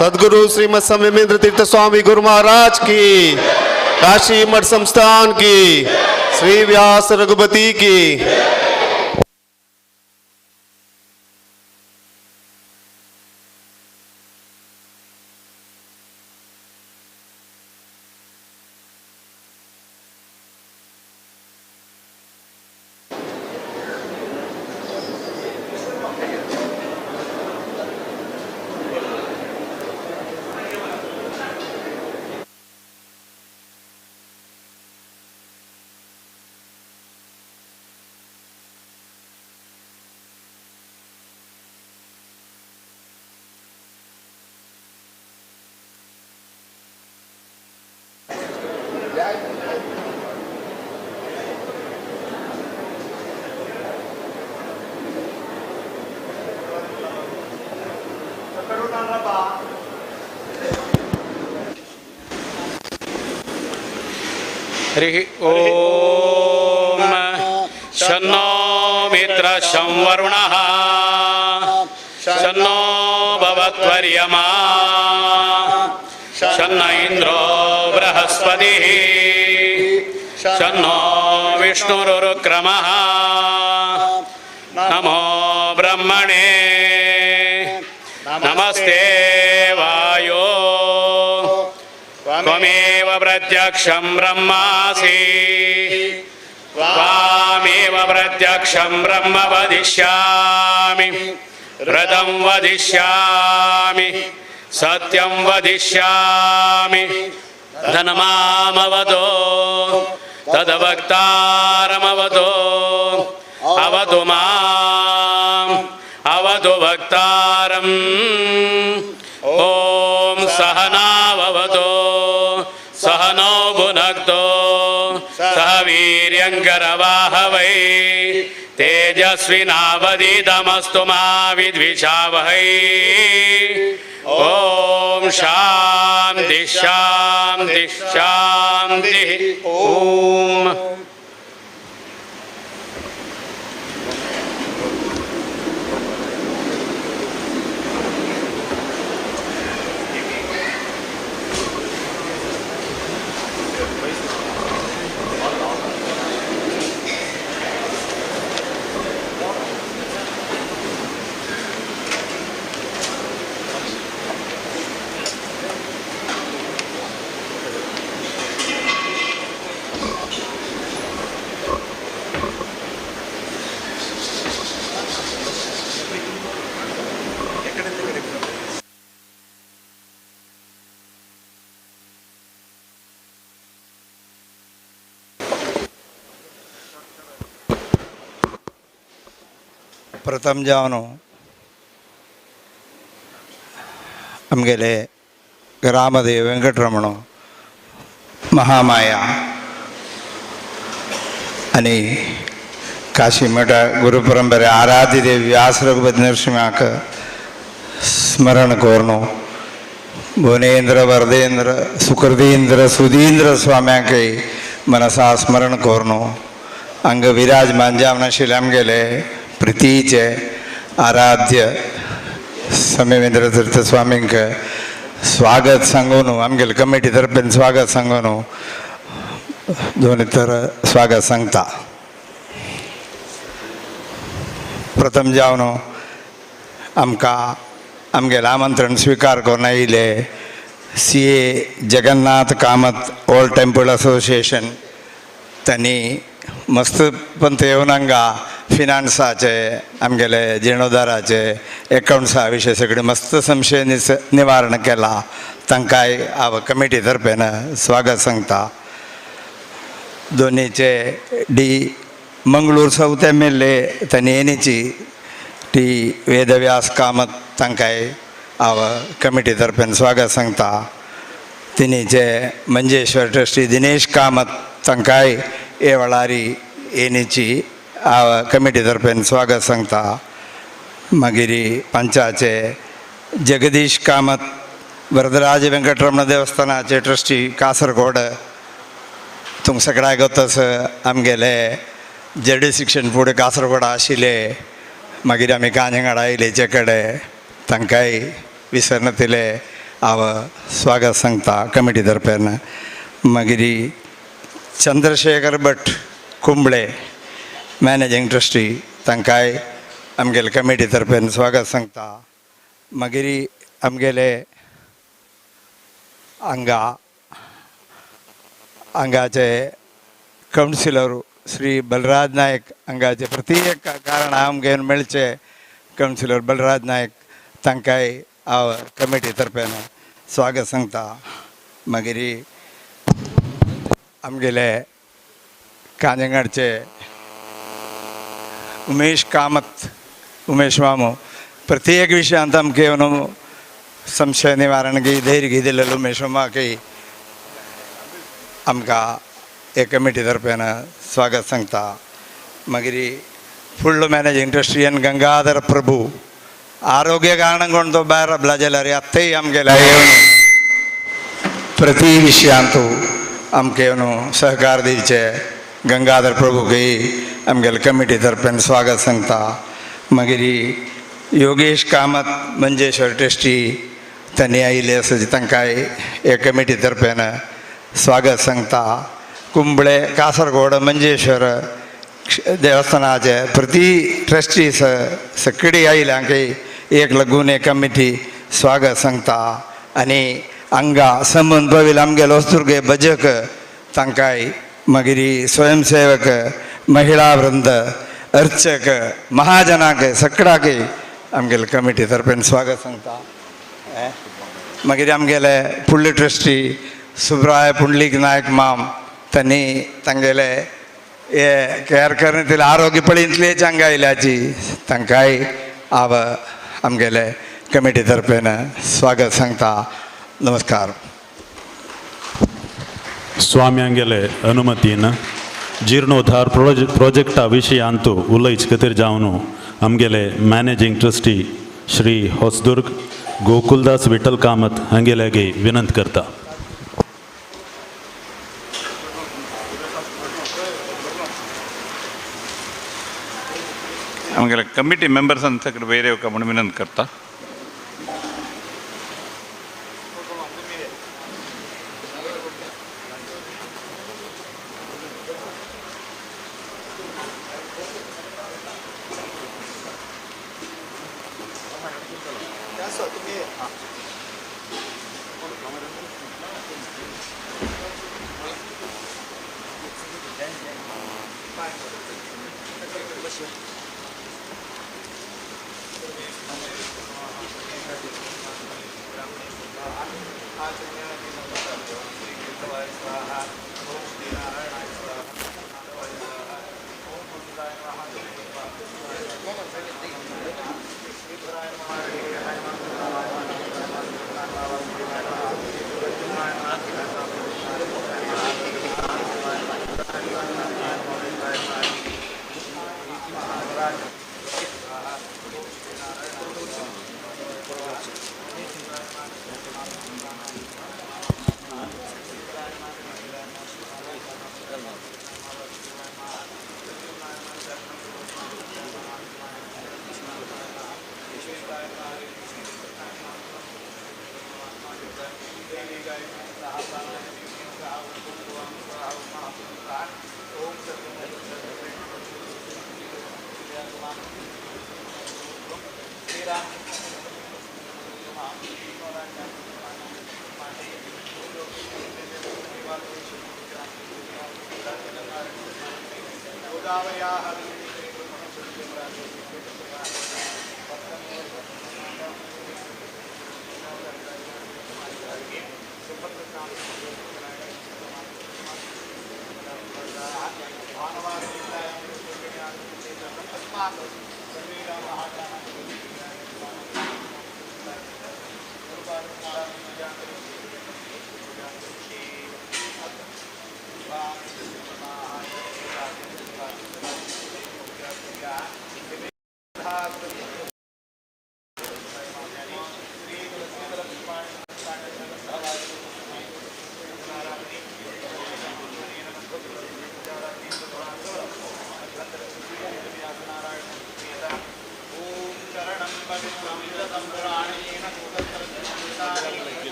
सदगुरु श्रीमद संयमेंद्र तीर्थ स्वामी गुरु महाराज की, काशी मठ संस्थान की, श्री व्यास रघुपति की। हरि ओम। शन्नो मित्र शं वरुणः शन्नो भवत्वर्यमा शन्न इंद्रो बृहस्पतिः शन्नो विष्णुरुक्रमः। नमो ब्रह्मणे नमस्ते वायो त्वमेव प्रत्यक्षं ब्रह्मासि त्वामेव प्रत्यक्षं ब्रह्म वदिष्यामि ऋतं वदिष्यामि सत्यं वदिष्यामि धनमामवतो तद्वक्तारमवतो अवतु माम् अवतु वक्तारम्। ॐ सहनाववतो सहनौ भुनक्तो सह वीर्यङ्करवाहवै तेजस्विनावधीतमस्तु मा विद्विषावहै। ॐ शान्ति शान्ति शान्तिः। ॐ। प्रथम जावन आमगेले ग्रामदेव वेंकटरमण महामाया आनी काशी मठ गुरुपरंपरे आराध्य देव व्यास रघुपति नरसिंहाक स्मरण करून भुवनेंद्र वरदेंद्र सुकृतींद्र सुधींद्र स्वाम्यांकय मनसा स्मरण करून हांगा विराजमान जावन आशिल्ले आमगेले प्रितीचे आराध्य संयमेंद्र तीर्थ स्वामींक स्वागत सांगून आमगेले कमिटी तर्फेन स्वागत सांगून दोन तर स्वागत सांगता। प्रथम जावन आमकां आमगेलें आमंत्रण स्विकार करून आयिल्ले C A Jagannath Kamath old temple association तांणी मस्त पंत येवन हांगा फिनान्साचे आमगेले जिर्णोद्धाराचे एकावंट्सा विशय सगळे मस्त संशय निवारण केला, तांकांय हांव कमिटी तर्फेन स्वागत सांगता। दोनीचे D Mangalore south M L A तांणी एनीची टी वेदव्यास कामत तांकांय हांव कमिटी तर्फेन स्वागत सांगता। तिनीचे मंजेश्वर ट्रस्टी दिनेश कामत तांकांय हे वेळारी एनीची हांव कमिटी तर्फेन स्वागत सांगता। मागीर पंचाचे जगदीश कामत वरदराज वेंकटरमण देवस्थानाचे ट्रस्टी कासरगोड तुमकां सगळ्याक तस आमगेले जेडी शिक्षण फुडें कासरगोडा आशिल्ले, मागीर आमी कांजंगाड आयले हेचे कडेन तांकांय विसरनातिले हांव स्वागत सांगता कमिटी तर्फेन. मागीर चंद्रशेखर भट कुंबळे मॅनेजींग ट्रस्टी तांकांय आमगेले कमिटी तर्फेन स्वागत सांगता. मागीर आमगेले हांगा हांगाचे कावन्सिलर श्री बलराज नायक हांगाचे प्रत्येक कारण आमगे मेळचे कावन्सिलर बलराज नायक तांकांय हांव कमिटी तर्फेन स्वागत सांगता. मागीर आमगेले कांजंगाडचे उमेश कामत उमेश मामू प्रत्येक विषयांत आमकां येवन संशय निवारण धैर्य दिलेलो उमेश मामाकय आमकां हे कमिटी तर्फेन स्वागत सांगता. मागीर फुडलो managing trustee N Gangadhar Prabhu आरोग्य कारण कोण तो भायर राबला जाल्यार आतांय आमगेले येवन प्रति विशयांत आमकां येवन सहकार दिवचे गंगाधर प्रभूकय आमगेले कमिटी तर्फेन स्वागत सांगता. मागीर योगेश कामत मंजेश्वर ट्रस्टी तांणी आयिल्ले आसा तांकांय हे कमिटी तर्फेन स्वागत सांगता. कुंबळे कासरगोड मंजेश्वर देवस्थानाचे प्रति ट्रस्टी सगळी आयिल्ल्यांकय एक लागून एक कमिटी स्वागत सांगता. आनी हांगा संबंद पाविल्ले आमगेले वस्तुर्गे भजक तांकांय मागीर स्वयंसेवक महिळा वृंद अर्चक महाजनाक सगळ्याक आमगेले कमिटी तर्फेन स्वागत सांगता. मागीर आमगेले फुडले ट्रस्टी सुब्राय पुंडलीक नायक माम तांणी तांगेले हे केअर करण्यातील आरोग्य पळयतले हांगा आयल्याची तांकांय हांव आमगेले कमिटी तर्फेन स्वागत सांगता. नमस्कार. स्वाम्यांगेले अनुमतीन जीर्णोद्धार प्रोजेक्टा विशयांतु उलयच खातीर जावन आमगेले मॅनेजींग ट्रस्टी श्री होसदुर्ग गोकुलदास विठल कामत हांगेले विनंती करता. आमगेले कमिटी मेंबर्स सगळे वयर येवका म्हूण विनंती करता.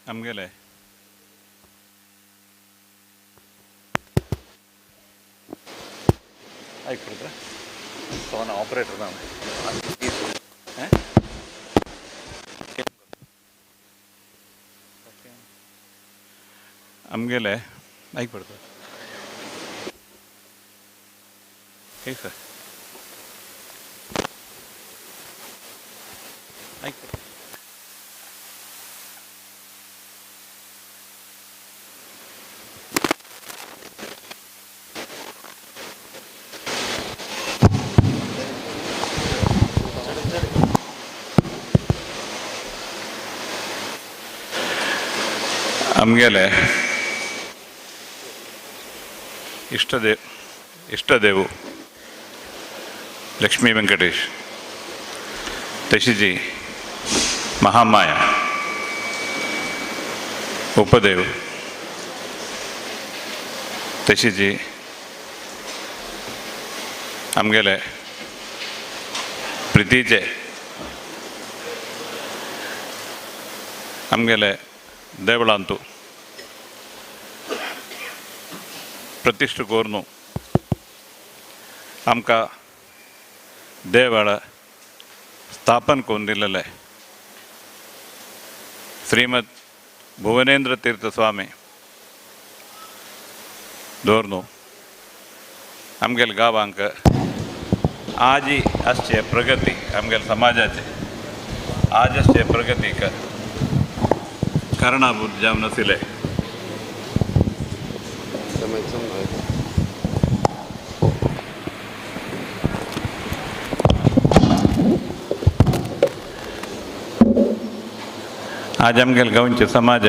ನಮಗೆಲೆ ಆಯ್ತು ಸೋನ ಆಪರೇಟರ್ ನಾನು ನಮಗೆಲೆ ಆಯ್ತು ಬಿಡ್ತಾರೆ. ಹೇಗೆ ಸರ್ ಆಯ್ತು. ನಮಗೆಲೆ ಇಷ್ಟದೇವು लक्ष्मी वेंकटेश तशीची महामाया उपदेव तशीची आमगेले प्रितीचे आमगेले देवळांतू प्रतिश्ठ करून आमकां देवळ स्थापन करून दिलेलें श्रीमद भुवनेंद्र तीर्थ स्वामी दवरून आमगेले गांवांक आजी आसचे प्रगती आमगेले समाजाचे आज आसचे प्रगतीक कारणाभूत जावन आशिल्लें. आज आमगेले गांवचे समाज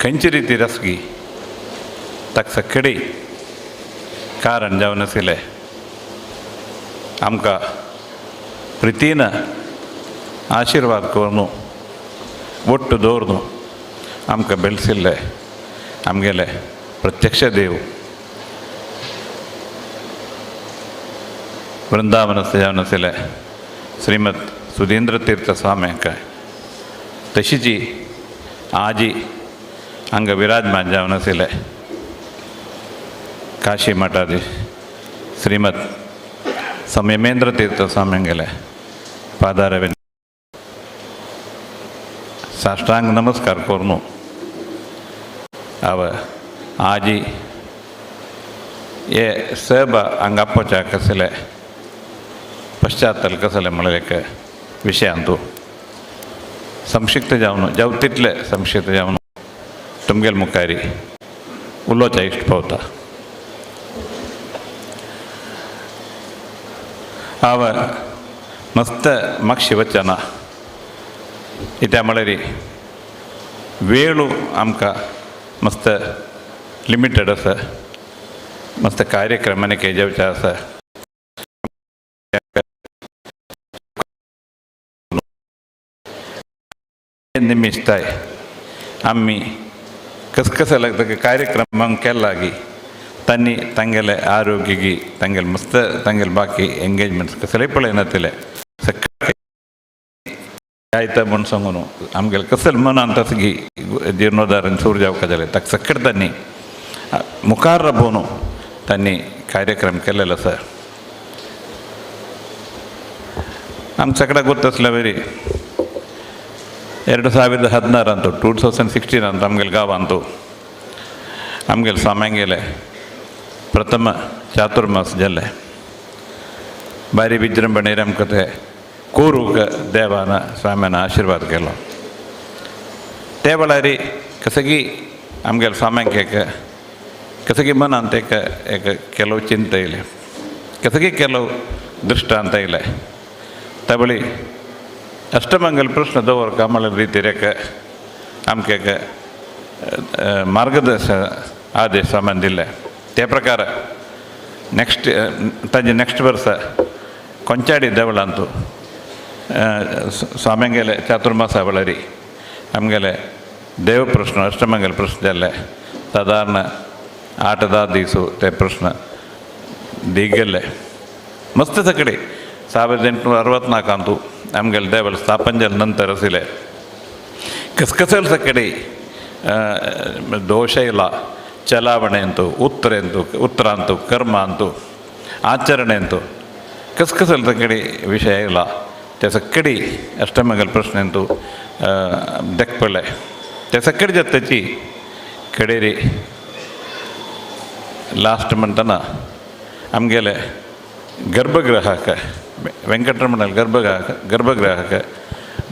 खंयचे रितीर आसगी ताका सगळी कारण जावन आशिल्लें आमकां प्रितीन आशिर्वाद करून ಒಟ್ಟು ದೋರ್ನು आमकां ಬೆಳೆಸಿಲ್ಲೆ आमगेले प्रत्यक्ष देव वृंदावनस्थ जावन आशिल्ले श्रीमद सुधींद्र तीर्थ स्वाम्यांक तशीची आजी हांगा विराजमान जावन आशिल्ले काशी मठाधीश श्रीमद संयमेंद्र तीर्थ स्वाम्यांगेले पादारविंद साष्टांग नमस्कार करून अव आजी हे सब हांगा आपोवच्याक कसले पश्चात्तल कसले म्हणलें एक विशयांतू संक्षिप्त जावन जावं तितले संक्षिप्त जावन तुमगेले मुखारी उलोवच्या इश्ट पावता. हांव मस्त मागशी वचना इत्या म्हळ्यार वेळू आमकां मस्त लिमिटेड आसा मस्त कार्यक्रम आनी जेवचे आसा. निमिश्ताय आमी कसकस लागता कार्यक्रम केला की तांणी तांगेले आरोग्य तांगेले मस्त तांगेले बाकी एंगेजमेंट्स कसले पळयनातिले सकाळी आयता म्हूण सांगून आमगेले कसले मनान तसगी जिर्णोद्धार सुरू जावपा जालें ताका सगळें तांणी मुखार राबोवन तांणी कार्यक्रम केलेलो आसा. आमकां सगळ्याक ಗೊತ್ತು आसल्या वरी 2016 ಅಂತೂ 2016 ಅಂತ ಆಮಗೆಲ್ ಗಾಂವ್ ಅಂತೂ ಆಮಗೆಲ್ ಸಾಮ್ಯಾಂಗೆಲೆ ಪ್ರಥಮ ಚಾತುರ್ಮಾಸ ಜಲ್ಲೆ ಭಾರಿ ವಿಜೃಂಭಣೆ ಕತೆ ಕೂರುಗ ದೇವನ ಸ್ವಾಮಿನ ಆಶೀರ್ವಾದ ಕೇಳೋ ತೇಬಳಾರಿ ಕಸಗಿ ಆಮಗೆಲ್ ಸಾಮ್ಯಾಂಕೇಕ ಕಸಗಿ ಮನ ಅಂತ ಏಕ ಕೆಲವು ಚಿಂತೆ ಇಲ್ಲ ಕಸಗಿ ಕೆಲವು ದೃಷ್ಟಾಂತ ಇಲ್ಲ ತಬಳಿ ಅಷ್ಟಮಂಗಲ ಪ್ರಶ್ನೆ ದವರ್ ಕಮಲ ರೀತಿ ರೇಖ ಆಮಕೇಕ ಮಾರ್ಗದರ್ಶನ ಆದೇಶ ಸಂಬಂಧಿಲ್ಲ ते ಪ್ರಕಾರ ನೆಕ್ಸ್ಟ್ ತಾಜೆ ನೆಕ್ಸ್ಟ್ ವರ್ಷ ಕೊಂಚಾಡಿ ದೇವಳ ಅಂತು ಸ್ವಾಮ್ಯಂಗೆಲೆ ಚಾತುರ್ಮಾಸ ಅವಳರಿ ನಮಗೆಲೆ ದೇವ ಪ್ರಶ್ನೆ ಅಷ್ಟಮಂಗಲ ಪ್ರಶ್ನೆ ಅಲ್ಲೇ ಸಾಧಾರಣ ಆಟದ ದಿವಸ ते ಪ್ರಶ್ನೆ ದಿಗ್ಗಲ್ಲೇ ಮಸ್ತ್ ಸಕಡೆ 1864 ಅಂತೂ ನಮಗೆಲ್ಲ ದೇವಲ್ ಸ್ಥಾಪಂಜಲ್ ನಂತರ ಸಿಲೆ ಕಸ್ಕಸಲ್ ಸಕಡೆ ದೋಷ ಇಲ್ಲ ಚಲಾವಣೆ ಅಂತು ಉತ್ತರ ಅಂತು ಉತ್ತರ ಅಂತು ಕರ್ಮ ಅಂತು ಆಚರಣೆ ಅಂತು ಕಸ್ಕಸಲ್ ಸಕಡೆ ವಿಷಯ ಇಲ್ಲ ते ಸಕ್ಕಡಿ ಅಷ್ಟಮಂಗಲ ಪ್ರಶ್ನೆ ಅಂತು ದೆಕ್ಪಳೆ ते ಸಕ್ಕಡಿ ಜೊತೆಚಿ ಕಡೇರಿ ಲಾಸ್ಟ್ ಮಂತನ ಆಮಗೆಲೆ ಗರ್ಭಗೃಹಕ್ಕೆ ವೆಂಕಟರಮಣಲ್ಲಿ ಗರ್ಭಗೃಹಕ್ಕೆ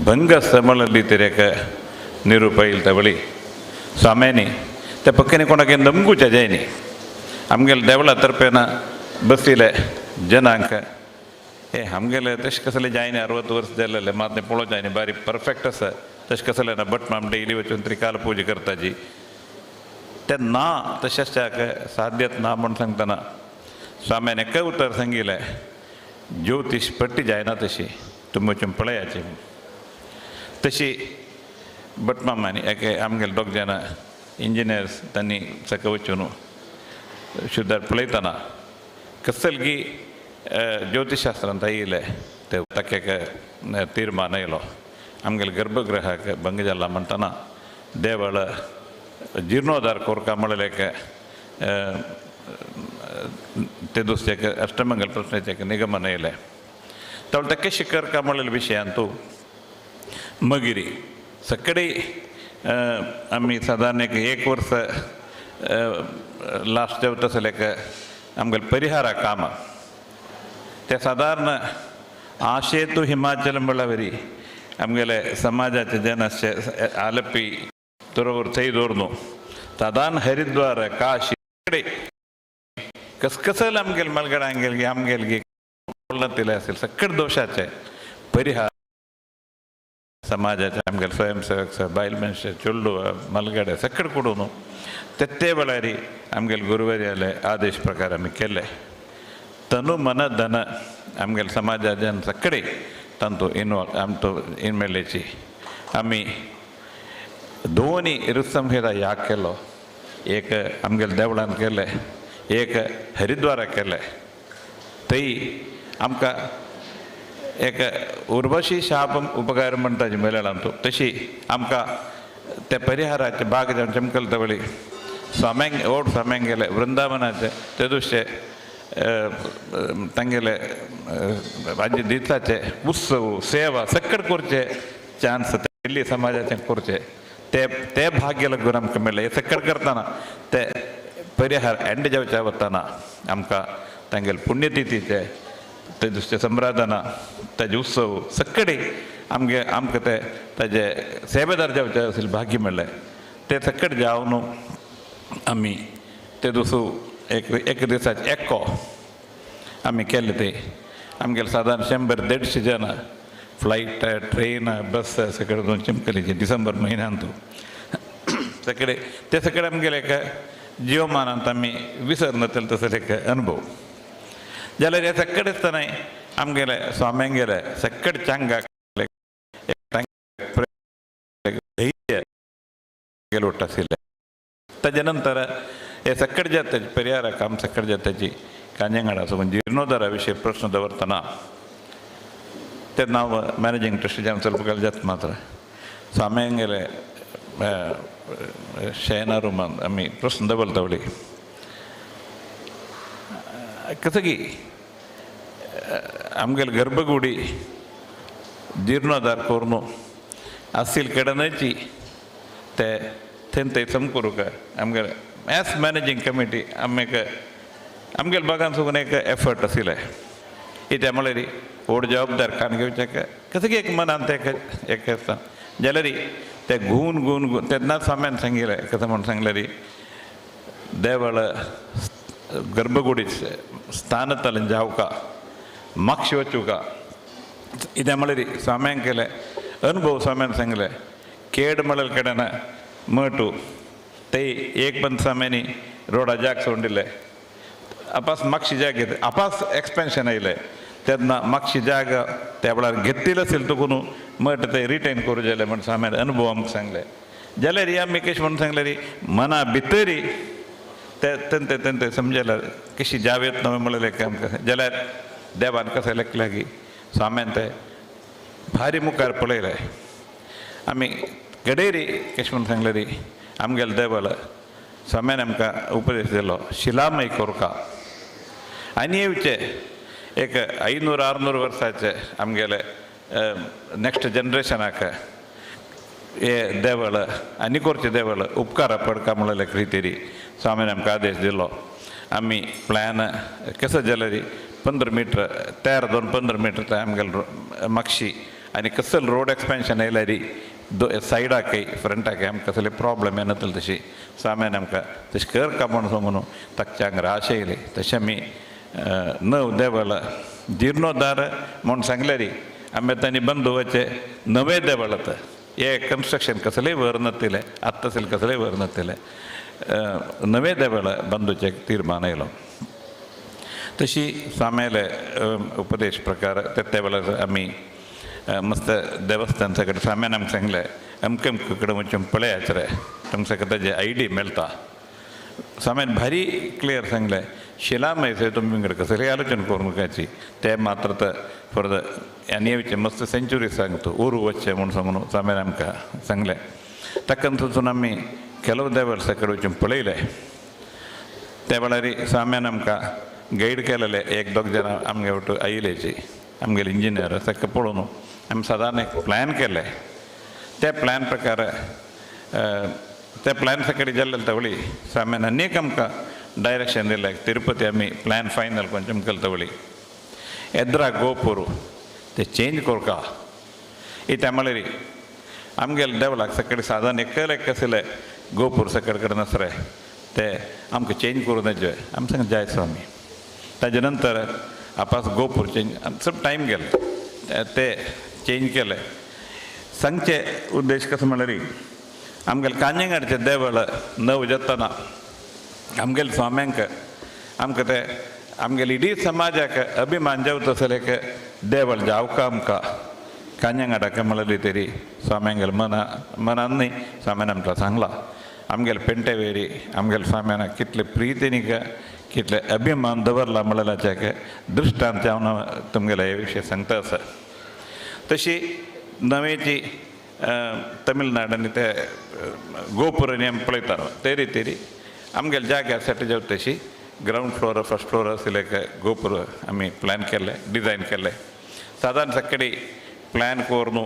ಭಂಗ ಸಮಳಲ್ಲಿ ತೆರೆಯಕ ನಿರೂಪ ತವಳಿ ಸ್ವಾಮ್ಯಾನಿ ते ಪಕ್ಕನೆ ಕೊಣಕ್ಕೆ ನಮಗೂ ಚಜಾಯನಿ ಆಮಗೆಲ್ಲ ದೇವಳ ತರ್ಪೇನ ಬಸ್ಸಿಲೆ ಜನಾಂಕ ಏ ಆಮಗೆಲ್ಲ ತಶ್ कसले जायनी 60 वर्ष जाल्ले मात पळोवं जायनी बारी परफेक्ट आसा तशें कसले ना बट माम डेली वचून त्रिकाल पूजा करताची ते ना तशेंच साध्यत ना म्हूण सांगतना स्वाम्यान एका उतर सांगिल्लें ज्योतिश पट्टी जायना तशी तुमी वचून पळयाची तशी भटमामांनी एके आमगेले दोग जाणां इंजिनियर्स तांणी सकाळ वचून शुद्धार पळयतना कसलगी ज्योतिशास्त्रांत येयले ते ताका तीर्मान येयलो आमगेले गर्भगृहाक भंग जाला म्हणटना देवळ जीर्णोद्धार कोरका म्हणलें ते दुसरे अष्टमंगल प्रश्नाचे निगमन येयलें तवळ ते कशें करका म्हणलेले विशयान तूं मगीर सगळे आमी सादारण एक एक वर्स लास्ट जेवता आसलें एक आमगेले परिहारा कामां ते सादारण आशेतू हिमाचल म्हणल्यार आमगेले समाजाचे जन आसचे आलपी तुरवर थंय दवरनु सादारण हरिद्वार काशी कडे कसकसल आमगेले मलगडा आमगेलगी आमगेलगी असेल सगळे दोशाचे परिहार समाजाचे आमगेले स्वयंसेवक बायल मनशे चेडू मलगडे सगळे कुडून तेत्ते वेळारी आमगेले गुरुवारी आदेश प्रकार आमी केले तनु मन धन आमगेले समाजाचे सगळे तांतू इनवॉल्व आमचो इनमेलेची आमी दोनी ऋतसंहिता याग केलो एक आमगेले देवळान केले एक हरिद्वाराक केले थंय आमकां एक उर्वशी शाप उपकार म्हणटा जी मेळ्ळा आमचो तशी आमकां ते परिहाराचे बाग जावन चमकल तवळी स्वाम्यांक ओड स्वाम्यांक गेले वृंदावनाचे ते दुसरे तांगेले आजी दिसाचे उत्सव सेवा सगळे करचे चान्स दिल्ली समाजाचे करचे ते ते भाग्य लागून आमकां मेळ्ळें हें सगळें करतना ते परिहार एंड जावच्या वतना आमकां तांगेले पुण्यतिथीचे ते दुसरे सम्राधना ताजे उत्सव सगळे आमगे आमकां ते ताजे सेवेदार जावचे असेल भाग्य मेळ्ळें ते सगळे जावन आमी ते दुसरो एक एक दिसाचे एक्को आमी केले ते आमगेले सादारण 100-150 जाणां फ्लायट ट्रेन बस सगळे दोन चिमकलीचे डिसेंबर म्हयन्यांत सगळे ते सगळे आमगेले एक जिवमानांत आमी विसरनातले तसो एक अनुभव जाल्यार हे सगळे आसतना आमगेले स्वाम्यांगेले सगळे चांगा धैर्य गेलो आशिल्लें ताजे नंतर हे सगळे जाताची परिहारा काम सगळे जाताची कांजेंगाडा सो जिर्णोद्धारा विशयी प्रश्न दवरतना तेन्ना हांव मॅनेजींग ट्रस्टी जावन चलपाक जाता मात्र स्वाम्यांगेले शयना रुमान आमी प्रश्न दवरता वळी कसं की आमगेले गर्भगुडी जीर्णोद्धार करून आसील कडेनची ते थंय थंय समकरूंक आमगेले एज मॅनेजींग कमिटी आमी एक आमगेले भागान सुगून एक एफर्ट आशिल्लें कित्याक म्हळ्यार व्हड जबाबदार कान घेवचें कसं की एक मनान ते एक आसता जाल्यार ते घुवन घुवन घुवन तेन्नाच स्वाम्यान सांगिल्लें कसं म्हूण सांगल्यार देवळ गर्भगुडी स्थानतलें जावका मागशी वचुका कित्याक म्हळ्यार स्वाम्यान केलें अनुभव स्वाम्यान सांगलें केड म्हळ्यार कडेन मटू ते एक बंद स्वाम्यांनी रोडा जाग सोडिल्ले अपास मागशी जाग घेत अपास एक्सपेन्शन आयलें तेन्ना मागशी जाग त्या वेळार घेतिल्लें आशिल्लें तुकून मठ ते रिटेन करूं जालें म्हण स्वाम्यान अनुभव आमकां सांगलें जाल्यार आमी कशें म्हणून सांगलें मना भितरी ते तें तें समजल्यार कशी जाव येत न्हय म्हणलें आमकां जाल्यार देवान कशें लेखलें की स्वाम्यान ते भारी मुखार पळयलें आमी गडेरी कशें म्हणून सांगलें री आमगेले देवळ स्वाम्यान आमकां उपदेश दिलो शिलामय कोरका आनी येवचे एक 500-600 वर्साचे आमगेले नेक्स्ट जनरेशनाक हे देवळ आनी करचें देवळ उपकारा पडका म्हणलें रितीरी स्वामीन आमकां आदेश दिलो आमी प्लॅन कसो जाल्यार 15 मिटर 13 दोन 15 मिटर ते आमगेले मागशी आनी कसल रोड एक्सपेन्शन आयल्यार सायडाकय फ्रंटाकय आमकां कसले प्रॉब्लम येनातले तशी स्वाम्यान आमकां तशें करका म्हूण सांगून ताच्या हांगा आशा येयली तशें आमी नव देवळ जीर्णोद्धार म्हूण सांगल्यार आमी तांणी बंधुवाचे नवे देवळ आतां हे कन्स्ट्रक्शन कसलेय व्हर नातिल्लें आत्तां असेल कसलेय व्हर नातिल्लें नवे देवळ बंधूचे तीर्मान आयलो. तशी स्वाम्याले उपदेश प्रकार ते वेळार आमी मस्त देवस्थान सगळे स्वाम्यान आमकां सांगलें अमके अमके कडेन वचून पळयात रे तुमकां ताजे I D मेळटा. स्वाम्यान भारी क्लियर सांगलें शिलामय थंय तुमी विंगड कसली आलोचन करूं नकाची ते मात्र तर फॉर the आनी येवचें मस्त सेंच्युरी सांगता उरू वचचें म्हूण सांगून स्वाम्यान आमकां सांगलें. ताका वचून आमी ಕೆಲವು ದೇವರ कडेन वचून पळयलें. त्या वेळार स्वाम्यान आमकां गायड केलेले एक दोग जाणां आमगे वटू आयिल्लेची आमगेले इंजिनियर ताका पळोवन आमी सादारण एक प्लॅन केलें. त्या प्लॅन प्रकार त्या प्लॅन सकाळी जाल्ले तवळी स्वाम्यान अनेक आमकां डायरेक्शन दिलें. तिरुपती आमी प्लॅन फायनल कोण केले तवळी एद्रा गोपूर ते चेंज करका इत्या म्हळ्यार आमगेले देवलाक सकाळी सादारण एकल एक आशिल्लें गोपूर सकाळ कडेन आसरे ते आमकां चेंज करूं तेजे आमी सांग जाय स्वामी. ताजे नंतर आपास गोपूर चेंज सब टायम गेले ते चेंज केले. सांगचे उद्देश कसो म्हणल्यार आमगेले कांजेंगाडचें देवळ नव जातना आमगेले स्वाम्यांक आमकां ते आमगेले इडी समाजाक अभिमान जावचो आसले एक देवळ जावका आमकां कांजेंगाडाक म्हणलेली तरी स्वाम्यांगेले मना मनान न्ही स्वाम्यान आमकां सांगलां. आमगेले पेंटेवेरी आमगेले स्वाम्यान कितले प्रितीनिक कितले अभिमान दवरला म्हणलेल्याचे दृश्टांत हांव तुमगेले हे विशय सांगता आसा. तशी नवेची तमिळनाड आनी ते गोपूर आनी आमी पळयता ते रितीन आमगेले जाग्यार सेट जावता तशी ग्रावंड फ्लोर फर्स्ट फ्लोर आशिल्ले गोपूर आमी प्लॅन केल्ले डिजायन केल्ले. सादारण सकाळी प्लॅन करून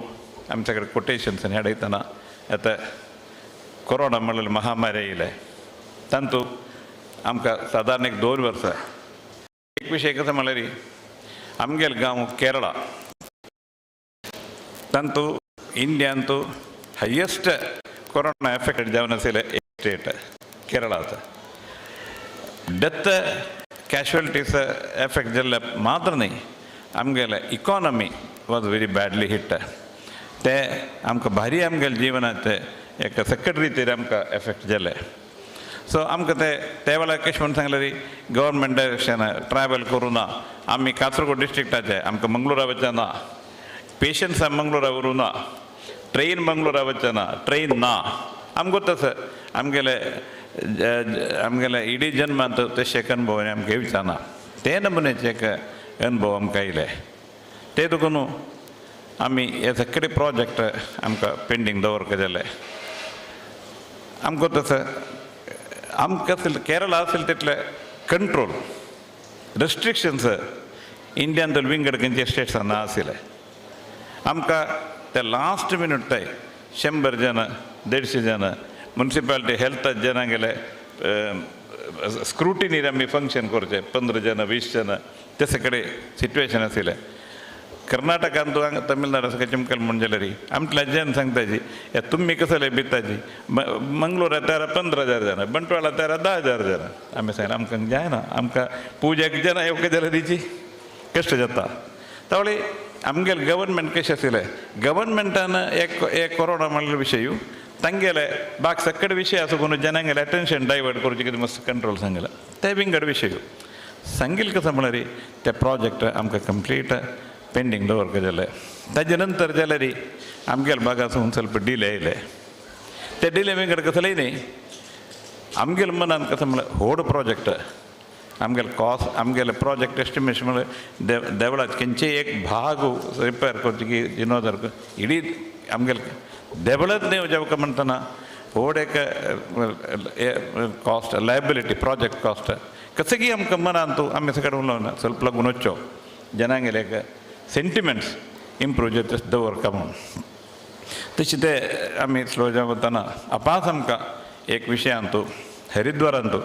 आमचे कडेन कोटेशन्स हाडयतना आतां कोरोना म्हणलें महामारी येयलें तातूंत आमकां सादारण एक 2 वर्सां एक विशय कसो म्हणल्यार आमगेले गांव केरळा तातूंत इंडियांतू हायेस्ट कोरोना एफेक्टेड जावन आशिल्लें एक स्टेट केरळाचो. डेथ कॅज्युअलिटीज एफेक्ट जाल्ले मात्र न्ही आमगेले economy was very badly hit. ते आमकां भारी आमगेले जिवनाचे एक सकट रितीर आमकां एफेक्ट जाले. सो आमकां ते त्या वेळार कशें म्हूण सांगलें री गव्हर्मेंट डायरेक्शन ट्रॅवल करूं ना आमी कासरगोड डिस्ट्रिक्टाचे आमकां मंगळुरा वचना ना पेशंट्सां मंगळुरा व्हरूं ना ट्रेन मंगळुरा वचना ट्रेन ना आमकां गोत आसा आमगेले आमगेले इडी जन्मांत तशें एक अनुभव आमकां येवचा ना ते नमुन्याचे एक अनुभव आमकां आयले. ते देखून आमी हे सगळे प्रोजेक्ट आमकां पेंडींग दवरका जाले. आमकां तसं आमकां आशिल्लें केरळा आशिल्लें तितलें कंट्रोल रेस्ट्रिक्शन्स इंडियान तर विंगड खंयचे स्टेट्सां ना आशिल्लें. आमकां ते लास्ट मिनट ते 100 जण 150 जण मुन्सिपालिटी हेल्थ जणांगेले स्क्रुटिनीर आमी फंक्शन करचें 15 जण 20 जण ते सगळे सिट्युएशन आशिल्लें. कर्नाटकांत हांगा तमिळनाडू सगळें चिमकल म्हूण जाल्यार आमतल्या जन सांगताची हे तुमी कसले भिताची मंगळूरा तेरा 15,000 जाण बंटवाळा तेरा 10,000 जाण आमी सांगलें आमकां जायना आमकां पुजेक जाणां येवंक जाल्यार तिची कश्ट जाता. तावळी आमगेले गव्हर्मेंट कशें आशिल्लें गव्हर्मेंटान एक एक कोरोना म्हणलें विशय तांगेले बाक सकट विशय आसा कोण जनांगेले अटेन्शन डायवर्ट करूचें कितें मस्त कंट्रोल सांगलां ते विंगड विशय सांगील कसो म्हणल्यार ते प्रोजेक्ट आमकां कंप्लीट पेंडींग दवरका जालें. ताजे नंतर जाल्यार आमगेले भागासून ಸ್ವಲ್ಪ डिले आयले ते डिले विंगड कसलेय न्ही आमगेले मनान कसो म्हणल्यार व्हड प्रोजेक्ट आमगेले कॉस्ट आमगेले प्रोजेक्ट एस्टिमेशन म्हणल्यार देवळाचे खंयचेय एक भाग रिपेर करचे की जिनोदर इडी आमगेले देवळांत न्ही जावका म्हणटना व्हड एक कॉस्ट लायबिलिटी प्रोजेक्ट कॉस्ट कसं की आमकां मनान तूं आमी सगळें उलोवना ಸ್ವಲ್ಪ लागून वच्चो जनांगेले एक सेंटिमेंट्स इम्प्रूव जाता दवरका म्हणून तशें ते आमी स्लो जावन वतना आपास आमकां एक विशयांतू हरिद्वारांतू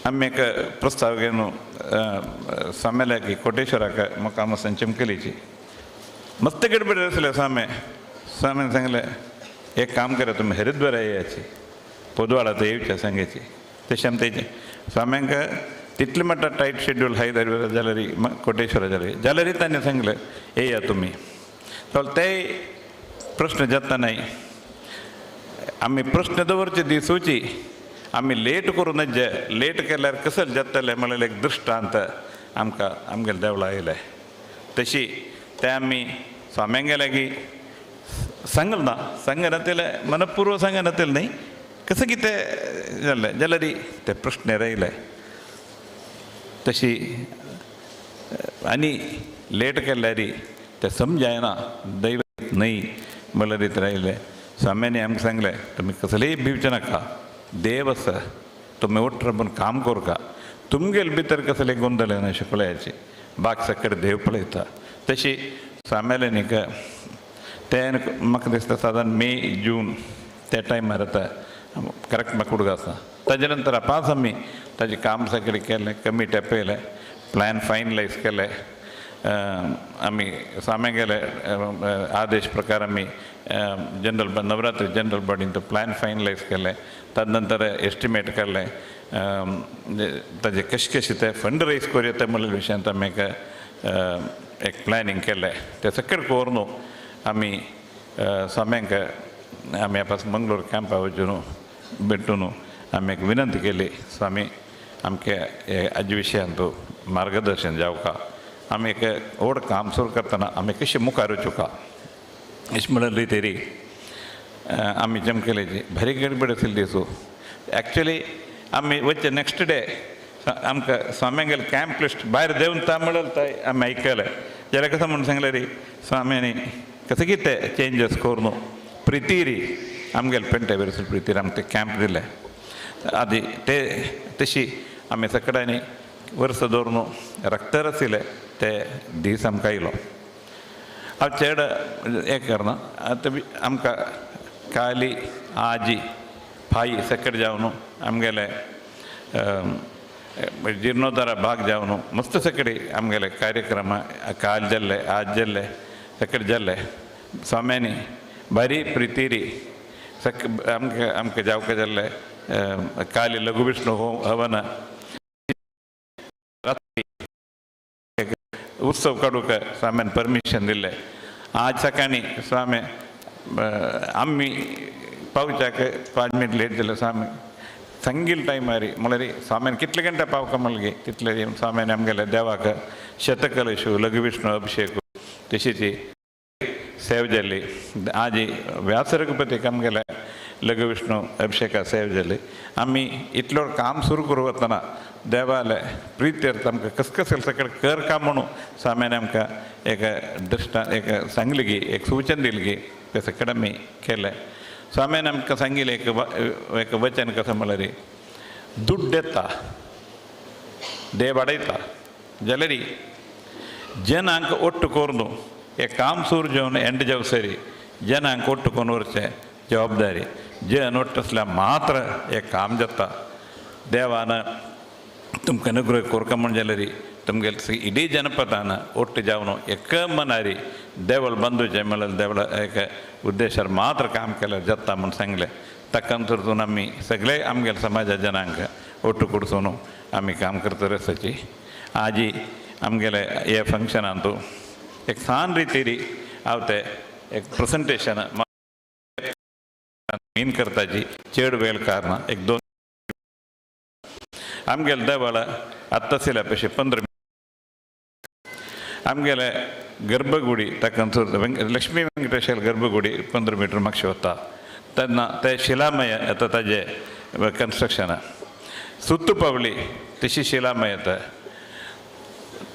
आमी एक प्रस्ताव घेवन सामेल्याक कोटेश्वराक मुखाम चिमकलीची मस्त गडबड आसले सामे स्वामीन सांगलें एक काम करा तुमी हरिद्वारा येयाची पोदवाळा येवच्या सांगायची तशें आमी तेजें स्वाम्यांक तितलें म्हणटा टायट शेड्यूल हाय जाल्यार कोटेश्वरा जाल्यार जाल्यार तांणी सांगलें येया तुमी. तर ते प्रश्न जाता न्हय आमी प्रश्न दवरचे दिसूची आमी लेट करूं नजे लेट केल्यार कसल जातलें म्हळ्यार एक दृश्टांत आमकां आमगेले देवळा आयलें. तशी तें आमी स्वाम्यांगे लागीं सांगल ना सांगनातलें मनपूर्व सांगनातलें न्ही कसं कितें जालें जाल्यार ते प्रश्न रायले. तशी आनी लेट केल्यार ते समजायना दैव न्हय म्हणल्यार रीत रायले. स्वाम्यांनी आमकां सांगलें तुमी कसलेय भिवचे नाका, देव आसा, तुमी ओट्ट राबून काम करका, तुमगेले भितर कसले गोंदळ येना अशें पळयाचे, बाक सकट देव पळयता. तशी स्वाम्याले न्ही ते म्हाका दिसता सादारण मे जून त्या टायमार आतां करेक्ट म्हाका उडग आसा. ताजे नंतर पांच आमी ताजें काम सगळें केलें, कमिटी आपयलें, प्लॅन फायनलायज केलें. आमी स्वाम्यांगेले आदेश प्रकार आमी जनरल नवरात्री जनरल बॉडीन तो प्लॅन फायनलायज केलें. ताजे नंतर एस्टिमेट केलें ताजें कशें कशें तें फंड रेज करूं येता म्हणलें विशयांत आमी एक प्लॅनिंग केलें. तें सगळें करून न्हू आमी स्वाम्यांक आमी आपास मंगळूर कॅम्पा वचून भेटून आमी एक विनंती केली, स्वामी आमके हे हाजे विशयांत मार्गदर्शन जावका, आमी एक व्हड काम सुरू करतना आमी कशें मुखार वचुका अशें म्हणलें तरी आमी जमकेलेची भारी गडबड आशिल्ली दिसू. एक्चुली आमी वचचे नेक्स्ट डे आमकां स्वाम्यांगेले कॅम्प लिस्ट भायर देवन ता म्हणलें थंय आमी आयकलें. जाल्यार कसो म्हणून सांगलें री स्वाम्यांनी कसं कितें चेंजस करून प्रितीरी आमगेले पेंटे बेरसूल प्रितीर आमकां ते कॅम्प दिले. आदी ते तशी आमी सगळ्यांनी वर्स दवरून रक्तर आशिल्ले ते दीस आमकां आयलो. हांव चेड हें करना आतां आमकां काली आजी भाई सकट जावन आमगेले जिर्णोद्धारा भाग जावन मस्त सगळे आमगेले कार्यक्रम काल जाल्ले आज जाल्ले सगळे जाल्ले. स्वाम्यांनी बारी प्रितीरी सक आमकां आमकां जावका जाल्ले काली लघुविष्णू होम हवन रात्री उत्सव काडूंक स्वाम्यान परमिशन दिल्लें. आज सकाळीं स्वामी आमी पावच्याक 5 मिनट लेट जालें. स्वामी संगील टायमार म्हणल्यार स्वाम्यान कितले घंटे पावका म्हणगे तितले स्वाम्यान आमगेले देवाक शतकलशू लघुविष्णू अभिषेक तशीच सेव जाली. आजी व्यास रघुपतीक आमगेले लघुविष्णू अभिषेका सेव जाली. आमी इतलो काम सुरू करूं वतना देवाले प्रित्यर्थ आमकां कसकस सगळें कर का म्हणून स्वाम्यान आमकां एक दृश्टांत एक सांगलें की एक सूचन दिलें की तें सगळें आमी केलें. स्वाम्यान आमकां सांगिल्लें एक एक वचन कसं म्हणल्यार दुड्ड येता देव वाडयता जाल्यार जनांक ಒಟ್ಟು करून हे काम सुरू जेवन एंड जावसरी जनांक ಒಟ್ಟು करून व्हरचें जबाबदारी जन ಒಟ್ಟು आसल्यार मात्र हें काम जाता. देवान तुमकां अनुग्रह कोरका म्हण जाल्यार तुमगेले इडीं जनपदान ಒಟ್ಟು जावन एक मनारी देवळ बंदूचें म्हणल्यार देवळ एक उद्देशार मात्र काम केल्यार जाता म्हूण सांगलें. ताका धरून आमी सगळे आमगेले समाजा जनांक ಒಟ್ಟು कुडसून आमी काम करता रसाची. आजी आमगेले हे फंक्शनांतू एक सान रितीरी हांव ते एक प्रेजेंटेशन मीन करताची चड वेळ कारणां एक दोन आमगेले देवळ आत्तां आशिल्ल्या पयशे 15 आमगेले गर्भगुडी ताका लक्ष्मी वेंकटेश्वर गर्भगुडी 15 मिटर मागशें वता तेन्ना ते शिलामय येता ताजें कन्स्ट्रक्शन सुत्तू पावली तशी शिलामय येता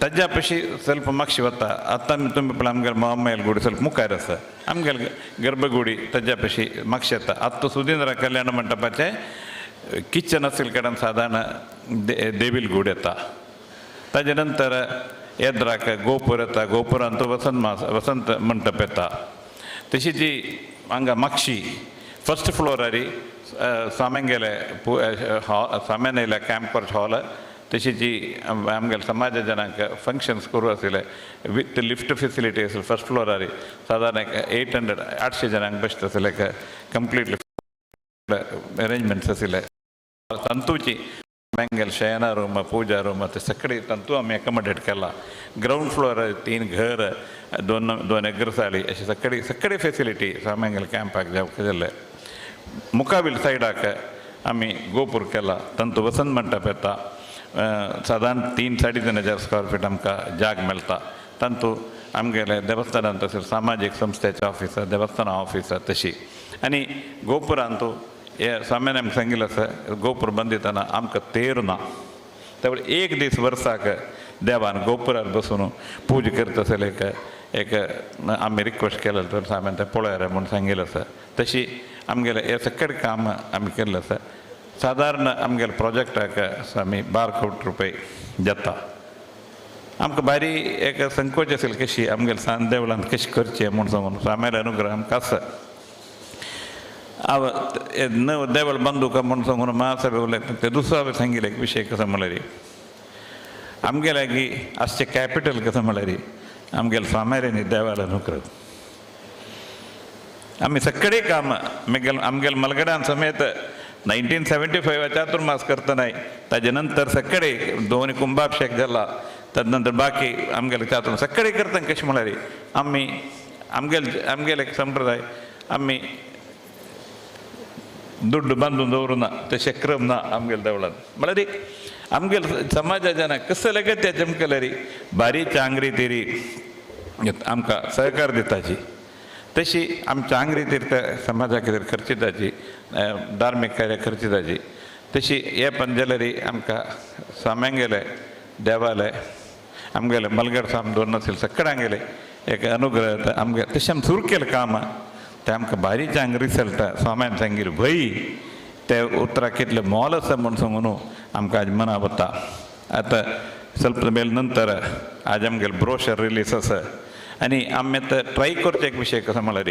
ताज्या पशी ಸ್ವಲ್ಪ मागशें वता. आतां आमी तुमी पळय आमगेले महामायल गुडी ಸ್ವಲ್ಪ मुखार आसा आमगेले गर्भगुडी ताज्या पशी मागशें येता. आतां सुधींद्र कल्याण मंडपाचें किचन आशिल्ले कडेन सादारण देवील गुड येता. ताजे नंतर येद्राक गोपूर येता, गोपुरांत वसंत मास वसंत मंटप येता. तशी जी हांगा मागशी फर्स्ट फ्लोरार स्वाम्यांगेले स्वाम्यान कॅम्पर हॉल तशी जी आमगेले समाजा जनांक फंक्शन्स करूं आशिल्ले विथ लिफ्ट फेसिलिटी आशिल्ले फर्स्ट फ्लोरार सादारण एक 800 800 जनांक बसता आशिल्ले कंप्लीटली अरेंजमेंट्स आशिल्ले. तंतूची आमगेले शयना रूम पूजा रूम ते सगळे तंतू आमी एकोमोडेट केला. ग्रावंड फ्लोर 3 घर 2 अग्रसाली अशे सगळे सगळे फेसिलिटी स्वाम्यांगेले कॅम्पाक जावंक जाल्ले. मुखावेल सायडाक आमी गोपूर केला तांतू वसंत मंटप येता सादारण 3-3.5 हजार स्क्वेअर फीट आमकां जाग मेळटा. तांतू आमगेले देवस्थानांत तशें सामाजीक संस्थेचें ऑफीस आसा, देवस्थाना ऑफीस आसा तशी. आनी गोपुरांतू हे स्वाम्यान आमकां सांगिल्लें आसा, गोपूर बांदितना आमकां तेर ना, त्यामुळे एक दीस वर्साक देवान गोपुरार बसून पूजा करता आसले एक एक आमी रिक्वेस्ट केलें तर स्वाम्यान तें पळयार म्हूण सांगिल्लें आसा. तशी आमगेलें हें सगळें काम आमी केल्लें आसा. सादारण आमगेले प्रोजेक्टाक आमी 12 कोटी रुपये जाता. आमकां बारी एक संकोच आशिल्लें कशी आमगेले सान देवळांत कशें करचें म्हूण सांगून स्वाम्याले अनुग्रह आमकां आसा. हांव नव देवळ बांदूका म्हूण सांगून महासभे उलयता ते दुसरो हांवें सांगिल्लें एक विशय कसो म्हळ्यार आमगे लागीं आसचें कॅपिटल कसो म्हळ्यार आमगेले स्वाम्यारेनी देवाले अनुग्रह. आमी सगळे काम आमगेले मलगड्यान समेत 1975 चातुर्मास करतनाय ताजे नंतर सगळे दोन कुंभाभिषेक जाला, तदनंतर बाकी आमगेले चातुर्मास सगळे करतना कशें म्हळ्यार आमी आमगेले आमगेले एक संप्रदाय आमी दुड्ड बांदून दवरुना, तशें क्रम ना आमगेले देवळान. म्हळ्यार आमगेले समाजा जना कसले लगत त्या चमकल्यारी बारी चांगरी तिरी आमकां सहकार दिताची, तशी आमच्या आंगरी तीर्थ समाजा खातीर खर्चिताची, धार्मीक कार्य खर्चिताची. तशी हे पण जाल्यार आमकां स्वाम्यांगेले देवाले आमगेले मलगड स्वामी दोन नासले सगळ्यांगेले एक अनुग्रह आमगे तशें आमी सुरू केलें काम तें आमकां बारीक चांग रिसल्ट स्वाम्यान सांगिल्लें भंय ते उतराक कितलें मोल आसा म्हूण सांगून आमकां आज मना वता. आतां ಸ್ವಲ್ಪ मेल नंतर आज आमगेले ब्रोशर रिलीज आसा आनी आमी आतां ट्राय करचें एक विशय कसो म्हळ्यार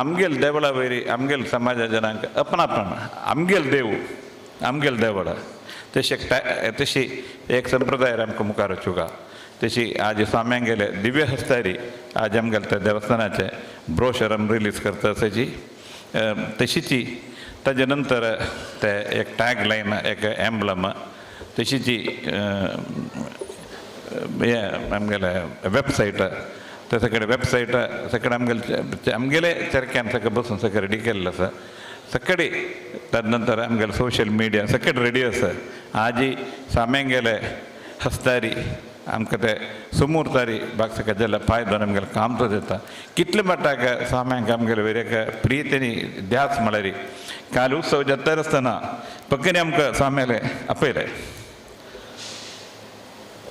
आमगेले देवळा वयर आमगेले समाजा जनांक अपनापण आमगेले देव आमगेले देवळा तशें तशी एक संप्रदाय आमकां मुखार वचूंक. तशी आज स्वाम्यांगेले दिव्य हस्तारी आज आमगेले त्या देवस्थानाचें ब्रोशर आमी रिलीज करता तशी तशीची ताजे नंतर ते एक टॅग लायन एक एम्बलम तशीची हें आमगेले वेबसायट ते सगळे वेबसायट सगळे आमगेले आमगेले चरक्यान सगळें बसून सगळें रेडी केल्लें आसा सगळे. तदनंतर आमगेले सोशल मिडिया सगळें रेडी आसा. आजी स्वाम्यांगेले हस्तारी आमकां ते सुमूर्तारी बाग सगळें जाल्यार पांय दोन आमगेलें काम तो दिता कितले मट्टाक स्वाम्यांक आमगेले वयर एक प्रीत आनी ध्यास म्हळ्यार काल उत्सव जाता आसतना पक्कनी आमकां स्वाम्याले आपयलें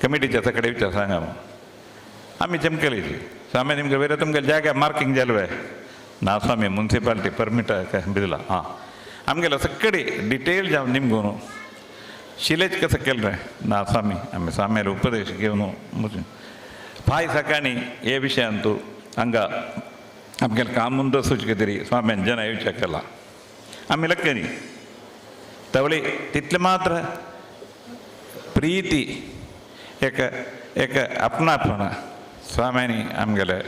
कमिटीच्या सगळे विचार सांगा आमी चमकेली स्वामी निमगे वयर तुमगे जाग्या मार्किंग जालें ना स्वामी मुन्सिपालिटी परमिट दिला आं आमगेलो सगळे डिटेल जावन निमगो न्हू शिलेच कसं केलं रे ना स्वामी आमी स्वाम्याले उपदेश घेवन फाय सकाळी हे विशयान तूं हांगा आमगेलें काम मुंद वचूंक तरी स्वाम्यान जना विचार केला आमी लक्कनी तवळी तितलें मात्र प्रीती एक एक अपनापण स्वाम्यांनी आमगेले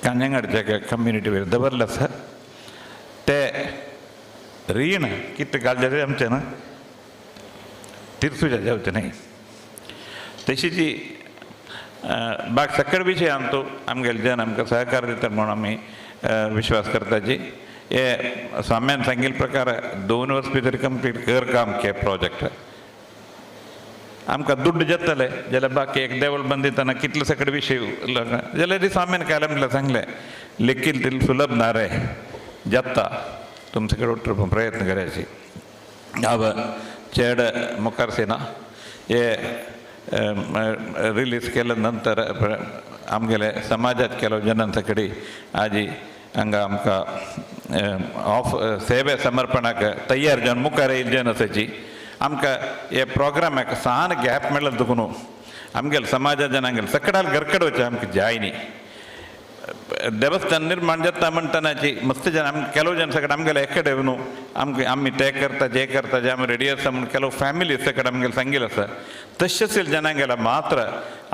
कांजंगाडच्या कम्युनिटी वयर दवरलें आसा ते रीण कितें घालचें आमचें न्हू तिरसुजा जावचें न्हय. तशीची बाग सगळे विशय आमचो आमगेले जन आमकां सहकार दिता म्हणून आमी विश्वास करताची. हे स्वाम्यान सांगिल्ले प्रकार 2 वर्स भितर कंप्लीट कर काम के प्रोजेक्ट आमकां दुड्ड जातले जाल्यार बाकी एक देवळ बांदितना कितले सगळे विशय जाल्यार स्वाम्यान काल म्हटल्यार सांगलें लेखील तितलें सुलभ ना रे जाता तुमचे कडेन उठोवपाक प्रयत्न करायची. हांव चेड मुखार सेना हे रिलीज केल्या नंतर आमगेले समाजात केलो जनांचे कडेन आजी हांगा आमकां ऑफ सेवे समर्पणाक तयार जावन मुखार येयल्ले जन आसाची आमकां हे प्रोग्रामाक सान गॅप मेळ्ळो तुका न्हू आमगेले समाजा जनांगेले सकडाल घरकड वचचें आमकां जाय न्ही. देवस्थान निर्माण जाता म्हणटनाची मस्त जन आम ಕೆಲವು जन सगळे आमगेले एकडे न्हू आमकां आमी ते करता जे करता जे आमी रेडी आसा म्हूण ಕೆಲವು फ्यामिली सगळे आमगेले सांगिल्लें आसा तशेंच जनांगेले मात्र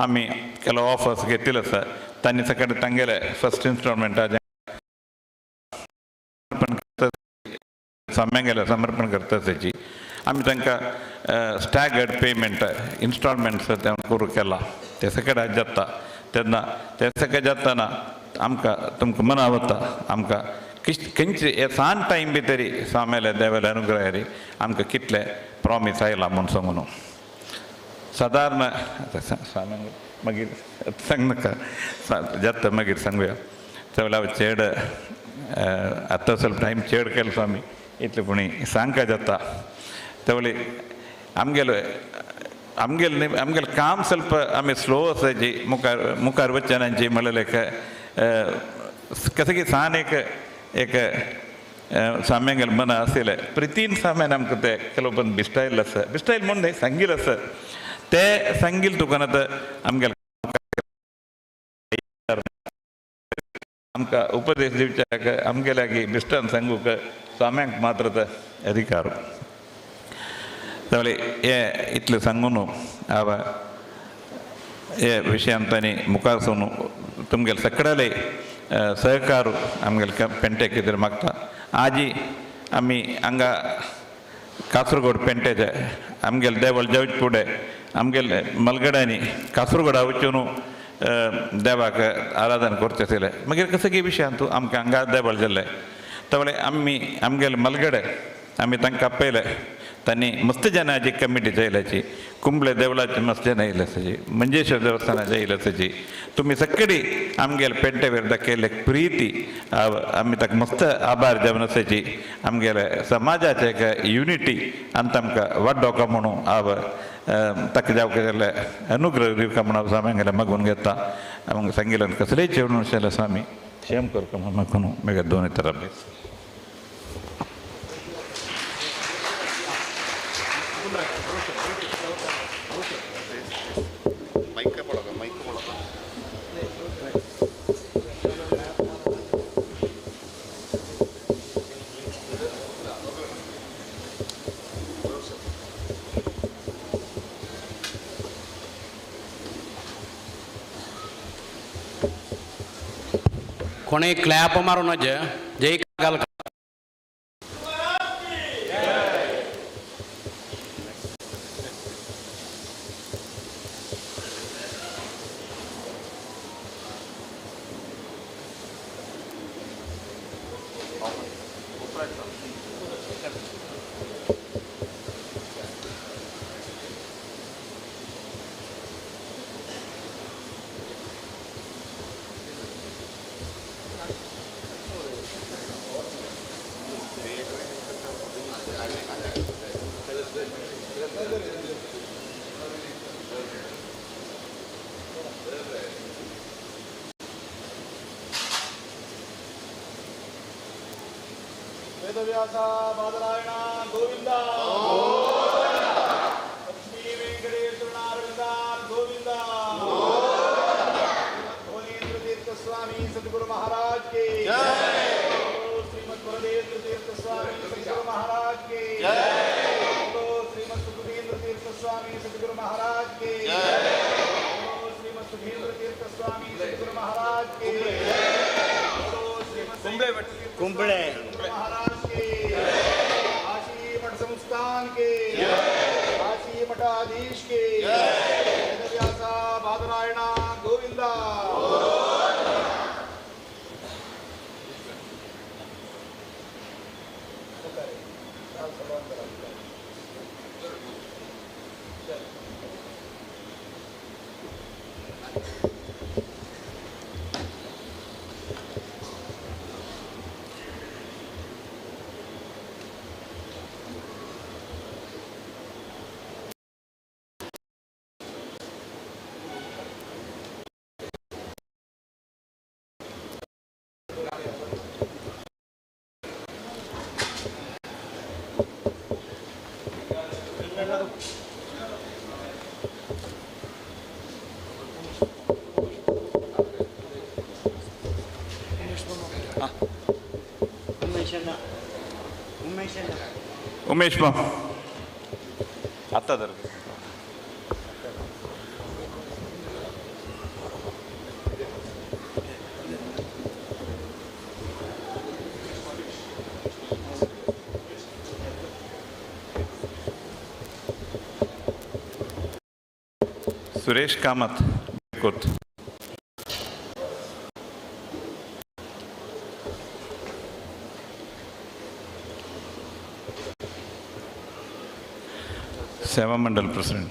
आमी ಕೆಲವು ऑफर्स घेतिल्ले आसा तांणी सगळे तांगेले फर्स्ट इन्स्टॉलमेंट समर्पण करता स्वाम्यांगेले समर्पण करता तेची आमी तांकां स्टॅगर्ड पेमेंट इन्स्टॉलमेंट्स ते करूं केला ते सगळे जाता तेन्ना ते सगळें जातना आमकां तुमकां मना वता आमकां खंयचे सान टायम बी तरी स्वाम्याले देवाले अनुग्रह री आमकां कितले प्रॉमीस आयला म्हूण सांगू न्हू. सादारण स्वाम्यांक मागीर सांग नाका जाता मागीर सांगुया. चल हांव चेड आतां ಸ್ವಲ್ಪ टायम चेड केलो स्वामी इतले पुणी सांगका जाता. तेवले आमगेलो आमगेले आमगेलें काम ಸ್ವಲ್ಪ आमी स्लो आसाची मुखार मुखार वचनाची म्हणलें कसं की सान एक एक साम्यांगेले मन आशिल्लें प्रितीन साम्यान आमकां ते ಕೆಲವು ಬಂದು ಬಿಸ್ಟಾಯಿಲ್ आसा बिस्टायल म्हूण न्हय सांगील आसा ते सांगील तुका आतां आमगेले आमकां उपदेश दिवच्याक आमगे लागीं बिश्टान सांगूंक स्वाम्यांक मात्र अधिकार. जाल्यार हे इतलें सांगून हांव हे विशयान तांणी मुखार सरून तुमगेले सगळ्याले सहकार आमगेले पेंटे कितें मागता. आजी आमी हांगा कासरगोड पेंटेचे आमगेले देवळ जावचे फुडें आमगेले मलगड्यांनी कासरगोडा वचून देवाक आराधन करचें आशिल्लें. मागीर कसो की विशयान तूं आमकां हांगा देवळ जाल्लें तवळे आमी आमगेले मलगडे आमी तांकां आपयले तांणी मस्त जनाची कमिटी येयल्याची कुंबळे देवळाचे मस्त जन येयले आसाची मंजेश्वर देवस्थानाचे येयले आसाची. तुमी सगळी आमगेले पेंटे वेर दाखयल्ले प्रिती आमी ताका मस्त आभार जावन आसाची. आमगेले समाजाचे एक युनिटी आनी तांकां वाडोवका म्हणून हांव ताका जावंक जाल्यार अनुग्रह दिवका म्हणून हांव स्वाम्यांगेले मागून घेता. आमकां सांगिल्ल्यान कसलेय जेवण आशिल्लें स्वामी क्षेम करका म्हणून मागून मागीर दोन तर अभ्यास. कोणी क्लॅप मारून जय काल. वेदव्यास बादरायण गोविंद लक्ष्मी वेंकटेश्वरनारविंद गोविंद भुवनेन्द्र तीर्थ स्वामी सद्गुरु महाराज के जय. श्रीमद बलदेन्द्र तीर्थ स्वामी सद्गुरु महाराज के जय. श्रीमद सुखदेन्द्र तीर्थ स्वामी सद्गुरु महाराज के जय. श्रीमद सुधीन्द्र तीर्थ स्वामी सद्गुरु महाराज के जय. श्रीमद कुंबळे महाराज के काशी मठ संस्थान के काशी मठाधीश के वेदव्यास बादरायण गोविंदा. उमेश माम आता तर सुरेश कामत कोत. Seva Mandal president.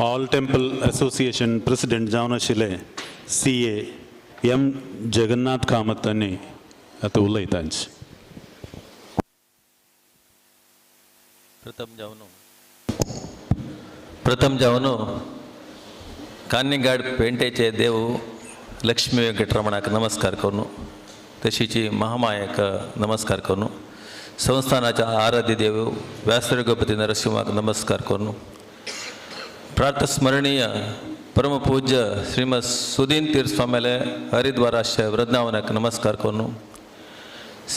All temple association president जावन आशिल्ले CA M Jagannath Kamat आनी आतां उलयतांच. प्रथम जावन कान्नीगाड पेंटेचे देव लक्ष्मी वेंकटरमणाक नमस्कार करून, तशीची महामायक नमस्कार करून, संस्थानाच्या आराध्य देव व्यासरगपती नरसिंहाक नमस्कार करून, प्रातस्मरणीय परमपूज्य श्रीमद सुदीन तीर्थ स्वामीले हरिद्वाराशय वृंदावनाक नमस्कार करून,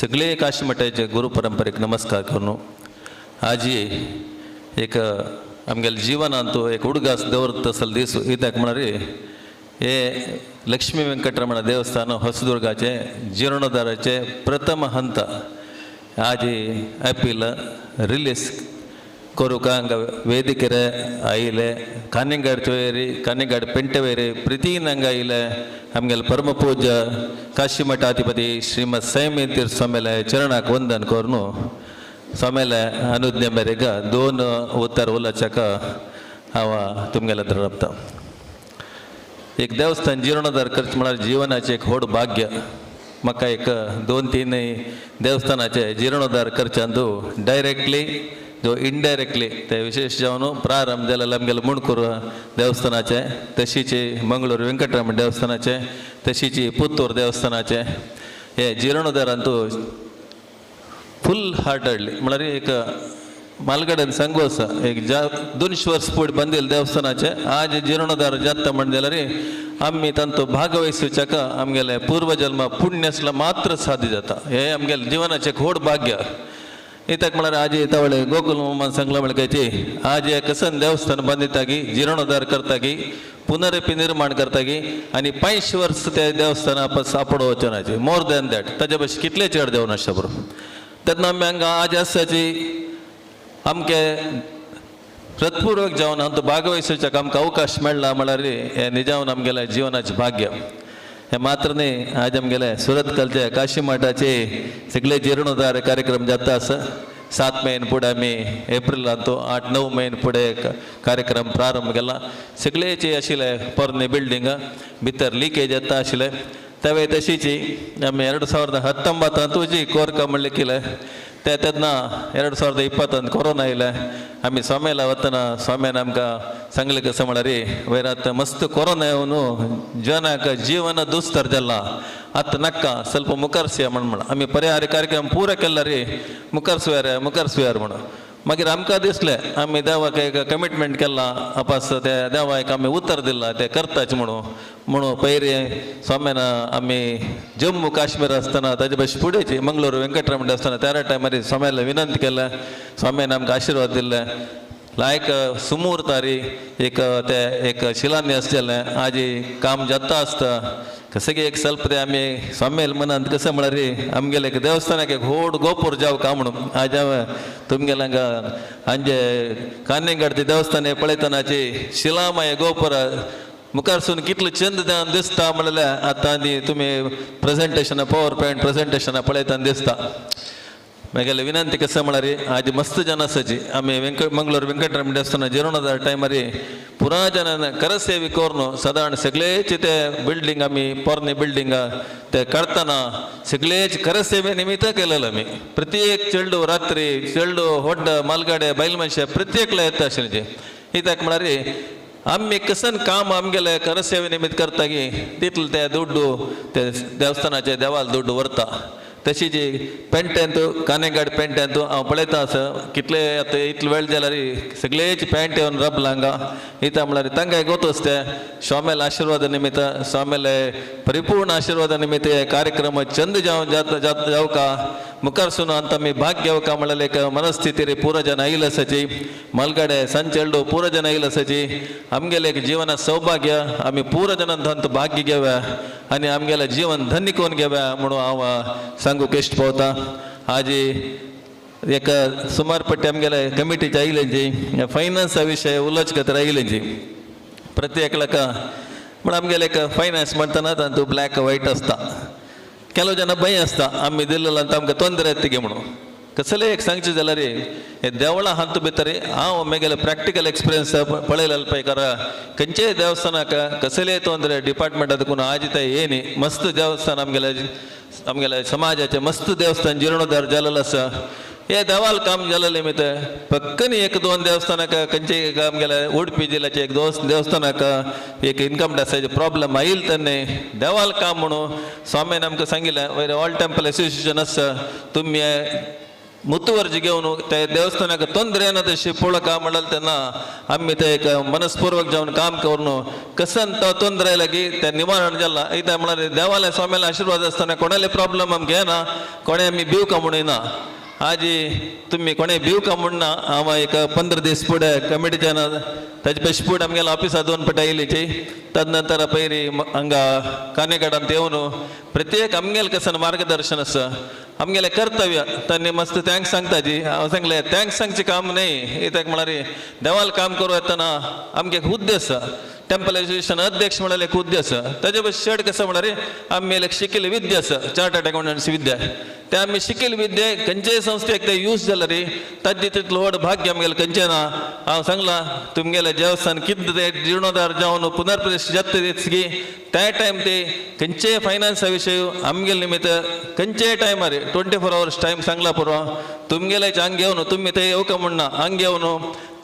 सगळे काशीमठाचे गुरु परंपरेक नमस्कार करून, आजी एक आमगेले जीवनांत एक उडगास दवरत असल दीस कित्याक म्हळ्यार हे लक्ष्मी वेंकटरमण देवस्थान होसदुर्गाचे जीर्णोद्धाराचे प्रथम हंत आजी अपील रिलीज करूंक हांगा वेदिकेर आयले कानिंगाड चोयरी कानिंगाड पेंटेवेरी प्रितीन हांगा आयले आमगेले परमपूज्य काशी मठाधिपती श्रीमद सैमी तीर्थ स्वामीले चरणाक वंदन करून स्वामीले अनुज्ञा मेरेग दोन उतर उलोवच्याक हांव तुमगेले राबता. एक देवस्थान जीर्णोद्धार करचें म्हळ्यार जिवनाचें एक व्हड भाग्य. म्हाका एक दोन तीन देवस्थानाचे जीर्णोद्धार करच्यांतू डायरेक्टली जो इनडायरेक्टली ते विशेष जावन प्रारंभ जाल्यार आमगेले मुणकूर देवस्थानाचे, तशीची मंगळूर वेंकटरमण देवस्थानाचे, तशीची पुत्तूर देवस्थानाचे हे जीर्णोद्धारांतू फूल हार्टेडली म्हळ्यार एक मालगड्यान सांगू आसा एक ज्या 200 वर्स फुडें बांदिल्ले देवस्थानाचे आज जीर्णोद्धार जाता म्हण जाल्यार आमी तांचो भागवहिसूच्याक आमगेले पूर्वजन्म पुण्य आसल्यार मात्र साध्य जाता. हे आमगेले जिवनाचें एक व्हड भाग्य. कित्याक म्हळ्यार आजी तवळे गोकुल मामान सांगलां म्हळ्यार कांय आज एक कसन देवस्थान बांदितागी जीर्णोद्धार करतागी पुनरपी निर्माण करतागी आनी 500 वर्स ते देवस्थान सापडो वचनाचे मोर दॅन that ताजे भशेन कितले चड देवन आसता बरोबर. तेन्ना आमी हांगा आज आसाची आमके हृत्पूर्वक जावन आमचो भागवहिसूच्याक आमकां अवकाश मेळ्ळा म्हळ्यार हें निजावन आमगेलें जिवनाचें भाग्य. हें मात्र न्ही आज आमगेले सुरतकलचे काशी मठाचे सगळे जीर्णोद्धार कार्यक्रम जाता आसा. 7 म्हयने फुडें आमी एप्रिलांत 8-9 म्हयने फुडें कार्यक्रम प्रारंभ केला. सगळेचे आशिल्ले पोरणे बिल्डींग भितर लिकेज येता आशिल्ले तेवे तशीची आमी 2019 जी कोरका म्हणलें केलें ते तेन्ना 2020 कोरोना येयले. आमी स्वाम्याला वतना स्वाम्यान आमकां सांगलें कसं म्हळ्यार वयर आतां मस्त कोरोना येवन जनाक जीवन दुस्तर जाला आतां नाका ಸ್ವಲ್ಪ मुखारसया म्हण म्हण आमी परिहार कार्यक्रम पुरो केला रे मुखारसुयार मुखारसुयार म्हणून. मागीर आमकां दिसलें आमी देवाक एक कमिटमेंट केला अपास ते देवाक आमी उतर दिलां ते करताच म्हणून म्हणून पयलीं स्वाम्यान आमी जम्मू काश्मीर आसतना ताजे भशेन फुडेंची मंगळूर वेंकटरमण आसतना त्या टायमार स्वाम्याला विनंती केलें. स्वाम्यान आमकां आशिर्वाद दिल्ले लायक सुमुहूर्तारी एक ते एक शिलान्यास जालें. आजी काम जाता आसता कसं एक ಸ್ವಲ್ಪ ते आमी स्वाम्याल मनांत कसं म्हळ्यार आमगेले एक देवस्थानाक एक व्हड गोपूर जावं का म्हणून आज हांवें तुमगेले हांगा हांजे कान्नेगाडचे देवस्थान पळयतनाची शिलामय गोपूर मुखारसून कितलो चंद दिसता म्हणल्यार आतां आनी तुमी प्रेजेंटेशनां पॉवर पॉयंट प्रेजेंटेशनां पळयतना दिसता. मागीर विनंती कसं म्हळ्यार आज मस्त जन आसाची आमी मंगळूर वेंकटरमण देवस्थान जिर्णोद्धार टायमार पुरा जनान करसेवी करून सादारण सगळेचे ते बिल्डींग आमी पोरणे बिल्डींग ते काडटना सगळेच करसेवे निमित्त केलेलं आमी. प्रत्येक चेडू रात्री चेडू होड्ड मालगाडे बैल मनशे प्रत्येकला येता आशिल्ले. कित्याक म्हळ्यार आमी कसन काम आमगेले करसेवे निमित्त करता की तितले ते दुड्डू ते देवस्थानाचे देवाल दुड्डू व्हरता. तशी जी पेंटेंत कानेगाड पेंटेंत हांव पळयता आसा कितले आतां इतलो वेळ जाल्यार सगळेच पेंट येवन रबला हांगा. इता म्हळ्यार तांकां गोत आसता स्वाम्याले आशिर्वादा निमित्त स्वाम्याले परिपूर्ण आशिर्वादा निमित्त हे कार्यक्रम चंद जावन जावका मुखार सून आतां आमी भाग घेवका म्हळ्यार एक मनस्थिती पुरो जन आयिल्ले आसाची. मालगाडे सांजचेल्डो पुरो जन आयिल्ले आसाची. आमगेले एक जिवना सौभाग्य आमी पुरो जनान तांचो भाग्य घेवया आनी आमगेलें जीवन धन्य करून घेवया म्हणून हांव सांगूंक इश्ट पावता. आजी एक सुमार पट्टी आमगेले कमिटीचे आयिल्ली फायनान्सा विशय उलोवचे खातीर आयिल्ली. प्रत्येकलाका म्हण आमगेले एक फायनान्स म्हणटना तातूंत ब्लॅक व्हायट आसता. ಕೆಲವು ಜನ ಭಯ आसता आमी दिल्लेलो आमकां ತೊಂದರೆ येतगी म्हणून. कसलें एक सांगचें जाल्यार हे देवळां हातूंत भितर हांव म्हगेलें प्रॅक्टिकल एक्सपिरियन्स पळयलें पळय कारण खंयचेय देवस्थानाक कसलेय ತೊಂದರೆ डिपार्टमेंटा देखून आज ते येयनी. मस्त देवस्थान आमगेलें आमगेल्या समाजाचें मस्त देवस्थान जिर्णोद्धार जालेलो आसा. हे देवाल काम जालेलें निमित्त पक्कनी एक दोन देवस्थानाक खंयचे आमगेले उडपी जिल्ल्याचे एक दोन देवस्थानाक एक इनकम टॅक्साचे प्रॉब्लम आयिल्ले तेन्ना देवाल काम म्हणून स्वामीन आमकां सांगिल्लें वयर ऑल टेम्पल एसोसिएशन आसा तुमी मुतुवर्जी घेवन ते देवस्थानाक ತೊಂದರೆ येना तशी पळोवका म्हणल्यार तेन्ना आमी ते एक मनस्पूर्वक जावन काम करून कसन तो ತೊಂದರೆ आयला की तें निवारण जाला. कित्याक म्हळ्यार देवाले स्वाम्याले आशिर्वाद आसतना कोणाले प्रॉब्लम आमकां येना, कोणें आमी भिवका म्हणून येना. आजी तुमी कोणें भिवका म्हण ना. हांव एक 15 दीस फुडें कमिटीच्यान ताजे पेश फुडें आमगेल्या ऑफिसा 2 पटे आयिल्ली. तदनंतर पयरी हांगा कानेकाडांत येवन प्रत्येक आमगेलें कसन मार्गदर्शन आसा आमगेलें कर्तव्य तांणी मस्त thanks सांगता जी. हांव सांगलें thanks सांगचें काम न्हय, कित्याक म्हळ्यार देवाल काम करूं येतना आमगे एक हुद्दे आसा. टेम्पल एसोसिएशन अध्यक्ष म्हळ्यार एक हुद्दे आसा. ताजे बस चड कसं म्हळ्यार आमी एक शिकिल्ली विद्या आसा, चार्टर्ड अकाउंटंट्स विद्या. ते आमी शिकिल्ली विद्या खंयचेय संस्थेक ते यूज जाल्यार ताजे तितलो व्हड भाग्य आमगेलें खंयचें ना. हांव सांगलां तुमगेलें देवस्थान कितें तें जिर्णोद्धार जावन पुनर्प्रतिश्ठ जाता की त्या टायम ते खंयचेय फायनान्सा विशय आमगेले निमित्त खंयचेय टायमार 24 आवर्स टायम सांगला पुरो तुमगेले हांग घेवन तुमी ते येवका म्हणना. हांग घेवन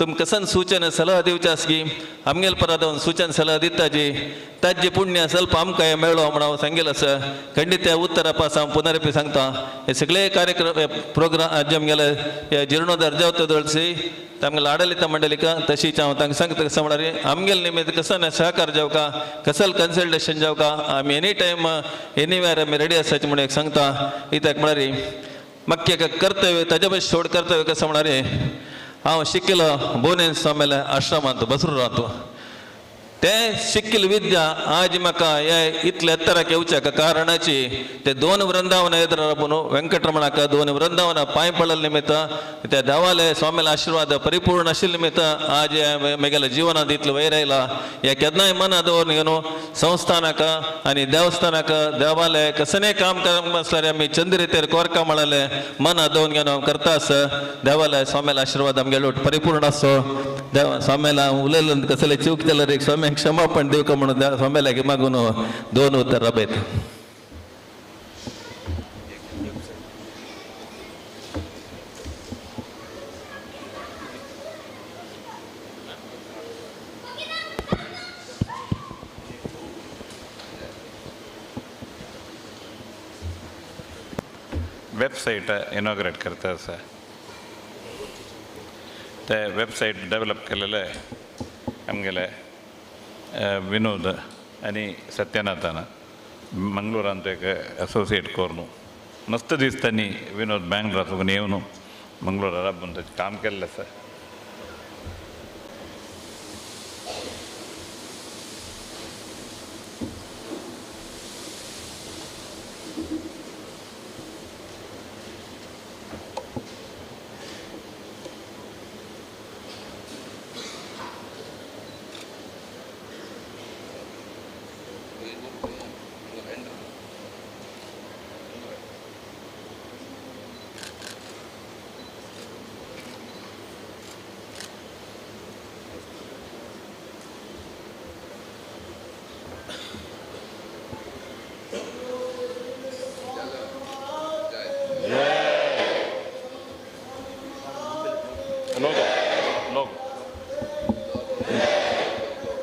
तुम कसन सूचन सलह दिवचे आसगी आमगेले परत सूचन सलह दिता जी ताजे पुण्य ಸ್ವಲ್ಪ आमकां मेळ्ळो म्हण हांव सांगेल आसा. खंडीत त्या उत्तरा पास हांव पुनरपी सांगता हे सगळे कार्यक्रम प्रोग्राम आज आमगेले हे जिर्णोद्धार जावता दळसी आमगेले आडलिता मंडलिका तशीच हांव तांकां सांगता कसं म्हळ्यार आमगेले निमित्त कसं सहकार जावका कसल कन्सल्टेशन जावका आमी एनी टायम एनीवेर आमी रेडी आसाचे म्हणून एक सांगता. कित्याक म्हळ्यार म्हाका एक कर्तव्य ताजे पयस सोड कर्तव्य कसं म्हळ्यार हांव शिकिल्लो बोनेन स्वामील्या आश्रमांत बसरुरांत ते शिकिल्ली विद्या आज म्हाका हे इतले एत्तराक येवच्याक कारणाची ते 2 वृंदावन येत राबून वेंकटरमणाक 2 वृंदावन पांय पडले निमित्त त्या देवाले स्वामीले आशिर्वाद परिपूर्ण आशिल्ले निमित्त आज म्हगेल्या जिवनांत इतलो वयर आयला. हे केन्नाय मना दवरून घेवन संस्थानाक आनी देवस्थानाक देवाले कसलें काम करप आसल्यार आमी चंद्रितेर कोरका म्हळ्याले मना दवरून घेवन हांव करता आसा. देवाले स्वामीले आशिर्वाद आमगेलो परिपूर्ण आसो. देवा स्वाम्याला उलयलो कसले चूक जाल्यार एक स्वाम्याक क्षमापण दिवका म्हणून स्वाम्याला मागून 2 उतर राबयत. वेबसायट इनॉग्रेट करता आसा. ते वेबसायट डेवलप केलेले आमगेले विनोद आनी सत्यनाथान मंगळूरांत एक असोसिएट करून मस्त दिसतानी विनोद बँगलोराक साकून येवन मंगळूरा राबून ताचें काम केल्लें आसा.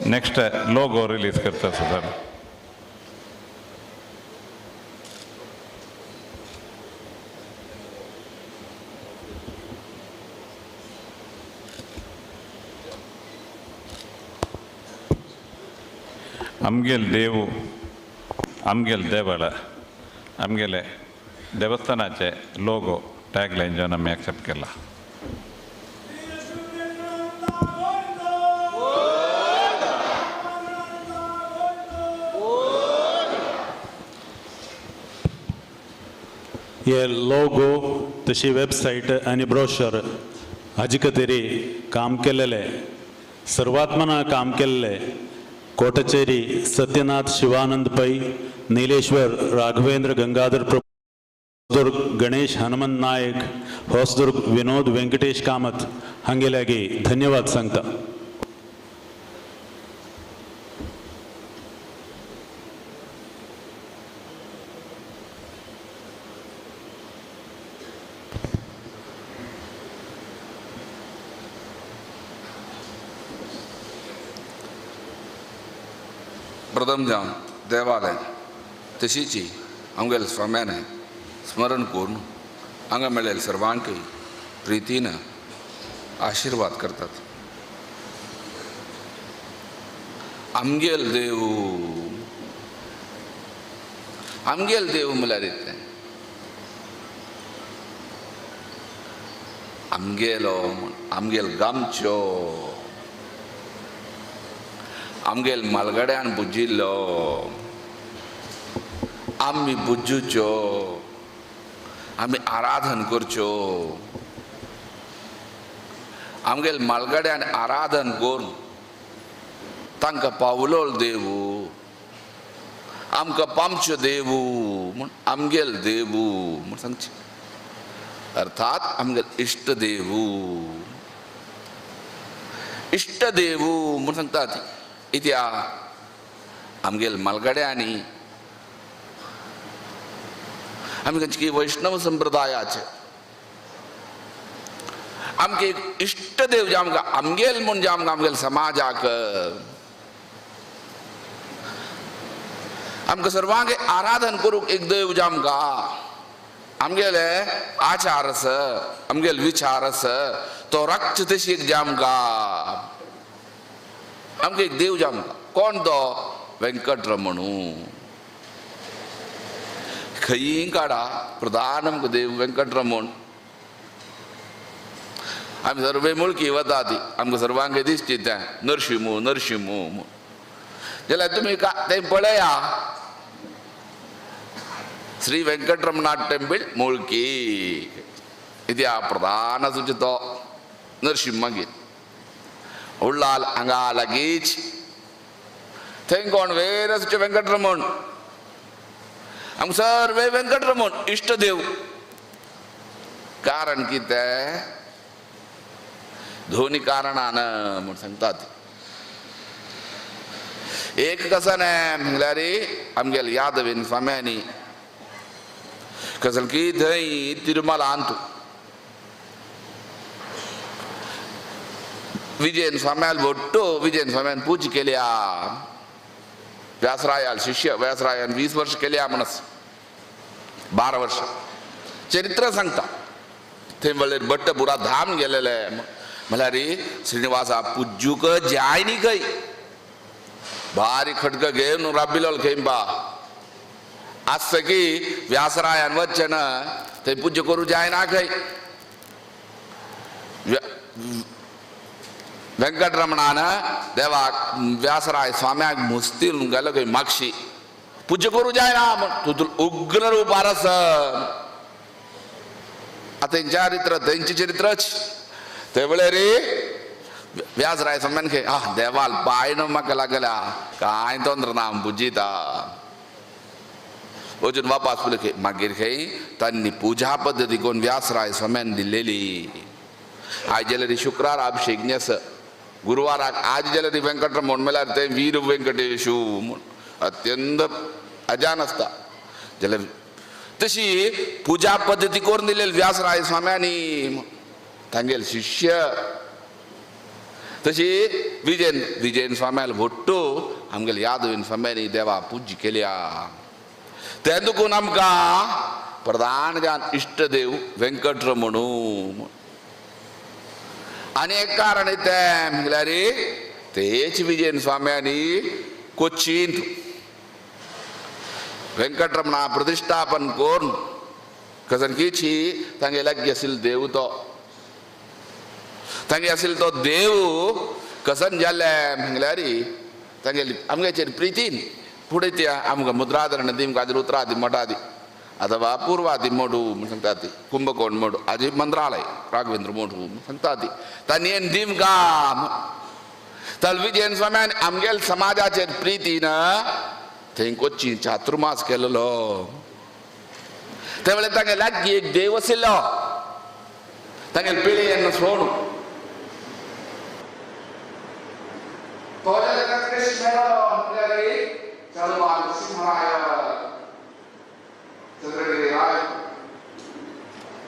नेक्स्ट लोगो रिलीज करता सर. आमगेल देव आमगेल देवळ आमगेले देवस्थानाचे लोगो टॅगलायन जावन आमी एक्सेप्ट केला. हे लोगो तशी वेबसायट आनी ब्रोशर हाजे खातीर काम केलेले सर्वात्मना काम केल्ले कोटचेरी सत्यनाथ शिवानंद पै, नीलेश्वर राघवेंद्र गंगाधर प्रभु, गणेश हनुमंत नायक, होसदुर्ग विनोद वेंकटेश कामत हांगेल्यागी धन्यवाद सांगता. प्रथम जावन देवालय तशीची आमगेले स्वाम्यान स्मरण करून हांगा मेळ्ळेले सर्वांकय प्रितीन आशिर्वाद करतात. आमगेल देव आमगेल देव म्हळ्यार इतलें आमगेलो आमगेल गामचो आमगेल मालगड्यान पुजिल्लो आमी पुजुच्यो आमी आराधन करच्यो आमगेल मालगड्यान आराधन करून तांकां पावलोल देवू आमकां पामच्यो देवू म्हूण आमगेल देवू म्हूण सांगचें. अर्थात आमगेल इश्ट देवू इश्ट देवू म्हूण सांगतात. इत्या आमगेल मालगड्यांनी आमी खंयची वैष्णव संप्रदायाचे आमगे एक इश्ट देव जे आमकां आमगेल म्हूण जे आमकां आमगेल समाजाक आमकां सर्वांक आराधन करूंक एक देव जे आमकां आमगेले आचार आस आमगेल विचार आस तो राखचे तशी एक जे आमकां आमकां एक देव जे आमकां कोण तो वेंकटरमणू. खंयी काडा प्रधान आमकां देव वेंकटरमण. आमी सर्वे मुळकी वता ती आमकां सर्वांक दिसची तें नरशिमू नरशिमू म्हूण. जाल्यार तुमी तें पळया श्री वेंकटरमणाथ टेम्पल मुळकी इत्या प्रधान सुचे तो नरशिम मागीर उल्लाल हांगा लागींच थंय कोण वेर सुचे वेंकटरमण आमकां सर्वे वेंकटरमण इश्ट देव. कारण कितें दोनी कारणान म्हूण सांगतात. एक कसं न्हय म्हणल्यार आमगेले यादवीन स्वाम्यांनी कसल की थंय तिरुमलांत विजयन स्वाम्याल भट्टो विजयन स्वाम्यान पूजा केल्या व्यासरायाल शिष्य व्यासरायान 20 वर्ष केल्या म्हणस 12 वर्ष चरित्र सांगता. थंय म्हणल्यार भट्ट पुरा धाम गेलेले म्हणल्यार श्रीनिवासा पुज्जूक जाय न्ही खंय भारी खडक घेवन राबिलो खंय बा आसता की व्यासरायान वचचें ना थंय पुज्य करूं जायना खंय. वेंकटरमणान देवाक व्यासराय स्वाम्याक मुस्ती गेलो खंय मागशी पुज्य करूं जायना म्हूण तूं उग्र रूपार आस. आतां तेंचें चरित्र तेंचें चरित्रच ते वेळार व्यासराय स्वाम्यान खंय आह देवाल पांय न्हू म्हाका लागल्या कांय तोंद्र ना पुजिता वचून वापास पळय खंय मागीर खंय तांणी पुजा पद्दती कोण व्यासराय स्वाम्यान दिल्लेली. आज जाल्यार शुक्रार अभिषेक न्ही गुरुवाराक आज जाल्यार वेंकटरमण म्हळ्यार ते वीर वेंकटेशू म्हूण अत्यंत अजान आसता. जाल्यार तशी पुजा पद्दती करून दिलेली व्यासराय स्वाम्यांनी तांगेले शिष्य तशी विजयन विजयन स्वाम्याल भोट्टू आमगेले यादवीन स्वाम्यानी देवा पूज्य केल्या. तें दुखून आमकां प्रधान जान इश्टदेव वेंकटरमणू. आनी एक कारण तें म्हळ्यार तेच विजयन स्वाम्यांनी कोच्चींत वेंकटरमणा प्रतिष्ठापन करून कसन की तांगे लागीं आशिल्लो देव तो तांगे आशिल्लो तो देव कसन जालें म्हळ्यार तांगेली आमगेचेर प्रितीन फुडें त्या आमकां मुद्राधरण दिमकां रुत्रादी मठादी अथवा पूर्वादी मोडू म्हूण सांगता ती कुंभकोण मोडू आजी मंत्रालय राघवेंद्र मोडू म्हूण सांगता ती तांणी येन दिमकां तर विजयन स्वाम्यान आमगेल समाजाचेर प्रितीन थंय कोच्ची चातुर्मास केलेलो. ते वेळार तांगे लागीं एक देव आशिल्लो तांगेले पिळयेन सोडू चंद्रगिरी राय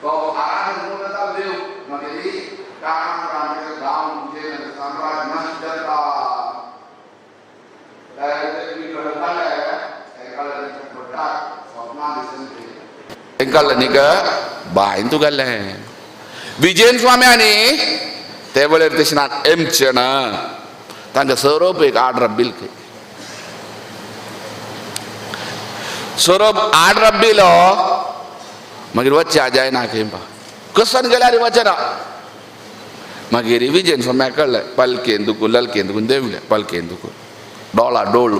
तो आराधन जाता देव मागीर गांव साम्राज्य नश्ट जाता. तांकां बांयन तुगेलें विजयन स्वाम्यांनी ते वेळेर तशें ना एमचें ना तांकां सोरोप एक आड रब्बील सोरोप आड रब्बिलो मागीर वच्चे जायना खंय कसन गेल्यार वचना. मागीर विजयन स्वाम्याक कळ्ळें पालकेन दुखून ललकेन दुखून देंवलें पालकेन दुखून डोळा डोळ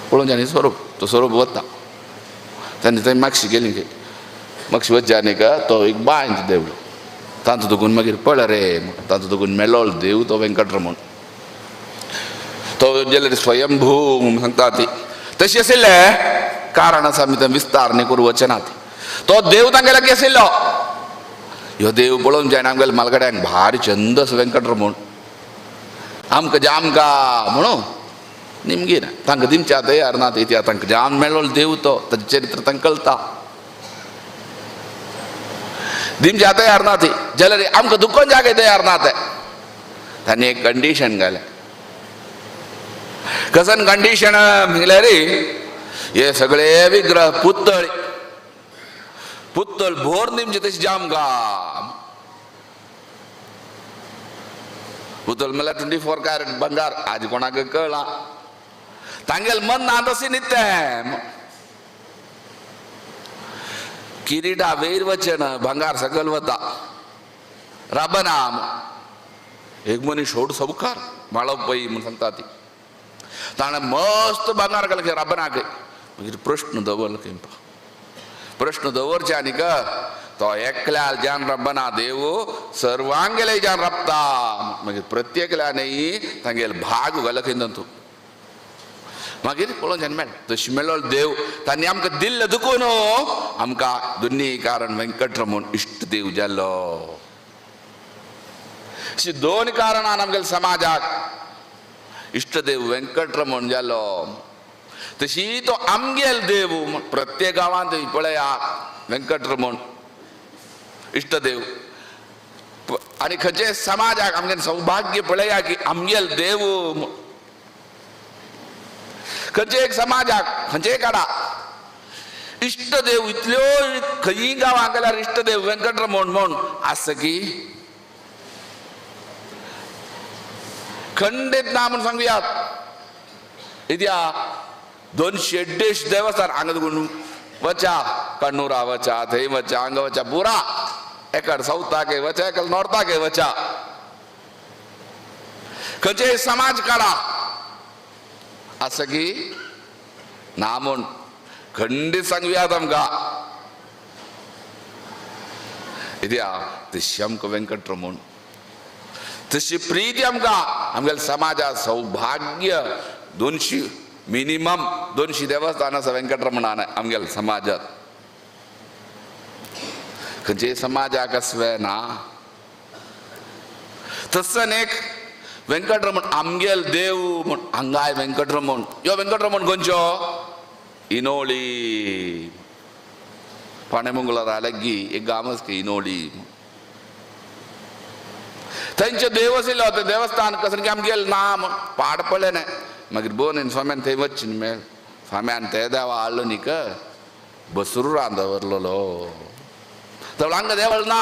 पळोवन जाणी सोरोप तो सोरोप वता तांणी थंय मागशी गेली खंय मागशी वचचे आनी तो एक बांयंत देंवलो तांचो दुखून मागीर पळय रे तांचो दुखून मेलो देव तो वेंकटरमण तो जाल्यार स्वयंभू म्हूण सांगता ती तशी आशिल्लें कारण आसा आमी तें विस्तार न्ही करूं वचना ती तो देव तांगे लागीं आशिल्लो. ह्यो देव पळोवन जायना आमगेले मालगड्यांक भारी चंद असो वेंकटरमण आमकां जामकां म्हणून निमगी ना तांकां दिमच्या तयार ना ते तांकां जाम मेळ्ळो देव तो ताचें चरित्र तांकां कळटा दिमच्या तयार ना ती जाल्यार आमकां दुखोन जागे तयार ना ते तांणी एक कंडिशन घालें. कसन कंडिशन म्हणल्यार हे सगळे विग्रह पुतळ पुतळ भोर निमचे तशें जामकां पुतळ म्हणल्यार 24 कॅरेट बंगार आज कोणाक कळ्ळां तांगेल मन ना तशें न्ही तें किरीटा वयर वचन भांगार सकयल वता राबना एक मनीस होड सबकार माळप पै म्हूण सांगता ती ताणें मस्त भांगार घालें राबनाक. मागीर प्रश्न दवरलो खंय प्रश्न दवरचे आनी तो एकल्या जान रब्बना देव सर्वांगेले जान रबता मागीर प्रत्येकल्यानय तांगेले भाग घालो खंय तातूंत. मागीर पळोवन जाण मेळ्ळें तशें मेळ्ळो देव तांणी आमकां दिल्लें दुखून आमकां दोन्ही कारण वेंकटरमण इश्ट देव जालो. अशी दोन कारणान आमगेल्या समाजाक इश्टदेव वेंकटरमण जालो. तशी तो आमगेल देव प्रत्येक गांवांत पळया वेंकटरमण इश्टदेव आनी खंयचे समाजाक आमगेलें सौभाग्य पळया की आमगेल देव खंयचे एक समाजाक खंयचे काडा इश्टदेव इतल्यो खंयी गांवांत गेल्यार इश्टदेव वेंकटरमण म्हूण आसा की खंडीत ना म्हूण सांगुयात. इत्या 250 देवस्थान हांगा दुखून वचा कण्णूरा वचा थंय वचा हांगा वचा पुरा एकर सावथाक वचा एकर नॉर्थाक वचा खंयचे समाज काडा आसा की ना म्हूण खंडीत सांगुयात आमकां. इत्या तशी आमकां वेंकटरमण तशी प्रिती आमकां आमगेल्या समाजात सौभाग्य 200 मिनिमम 200 देवस्थान आसा वेंकटरमणान आमगेल्या समाजात. खंयचे समाजाक आसवे ना तसन एक वेंकटरमण आमगेल देव म्हूण हांगाय वेंकटरमण यो वेंकटरमण खंयचो इनोळी पाणेमंगळारा लागीं एक गांव आसा इनोळी. थंयचे देव आशिल्लो तें देवस्थान कसं की आमगेले ना पाड पडलें न्हय. मागीर बोन स्वाम्यान थंय वचचे न्ही मेळ स्वाम्यान ते देवा हाडलो न्ही क बसरूरान दवरलेलो तवळ हांगा देवळ ना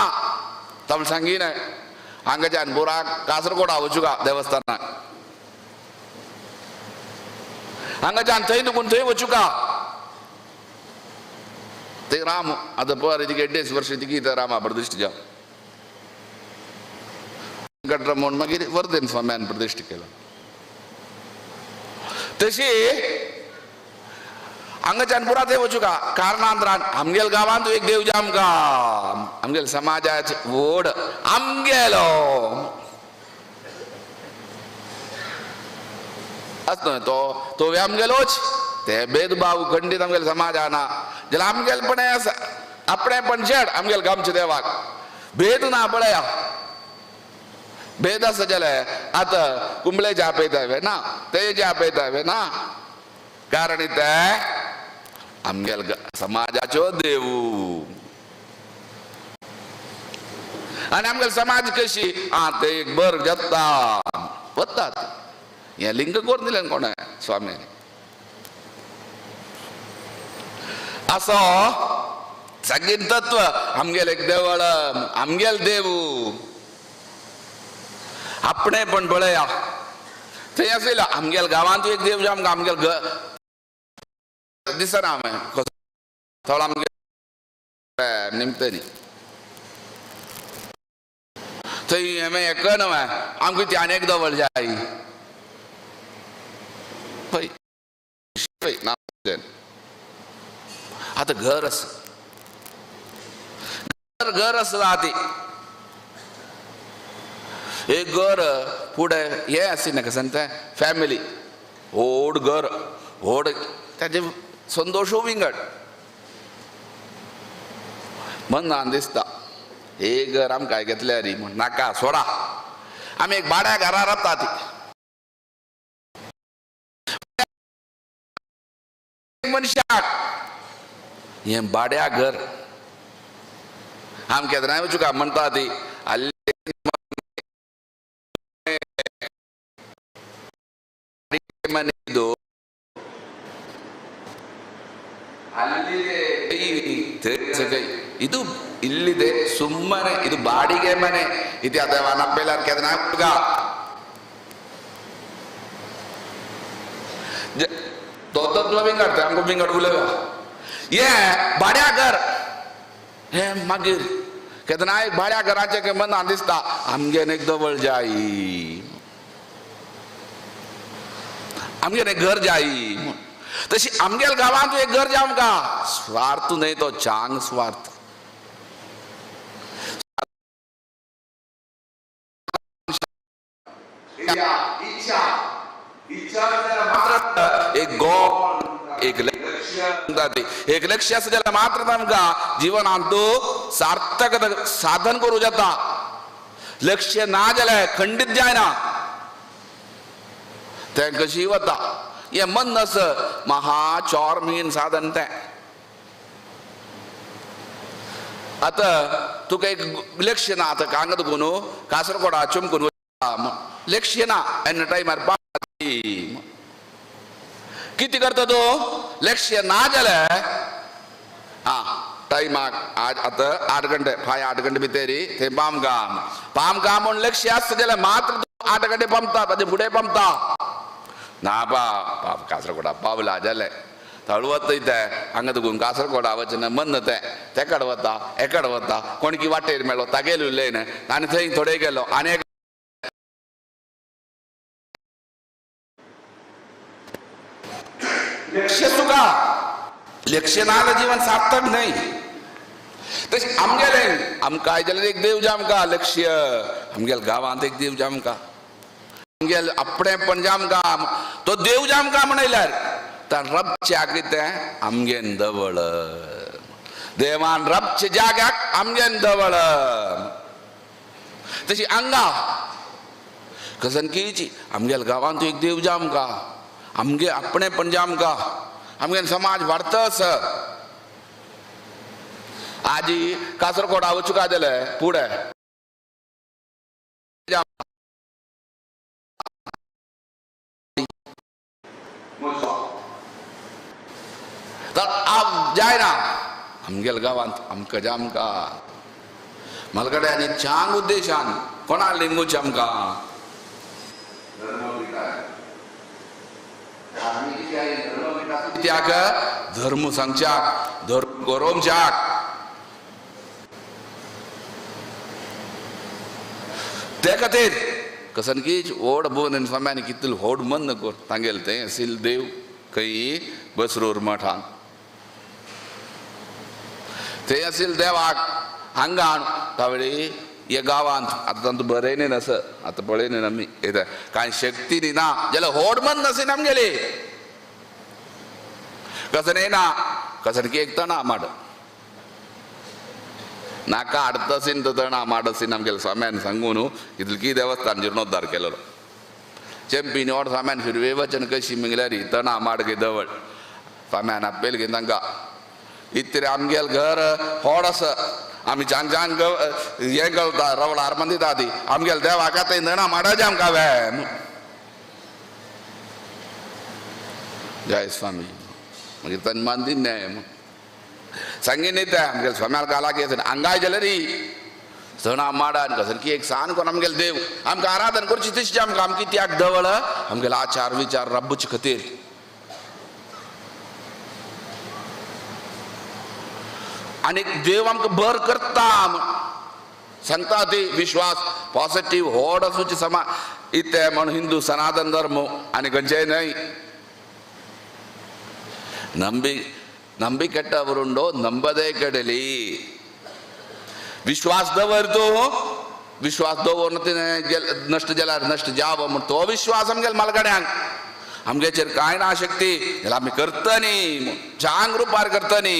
तवळ सांगी न्हय हांगाच्यान बुराक कासरगोडा वचूका देवस्थानाक हांगाच्यान थंय दुखून थंय वचूका ते राम आतां पर इतके 1.5 वर्ष तिकी रामा प्रतिष्ठा जाव वेंकटरमण मागीर वर्धन स्वाम्यान प्रतिष्ठा केला. तशी हांगाच्यान पुरा थंय वचूका कारणांतरान आमगेल गांवांत एक देव आमकां आमगेल समाजाचे व्हड आमगेलो आसता न्हय तो तो आमगेलोच ते भेदभाव खंडीत आमगेले समाजान ना जाल्यार आमगेलपणें आसा आपणेपण शेड आमगेल गांवच्या देवाक भेद ना पळया भेद आसा जाल्यार आतां कुंबळेचे आपयता वे ना तेजे आपयता वे ना कारण ते आमगेल समाजाचो देव आनी आमगेल समाज कशी आं ते एक बर जाता वतात हें लिंग करून दिलें कोणें स्वामीन असो सगळीं तत्व आमगेल एक देवळ आमगेल देव आपणें पण पळया थंय आशिल्लो आमगेल गांवांत एक देव आमकां आमगेल दिसना हांवें कसो थोडो आमगेल निमते न्ही थंय हांवें एक न्हय आमकां ती आनी एक दवळ जाय पळय पळय ना आतां घर आसा घर घर आसा आतां एक घर फुडें हें आशिल्लें कशें तें फॅमिली व्हड घर व्हड ताजे संतोशूय विंगड मनान दिसता एक घर आमकां घेतलें रे म्हण नाका सोडा आमी एक भाड्या घरा रावता ती मनशाक हें भाड्या घर आम केन्नाय वचूका म्हणटा ती आल्ली ಇದು ಇಲ್ಲಿದೆ ಸುಮ್ಮನೆ ಇದು ಬಾಡಿಗೆ ಮನೆ ಇದು ಅಥವಾ ನಪ್ಪೆಲ್ಲ तो विंगड आमकां विंगड उलय हे भाड्या घर हे मागीर केन्ना एक भाड्या घराचें मनान दिसता आमगेर एक दवळ जाय आमगेर एक घर जाय तशी आमगेल गांवांत एक घर जाय आमकां स्वार्थ न्हय तो चांग स्वार्थ एक गोल एक लक्ष्य एक लक्ष्य आसा जाल्यार मात्र आमकां जिवनांत सार्थक साधन करूं जाता. लक्ष्य ना जाल्यार खंडीत जायना तें कशी वता हें मन आस महा चॉर्मीन साधन तें. आतां तुका एक लक्ष्य ना आतां कांगा तुका न्हू कासरगोडा चमकून लक्ष्य ना एन्ना टायमार कितें करता तूं लक्ष्य ना जाल्यार आं टायमाक आतां 8 घंटे फाय 8 घंटे भितर थंय पाम काम पाम काम म्हूण लक्ष्य आसता जाल्यार मात्र तूं 8 घंटे पंपता ताजे फुडें पंपता ना बा बाप कासरगोडा पावला जालें थळ वता तें हांगा तुका कासरगोडा वचना मन तें तेकड वता एकड वता कोणकी वाटेर मेळ्ळो तागेल उलयन आनी थंय थोडे गेलो आनी लक्ष्य तुका लक्ष्य ना जाल्यार जीवन सार्थक न्हय. तशें आमगेलें आमकां जाल्यार एक देव जाय आमकां लक्ष्य आमगेल गांवांत एक देव जाय आमकां आमगेल आपणेपण जाय आमकां तो देव जाय आमकां म्हणल्यार ताण रबच्या कितें आमगेन दवळ देवान रबच्या जाग्याक आमगेन दवळ. तशी आंगा कसन किची आमगेल गांवांत एक देव जाय आमकां आमगे आपणेपण जाय आमकां आमगे समाज वाडतच. आजी कासरगोडा वचूका जालें फुडें तर जायना आमगेल गांवांत आमकां जामकां म्हालगडे आनी चांग उद्देशान कोणा लिंगूचे आमकां कित्याक धर्म सांगच्याक धर्म गोरोवच्याक ते खातीर कसन की व्हड बोन स्वाम्यान कितले व्हड मन कर तांगेल तें आशिल्ले देव खंय बसरूर मठान ते आशिल्ले देवाक हांगा तावळी हे गांवांत आतां तांतूं बरें न्ही नास आतां पळय न्ही आमी येता कांय शक्ती न्ही ना जाल्यार व्हड मन नासी आमगेली कसन येना कसन की एक तणा माड नाका हाडतासीन तो तणा माडसीन आमगेले स्वाम्यान सांगू न्हू इतली देवस्थान जिर्णोद्धार केलेलो चेंपीन व्हड स्वाम्यान फिरवे वचन कशी म्हणल्यार तणा माड गे दवळ स्वाम्यान आपेल गे तांकां इतरे आमगेल घर व्हड आसा आमी चांग चांग हें गलता रवळार मंदिता ती आमगेल देवाक आतां नणा माडाचे आमकां वे जय स्वामी मागीर तांणी मानदी न्याय सांगी न्ही तें आमगेल स्वाम्याल गालाक येता हांगाय जाल्यार सणा माडान कसन की एक सान कोण आमगेल देव आमकां आराधन करची तशी आमकां आमकां कित्याक दवळ आमगेल आचार विचार रब्बूचे खातीर आनी देव आमकां बर करता सांगता ती विश्वास पॉजिटीव व्हड आसूची समा इतें म्हण हिंदू सनातन धर्म आनी खंयचेय न्हय ನಂಬಿ ನಂಬಿ ಕೆಟ್ಟವರುಂಡೋ ನಂಬದೇ ಕೆಡಲಿ विश्वास दवर तो विश्वास दवरून तें नश्ट जाल्यार नश्ट जावो म्हण तो विश्वास आमगेले म्हालगड्यांक आमगेचेर कांय ना शक्ती जाल्यार आमी करतनी चांग रुपार करतनी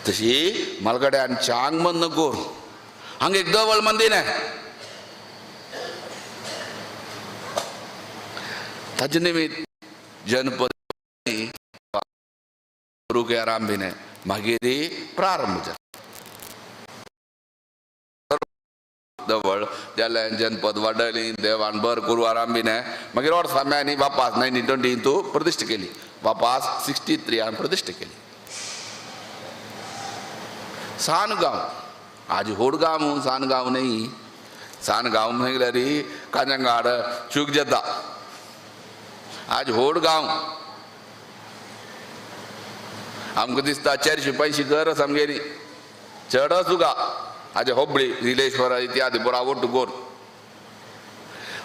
तशी म्हालगड्यान चांग मन नको हांगा एक दवळ मंदिर ताजे निमित्त जनपद आरांभिने मागीर प्रारंभ जाता दवळ जाल्यार जनपद वाडयली देवान बर करू आरांभिने मागीर वर्सां स्वाम्यांनी वापास 1920 प्रतिश्ठा केली वापास 63 प्रतिश्ठा केली. सान गांव आज होड गांव सान गांव न्ही सान गांव म्हणल्यार कांजंगाड चूक जाता आज होड गांव आमकां दिसता 400 500 घर आसा आमगेली चड तुका आज होबळी निलेश्वर इत्यादी पुरा वट्टू गोर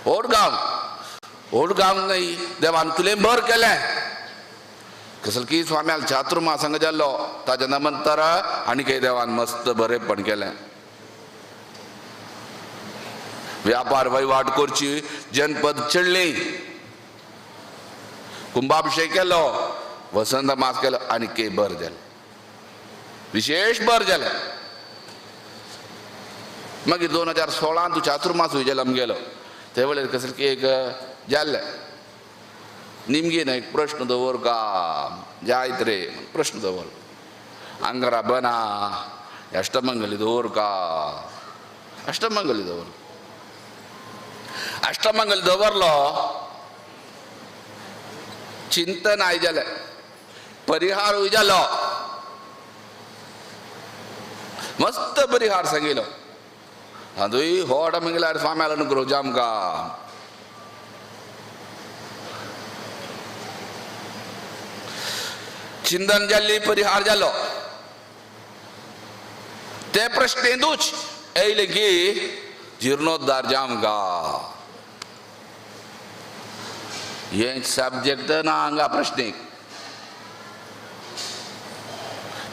होड गांव होड गांव न्ही देवान तुलें बर केलें कसल की स्वाम्याल चातुर्मास हांगा जाल्लो ताच्या नंतर आनी काही देवान मस्त बरेपण केलें व्यापार वहिवाट करची जनपद चडली कुंभाभिषेक केलो वसंत मास केलो आनी के बर जालें विशेष बर जालें. मागीर 2016 तूं चातुर्मास जालो आमगेलो ते वेळेर कसले की एक जाल्लें निमगी ना एक प्रश्न दवर का जायत रे प्रश्न दवर अंगरा बना अष्टमंगली दवर का अष्टमंगली दवर अष्टमंगली दवरलो चिंतन I जालें परिहारूय जालो मस्त परिहार सांगिलो हातूंय होड म्हणल्यार स्वाम्याल अनुग्रह जामकां चिंतन जाल्ली परिहार जालो ते प्रश्नेंतूच येयले की जिर्णोद्धार जामकां हे सब्जेक्ट ना हांगा प्रश्नीक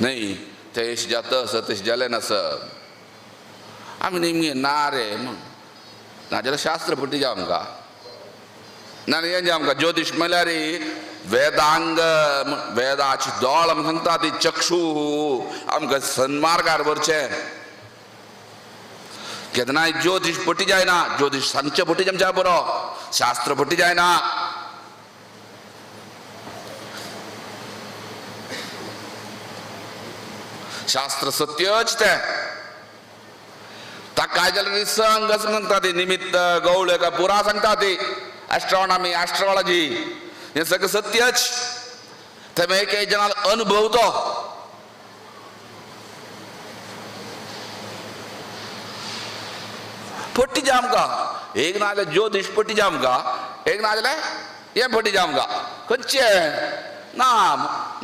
न्ही तेश जाता आसा तशें जालें नासा आमी नेमके ना रे म्हूण नाजाल्यार शास्त्र पटी जावं आमकां ना हें जावं आमकां ज्योतिश म्हणल्यार वेदांग वेदाची दोळ आमकां सांगता ती चक्षू आमकां सन्मार्गार व्हरचें केन्नाय ज्योतिश पटी जायना ज्योतिश सांगचें पटी आमच्या बरो शास्त्र पटी जायना शास्त्र सत्यच तें ताका काय जाल्यार संग अशें सांगता ती निमित्त गवळ का पुरा सांगता ती ॲस्ट्रॉनॉमी, ॲस्ट्रॉलॉजी हें सगळें सत्यच. थंय एक एक जणांक अनुभव तो. पट्टी जामका एक ना जाल्यार ज्योतिश पट्टी जामका, एक ना जाल्यार हें पट्टी जामका. खंयचें ना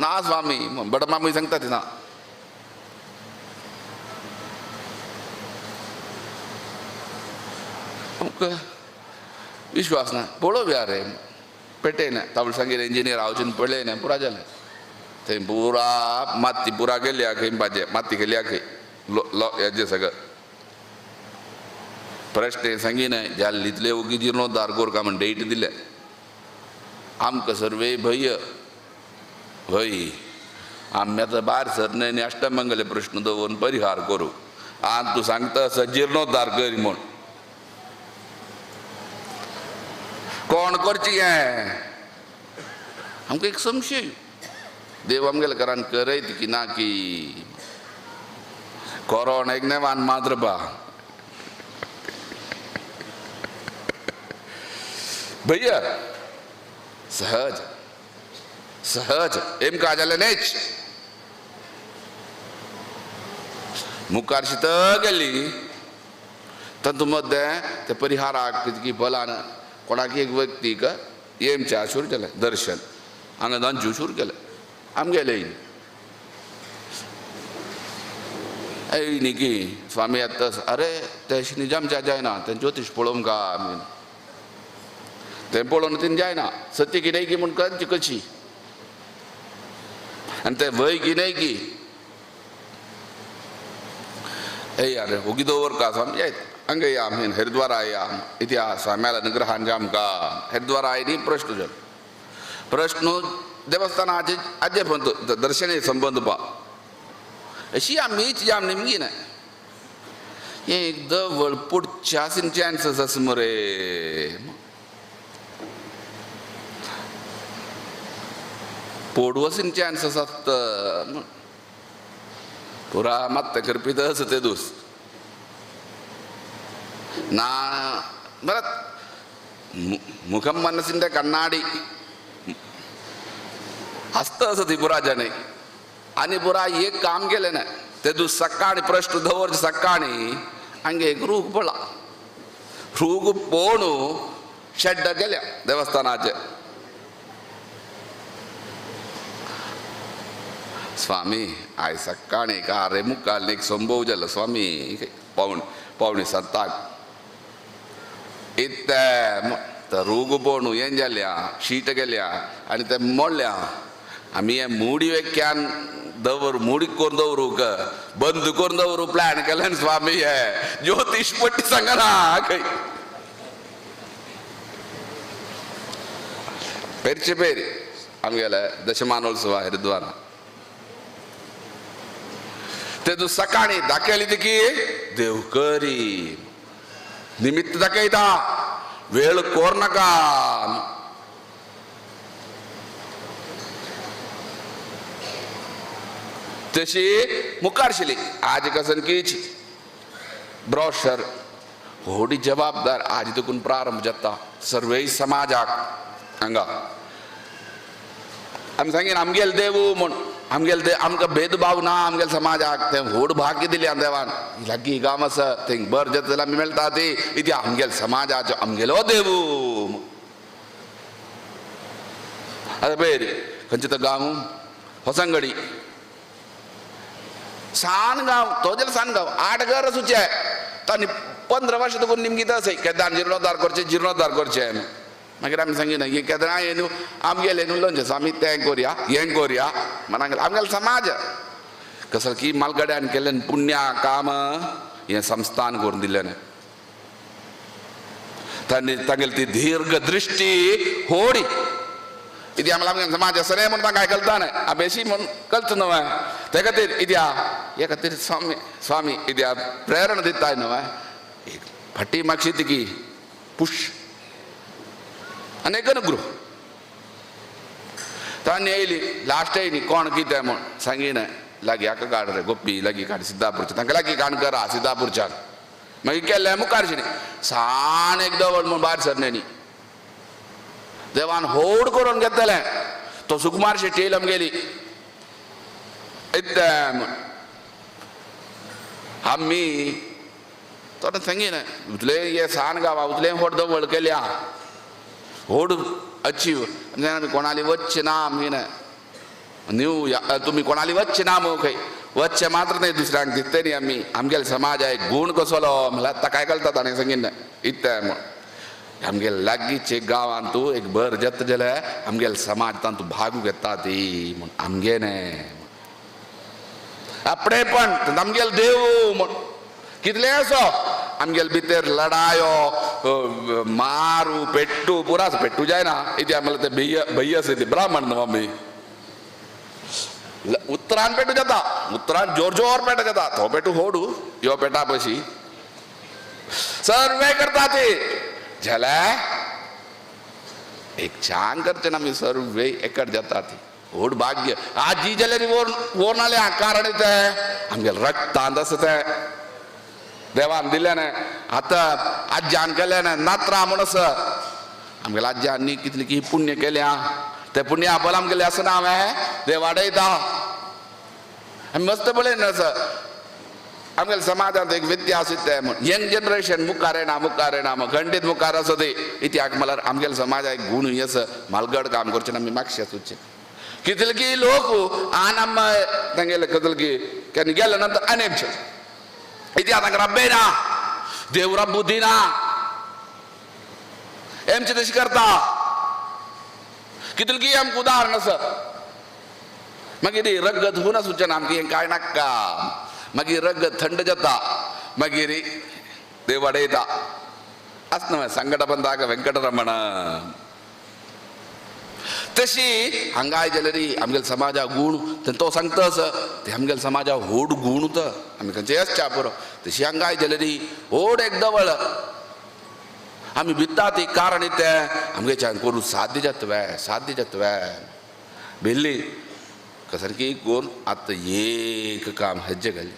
ना स्वामी, बडमामी सांगता ती ना. आमकां विश्वास ना. पळोवया रे पेटयना तावळ सांगीर इंजिनियर हांव पळय ना पुरा जालें. थंय पुरा माती पुरा गेल्या खंय भाजे माती गेल्या खंय हेजें सगळें. प्रश्न सांगिना जाल्ले इतले ओगी जिर्णोद्धार करका म्हण डेट दिले. आमकां सर्वे भय हय आमी आतां भायर सरनाय आनी अष्टमंगल प्रश्न दवरून परिहार करूं. आनी तूं सांगता असो जिर्णोद्धार कर म्हूण कोण करची हें आमकां एक संशय. देव आमगेल्या घरान करयत की ना की कोरोना एक नेमान मात्र बा भैया सहज सहज एम का जालें न्हयच. मुखार शीत गेली तातूंत मदें ते परिहाराक कितकी बलान कोणाक एक व्यक्तीक एमच्या सुरू केलें दर्शन हांगा दांजू सुरू केलें आमगेले न्ही की स्वामी आतां अरे तें निजामच्या जायना तें ज्योतिश पळोवंक का आमी तें पळोवन तीन जायना सत्य की न्हय की म्हूण कंची कशी आनी तें वय की न्हय की ए अरे ओगी दवर का स्वामी जायत हांगा या आमी हरिद्वारा या इतिहास स्वाम्याला अनुग्रहान आमकां हरिद्वारा आयली प्रश्न जालो. प्रश्न देवस्थानाचे आजे पंत दर्शने संबंद पा अशी आमीच जाम निमगी ना एक दवळ पुढच्या चान्सेस आसा मरे. पोडवसीन चान्सेस आसता पुरा मात्त करपी आसा ते दोस ना बरं मुखम मनसिंद कन्नाडी हसत आसा ती पुरा जाणे आनी पुरा एक काम केलें ना ते दीस सकाळी प्रश्न दवरचे सकाळी हांगे एक रूख पडला. रूख पळोवन शेड्ड गेल्या देवस्थानाचे. स्वामी आयज सकाळी का रे मुखार एक संभव जालो स्वामी पावणे 7 इतलें रूख पळोवन हें जाल्या शीट गेल्या आनी तें मोडल्या. आमी हें मुडी वेक्यान दवर मुडी करून दवरूंक बंद करून दवरू प्लॅन केलें स्वामी हे ज्योतिश पट्टी सांगना खंय पेरचे पेर आमगेले दशमानोत्सव हरिद्वारा ते तूं सकाळी दाखयली ती देव करी निमित्त दाखयता वेळ कोर नाका. तशी मुखारशिली आज कसन कीच ब्रोशर व्हडी जबाबदार आज देखून प्रारंभ जाता सर्वय समाजाक हांगा आमी सांगीन आमगेल देवू म्हूण आमगेल दे आमकां भेदभाव ना आमगेल समाजाक तें व्हड भाग्य दिलें देवान लागीं गांव आसा थंय बर जाता जाल्यार आमी मेळटा ती इती आमगेल समाजाचो आमगेलो देवू. आतां पळय खंयचो तो गांव होसंगडी सान गांव तो जाल्यार सान गांव 8 घर आसूचे तांणी 15 वर्सां देखून निमगीत आसा केदार जिर्णोद्धार करचें जिर्णोद्धार करचें. मागीर आमी सांगिना हें केन्ना हें न्हू आमगेलें न्हू लोनचें स्वामी तें कोरया हें कोरया म्हण आमगेलो समाज कसो की मालगड्यान केल्लें पुण्या काम हें संस्थान करून दिल्लें तांणी तांगेली ती दीर्घ दृश्टी होडी इति आमकां आमगे समाज आसा न्हय म्हूण तांकां आयकलता न्हय अभ्यासी म्हूण कळटा न्हय ते खातीर इत्या हे खातीर स्वामी स्वामी इत्या प्रेरणा दिताय न्हय एक फाटी मागशी तिकी पुश आनी एक अनुग्रह तांणी येयली लास्ट येयली कोण कितें म्हूण सांगिना लागीं हाका काड रे गोपी लागीं काड सिद्धापूरच्या तांकां लागीं काण करा सिद्धापूरच्यान मागीर केल्लें मुखार सान एक दवळ म्हूण भायर सरलें न्ही. देवान होड करून घेतलें तो सुकुमार शेट्टी येयलो आमगेली इतलें आमी तो सांगीन उतले हे सान गांवा उतले व्हड दवळ केल्या व्हड अचीव आमी कोणाली वच्चे ना आमी न्यू तुमी कोणाली वच्चे ना मग खंय वच्चे मात्र न्हय दुसऱ्यांक दिसते न्ही आमी आमगेले समाज एक गूण कसलो म्हणल्यार ताका काय कळटा ताणें सांगीन इतलें म्हूण आमगेले लागींचे गांवांत तूं एक बर जाता जाल्यार आमगेले समाज तातूंत भाग घेता ती म्हूण आमगे न्हय आपणेपण आमगेले देव म्हूण कितलें असो आमगेले भितर लडायो मारू पेट्टू पुरास पेट्टू जायना इति आमगेले ते भय्य भय्य आसा ते ब्राह्मण न्हू आमी उतरान पेटू जाता उतरान जोर जोर पेटू जाता तो पेटू होडू यो पेटा पशी सर्वे करता ते जाल्यार एक छान करचे ना आमी सर्वे एकट जाता ती व्हड भाग्य आजी जाल्यार वोर वोर नाल्या कारण तें आमगेले रक्तांत आसा तें देवान दिलें न्हय आतां आज्यान केलें न्हय नात्रां म्हूण आसा आमगेल्या आज्यांनी कितली की पुण्य केल्या ते पुण्य आपल आमगेलें आसा ना हांवें देव वाडयता आमी मस्त पळयन आसा आमगेल्या समाजांत एक व्यत्यास येता म्हूण यंग जनरेशन मुखार येना मुखार येना खंडीत मुखार आसा ती इतिहास म्हणल्यार आमगेल्या समाजाक एक गूण आसा मालगड काम करचें ना आमी मागशे सुचे कितले की लोक आन आम तांगेले कितले की केन्ना गेले नंतर आनी इतिहास तांकां रब्बे ना देव रब्बू दिना एमचे तशें करता कितले की आमकां उदाहरण आसा मागीर रगत हुना सुचना आमकां हें कांय नाका मागीर रगत थंड जाता मागीर देव वाडयता आसना संकट ಬಂದಾಗ ವೆಂಕಟರಮಣ तशी हांगाय जाल्यार आमगेले समाजा गूण तो सांगता आसा ते आमगेले समाजा व्हड गूण उता आमी खंयचेय आसच्या पुरो तशी हांगाय जाल्यार व्हड एक दवळ आमी भिता ती कारण तें आमगेच्यान करूं साध्य जाता वे साध्य जाता वे भिल्ली सारकी कोण आतां एक काम हेज्जे घाली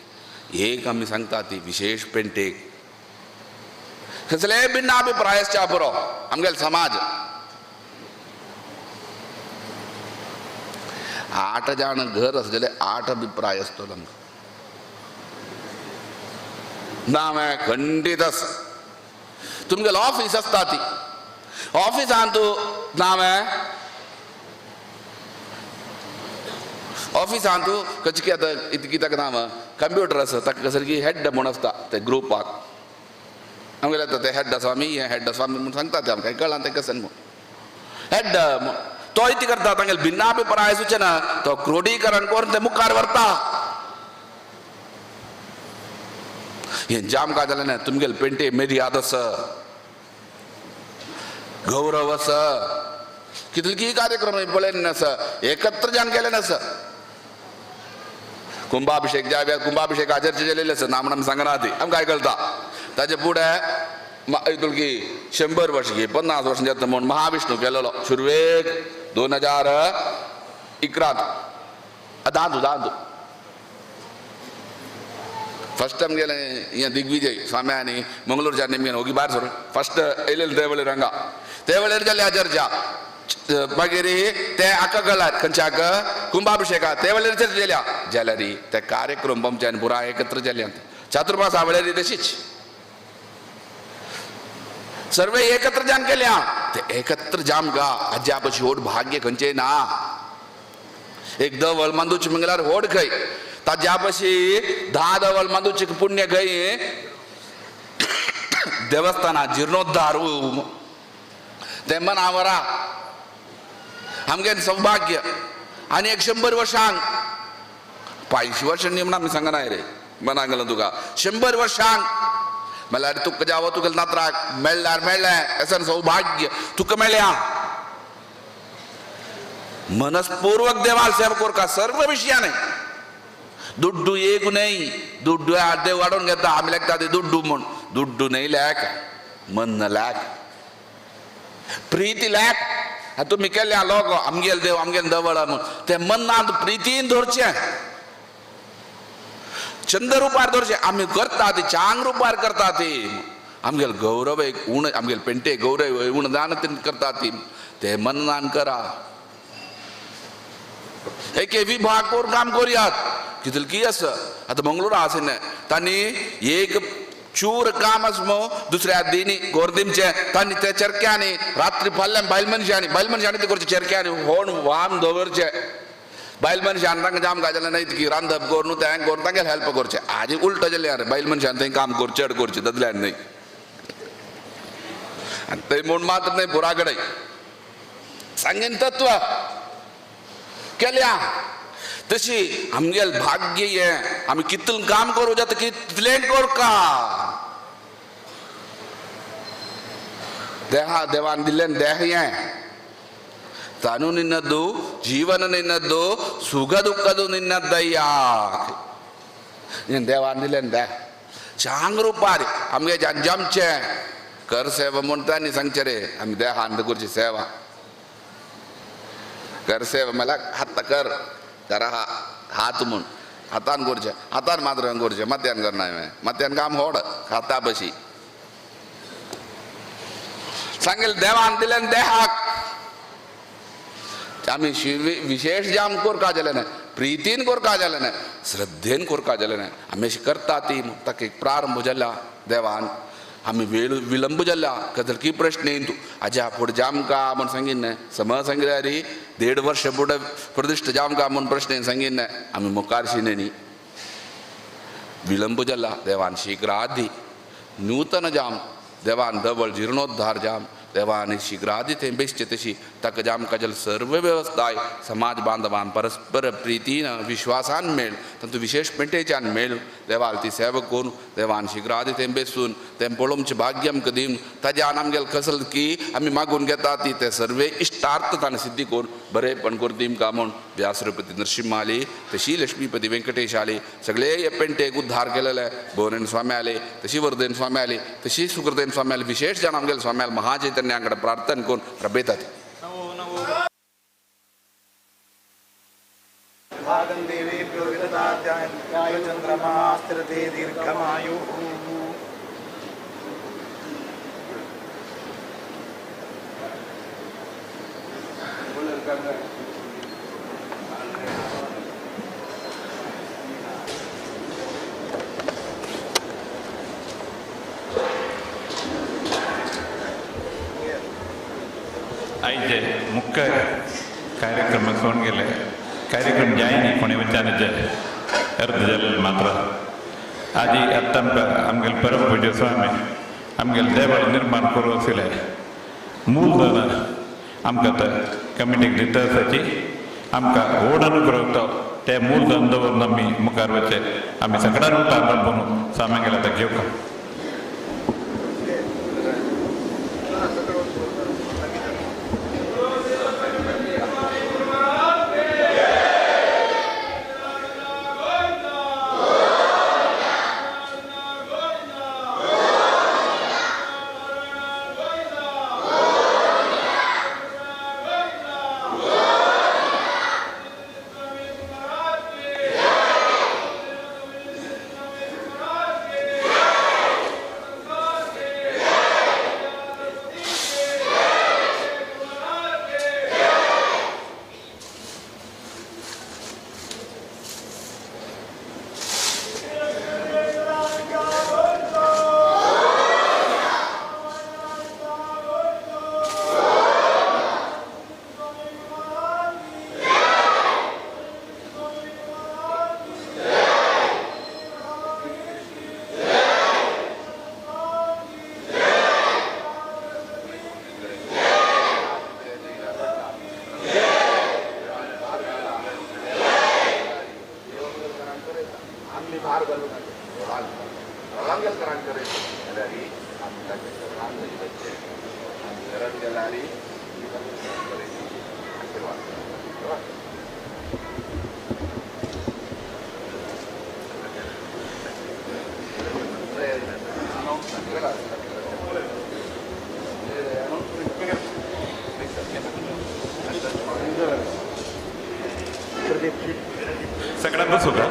एक आमी सांगता ती विशेश पेंटेक कसलेय भिन्न अभिप्राय आसच्या पुरो आमगेले समाज 8 जाण घर आसा जाल्यार 8 अभिप्राय आसतलो आमकां ना हांवें खंडीत आसा तुमगेलो ऑफीस आसता ती ऑफिसान तूं ना हांवें ऑफिसान तूं कशें की आतां कित्याक नांव कंप्युटर आसा ताका सारकी हेड म्हूण आसता ते ग्रुपाक आमगेले आतां ते हेड आसा आमी हे हेड आसा आमी म्हूण सांगता ते आमकां कळना तें कशें म्हूण हेड तो इतलें करता तांगेले भिन्नाभिप्राय सुचना तो क्रोडीकरण करून ते मुखार व्हरता हें जाम काय जालें ना तुमगेले पेंटे मर्याद आसा गौरव आसा कितले की कार्यक्रम पळयन नासा एकत्र जावन केले नासा कुंभाभिषेक ज्या वेळार कुंभाभिषेक आचरचे केलेले आसा ना म्हण आमी सांगना ती आमकां काय कळटा ताजे फुडें की 100 वर्ष घे 50 वर्ष जाता म्हूण महाविष्णू केलेलो सुरवेक 2011 दांदू फस्ट टायम गेले हें दिग्विजय स्वाम्यांनी मंगळूरच्या निमगेन ओगी भायर सरून फस्ट येयलेले ते वेळेर हांगा ते वेळेर जाले आचरच्या मागीर ते आका गळार खंयच्या आका कुंभाभिषेका ते वेळेर चर्चा जाल्या जाल्यार ते कार्यक्रम आमच्यान पुरा एकत्र जाल्या चातुर्मासा वेळेर तशीच सर्वे एकत्र जाम केल्या ते एकत्र जाम गा आज्या पशी व्हड भाग्य खंयचें ना एक दवळ मांदूची मंगल्यार व्हड खंय ताज्या पशी 10 दवळ मांदूची पुण्य खंय देवस्थाना जीर्णोद्धार ते मनावरा आमगे सौभाग्य आनी एक 100 वर्षांक 500 वर्षां न्ही म्हण आमी सांगना रे मनाक गेलो तुका 100 वर्षांक म्हणल्यार तुका जावो तुका नात्राक मेळ्ळ्यार मेळ्ळें अशें सौभाग्य तुका मेळ्या मनस्पूर्वक देवाल सेवा करका सर्व विशयाने दुड्डू एक न्हय दुड्डू देव वाडोवन घेता आमी लेखता ते दुड्डू म्हूण दुड्डू न्हय लेख मन लेख प्रिती लेख तुमी केल्या लोक आमगेल देव आमगेल देवळ म्हूण ते मनांत प्रितीन धरचें चंद रुपार दवरचें आमी करता ती चांग रुपार करता ती आमगेल गौरव एक उण आमगेल पेंटे गौरव उण जाण करता ती ते मननान करा. एक विभाग करून काम करुयात कितल की आसा. आतां मंगळूर आसा तांणी एक चूर काम आसा मो दुसऱ्या दिनी गोरदिमचे तांणी त्या चरक्यांनी रात्री फाल्यां बायल मनशांनी बायल मनशांनी ते करचे चरक्यांनी होण वाम दवरचे बायल मनशान तांकां जाम काय जालें न्हय की रांदप करून तें करून तांगेले हेल्प करचें. आजी उल्ट जालें रे बायल मनशान थंय काम करचें चड करचें तदल्यान न्हय आनी थंय म्हूण मात्र न्हय पुरा कडेन सांगीन तत्व केल्या. तशी आमगेल भाग्य हें आमी कितलें काम करूं जाता कितलें करका देहा देवान दिल्लें देह हें ತನು ನಿನ್ನದ್ದು ಜೀವನ ನಿನ್ನದ್ದು ಸುಖ ದುಃಖದು ನಿನ್ನದ್ದಯ್ಯ. देवान दिलें देह चांग रुपार आमगे जमचें कर सेवा म्हणटा न्ही सांगचें रे आमी देहान करची सेवा कर सेवा म्हणल्यार हात कर जरा हात म्हूण हातान करचें हातान मात्र करचें मत्यान करना हांवें मत्यान काम होड हाता बशी सांगेल देवान दिलें देहाक आमी विशेष जाम कोरका जालें ना प्रितीन कोरका जालें ना श्रद्धेन कोरका जालें ना आमी अशें करता ती ताका एक प्रारंभ जाला देवान आमी वेळ विलंब जाला कदल की प्रश्न येयन तूं आज्या फुडें जामका म्हूण सांगीन न्हय समज सांगल्यार 1.5 वर्ष फुडें प्रतिश्ठ जामका म्हूण प्रश्न येवन सांगीन न्हय आमी मुखारशी न्हय विलंब जाला देवान शीघ्रादी नूतन जाम देवान धवळ जिर्णोद्धार जाम देवान शीघ्रादी थंय बेसचे तशी ताका जामका जाल सर्व वेवस्थाय समाज बांधवान परस्पर प्रितीन विश्वासान मेळ तातूंत विशेष पेंटेच्यान मेळ देवाल ती सेवा करून देवान शीघ्रादी थंय बेसून तें पळोवचें भाग्य आमकां दिवन ताज्यान आमगेले कसल की आमी मागून घेता ती ते सर्वे इश्टार्थ ताणें सिद्धी करून बरेपण करून दिमकां म्हूण व्यासरपती नरसिंह आली तशी लक्ष्मीपती व्यंकटेश आली सगळे हे पेंटेक उद्धार केलेले भुवनेन स्वामी आले तशी वर्धन स्वामी आली तशी सुकृतेन स्वामी आली विशेष जाण आमगेले स्वामी आले महाचैतन्यांकडे प्रार्थना करून रबेतात. आयचे मुख्य कार्यक्रम सोडून गेले कार्यक्रम जायनी कोणी वचानाचे अर्ध जालें मात्र आजी आतां आमकां आमगेले परम पूज्य स्वामी आमगेले देवाळ निर्माण करूं आशिल्लें मूलधन आमकां आतां कमिटीक दिता आसाची आमकां व्हड अनुग्रह तो ते मूलधन दवरून आमी मुखार वचचे आमी सगळ्यान उठान राबून स्वाम्यांगेले आतां घेवंक. सगळ्यां बसूं का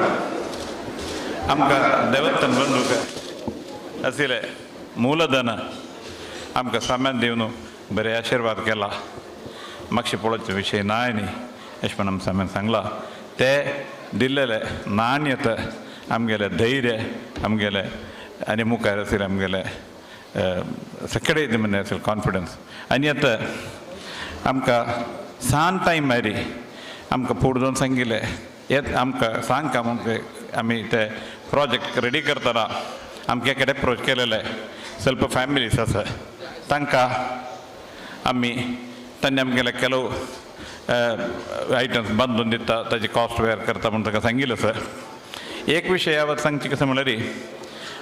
आमकां देवत्तन बंदूक आशिल्लें मूलधन आमकां सामान दिवन बरे आशिर्वाद केला. मातशें पळोवचो विशय ना न्ही अशें म्हण आमी सामन सांगलां. ते दिल्लेले नाण्यत आमगेलें धैर्य आमगेलें आनी मुखार आशिल्लें आमगेलें सगळे म्हणजे आशिल्लें कॉन्फिडन्स. आनी आतां आमकां सान टायम मारी आमकां फुडें जावन सांगिल्लें येत आमकां सांग म्हण आमी ते प्रोजेक्ट रेडी करतना आमकां कडेन एप्रोच केलेले ಸ್ವಲ್ಪ फ्यामिलीस आसा तांकां आमी तांणी आमगेले ಕೆಲವು आयटम्स बांदून दिता ताजी कॉस्ट वेर करता म्हूण ताका सांगिल्लें सर. एक विशय हांव सांगचे कशें म्हणल्यार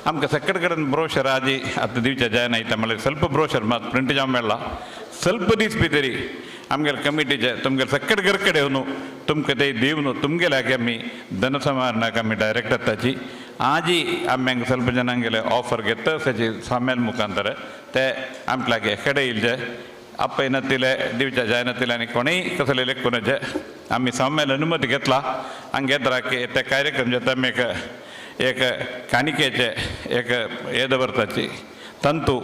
आमकां सगळे कडेन ब्रोशर आजी आतां दिवचे जायना येता म्हणल्यार ಸ್ವಲ್ಪ ब्रोशर मात प्रिंट जावं मेळ्ळा ಸ್ವಲ್ಪ दीस भितरी आमगेले कमिटीचे तुमगेले सगळे घर कडेन येवन तुमकां ते दिवन तुमगेले आमी धनसमारणाक आमी डायरेक्ट ताची आजी आमी हांगा ಸ್ವಲ್ಪ जनांगेले ऑफर घेता ताची सामेल मुखांतर ते आमचे लागीं एकडे येयले आपयनातिले दिवच्या जायनातिले आनी कोणूय कसले लेखून आमी सामेल अनुमती घेतला हांगा घेतला ते कार्यक्रम जाता आमी एक एक काणिकेचे एक हे दवरताची तंतू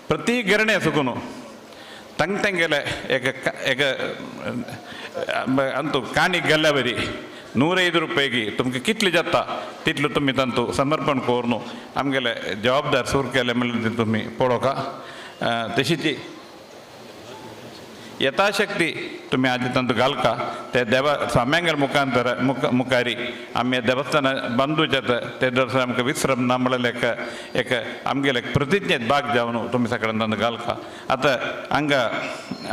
प्रति गिरणे सुकून ತಂಗ ತಂಗೆಲೆ ಏಕ ಏಕ ಅಂತೂ ಕಾಣಿಕೆ गेल्ल्या बरी 105 रुपये तुमकां कितले जाता तितलो तुमी तांतू समर्पण करून आमगेले जबाबदार सूर केले म्हणल्यार तुमी पळोवका. तशीच यथाशक्ती तुमी आजी तांतू घालका ते देवा स्वाम्यांगेर मुखांतर मुखारी आमी देवस्थान बांदू जाता ते दर्शन आमकां विश्रम ना म्हणल्यार एक एक आमगेले प्रतिज्ञेत भाग जावन तुमी सगळ्यान तांतू घालका. आतां हांगा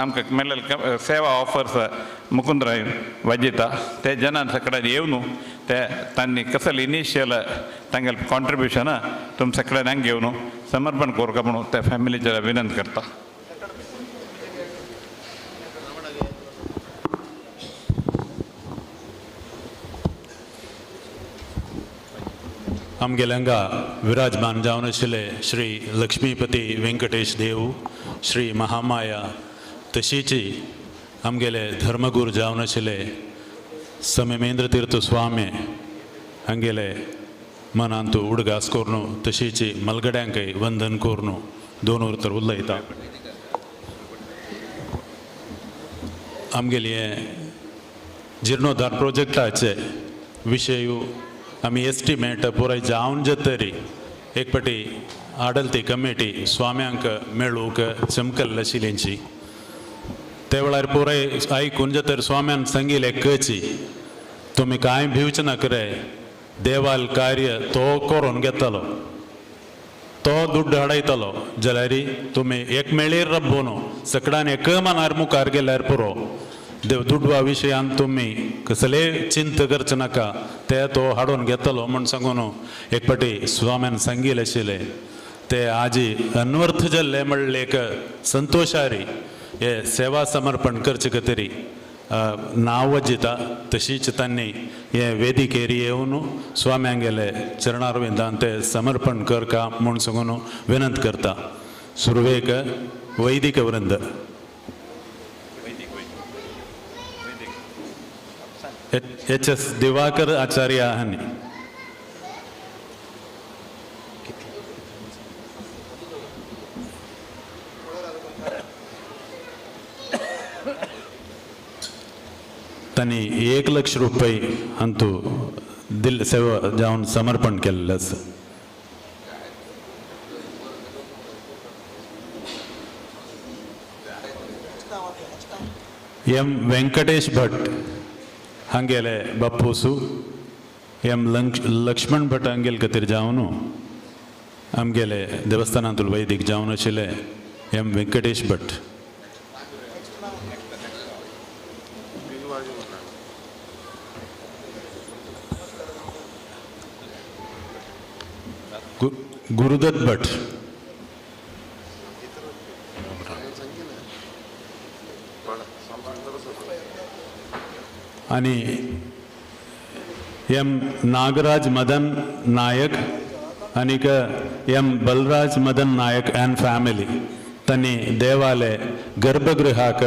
आमकां मेळ्ळेले सेवा ऑफर्स मुकुंदराय वाजयता ते जनान सगळ्यान येवन ते तांणी कसले इनिशियल तांगेले कॉन्ट्रिब्युशन तुमी सगळ्यान हांगा घेवन समर्पण करका म्हणून त्या फॅमिलीचेर विनंती करता. आमगेले हांगा विराजमान जावन आशिल्ले श्री लक्ष्मीपती वेंकटेश देव श्री महामाया तशीच आमगेले धर्मगुरू जावन आशिल्ले समेमेंद्र तीर्थ स्वामी हांगेले मनांत उडगास करून तशीच मलगड्यांकय वंदन करून दोन उतर उलयता. आमगेले जिर्णोद्धार प्रोजेक्टाचे विशय आमी एस्टिमेट पुराय जावन जातरी एक पाटी आडलती कमिटी स्वाम्यांक मेळूंक चमकल्ल आशिल्ल्यांची ते वेळार पुराय आयकून जातर स्वाम्यान सांगिल्लें कची तुमी कांय भिवचे नाका रे देवाल कार्य तो करून घेतलो तो दुड्ड हाडयतलो जाल्यार तुमी एक मेळीर रब्बो न्हू सगळ्यान एक मनार मुखार गेल्यार पुरो देव दुडवा विशयान तुमी कसले चिंत करचे नाका ते तो हाडून घेतलो म्हूण सांगून एक पाटी स्वाम्यान सांगिल्लें आशिल्लें ते आजी अन्वर्थ जाल्ले म्हणलें एक संतोशारी हे सेवा समर्पण करचे खातीर नांव वजिता तशीच तांणी हे वेदिकेर येवन स्वाम्यांगेले चरणारविंदान ते समर्पण करका म्हूण सांगून विनंत करता. सुरवेक वैदिक वृंद एच एस दिवाकर आचार्य हांणी तांणी 1 लाख रुपये अंतू दिल सेवा जावन समर्पण केल्लें आसा. एम वेंकटेश भट हांगेले बापूसू एम लक्ष्मण भट हांगेले खातीर जावन आमगेले देवस्थानांतूल वैदिक जावन आशिल्ले एम वेंकटेश भट. गुरुदत्त भट. आणि एम नागराज मदन नायक आनीक M Balraj Madan Nayak and family तांणी देवाले गर्भगृहाक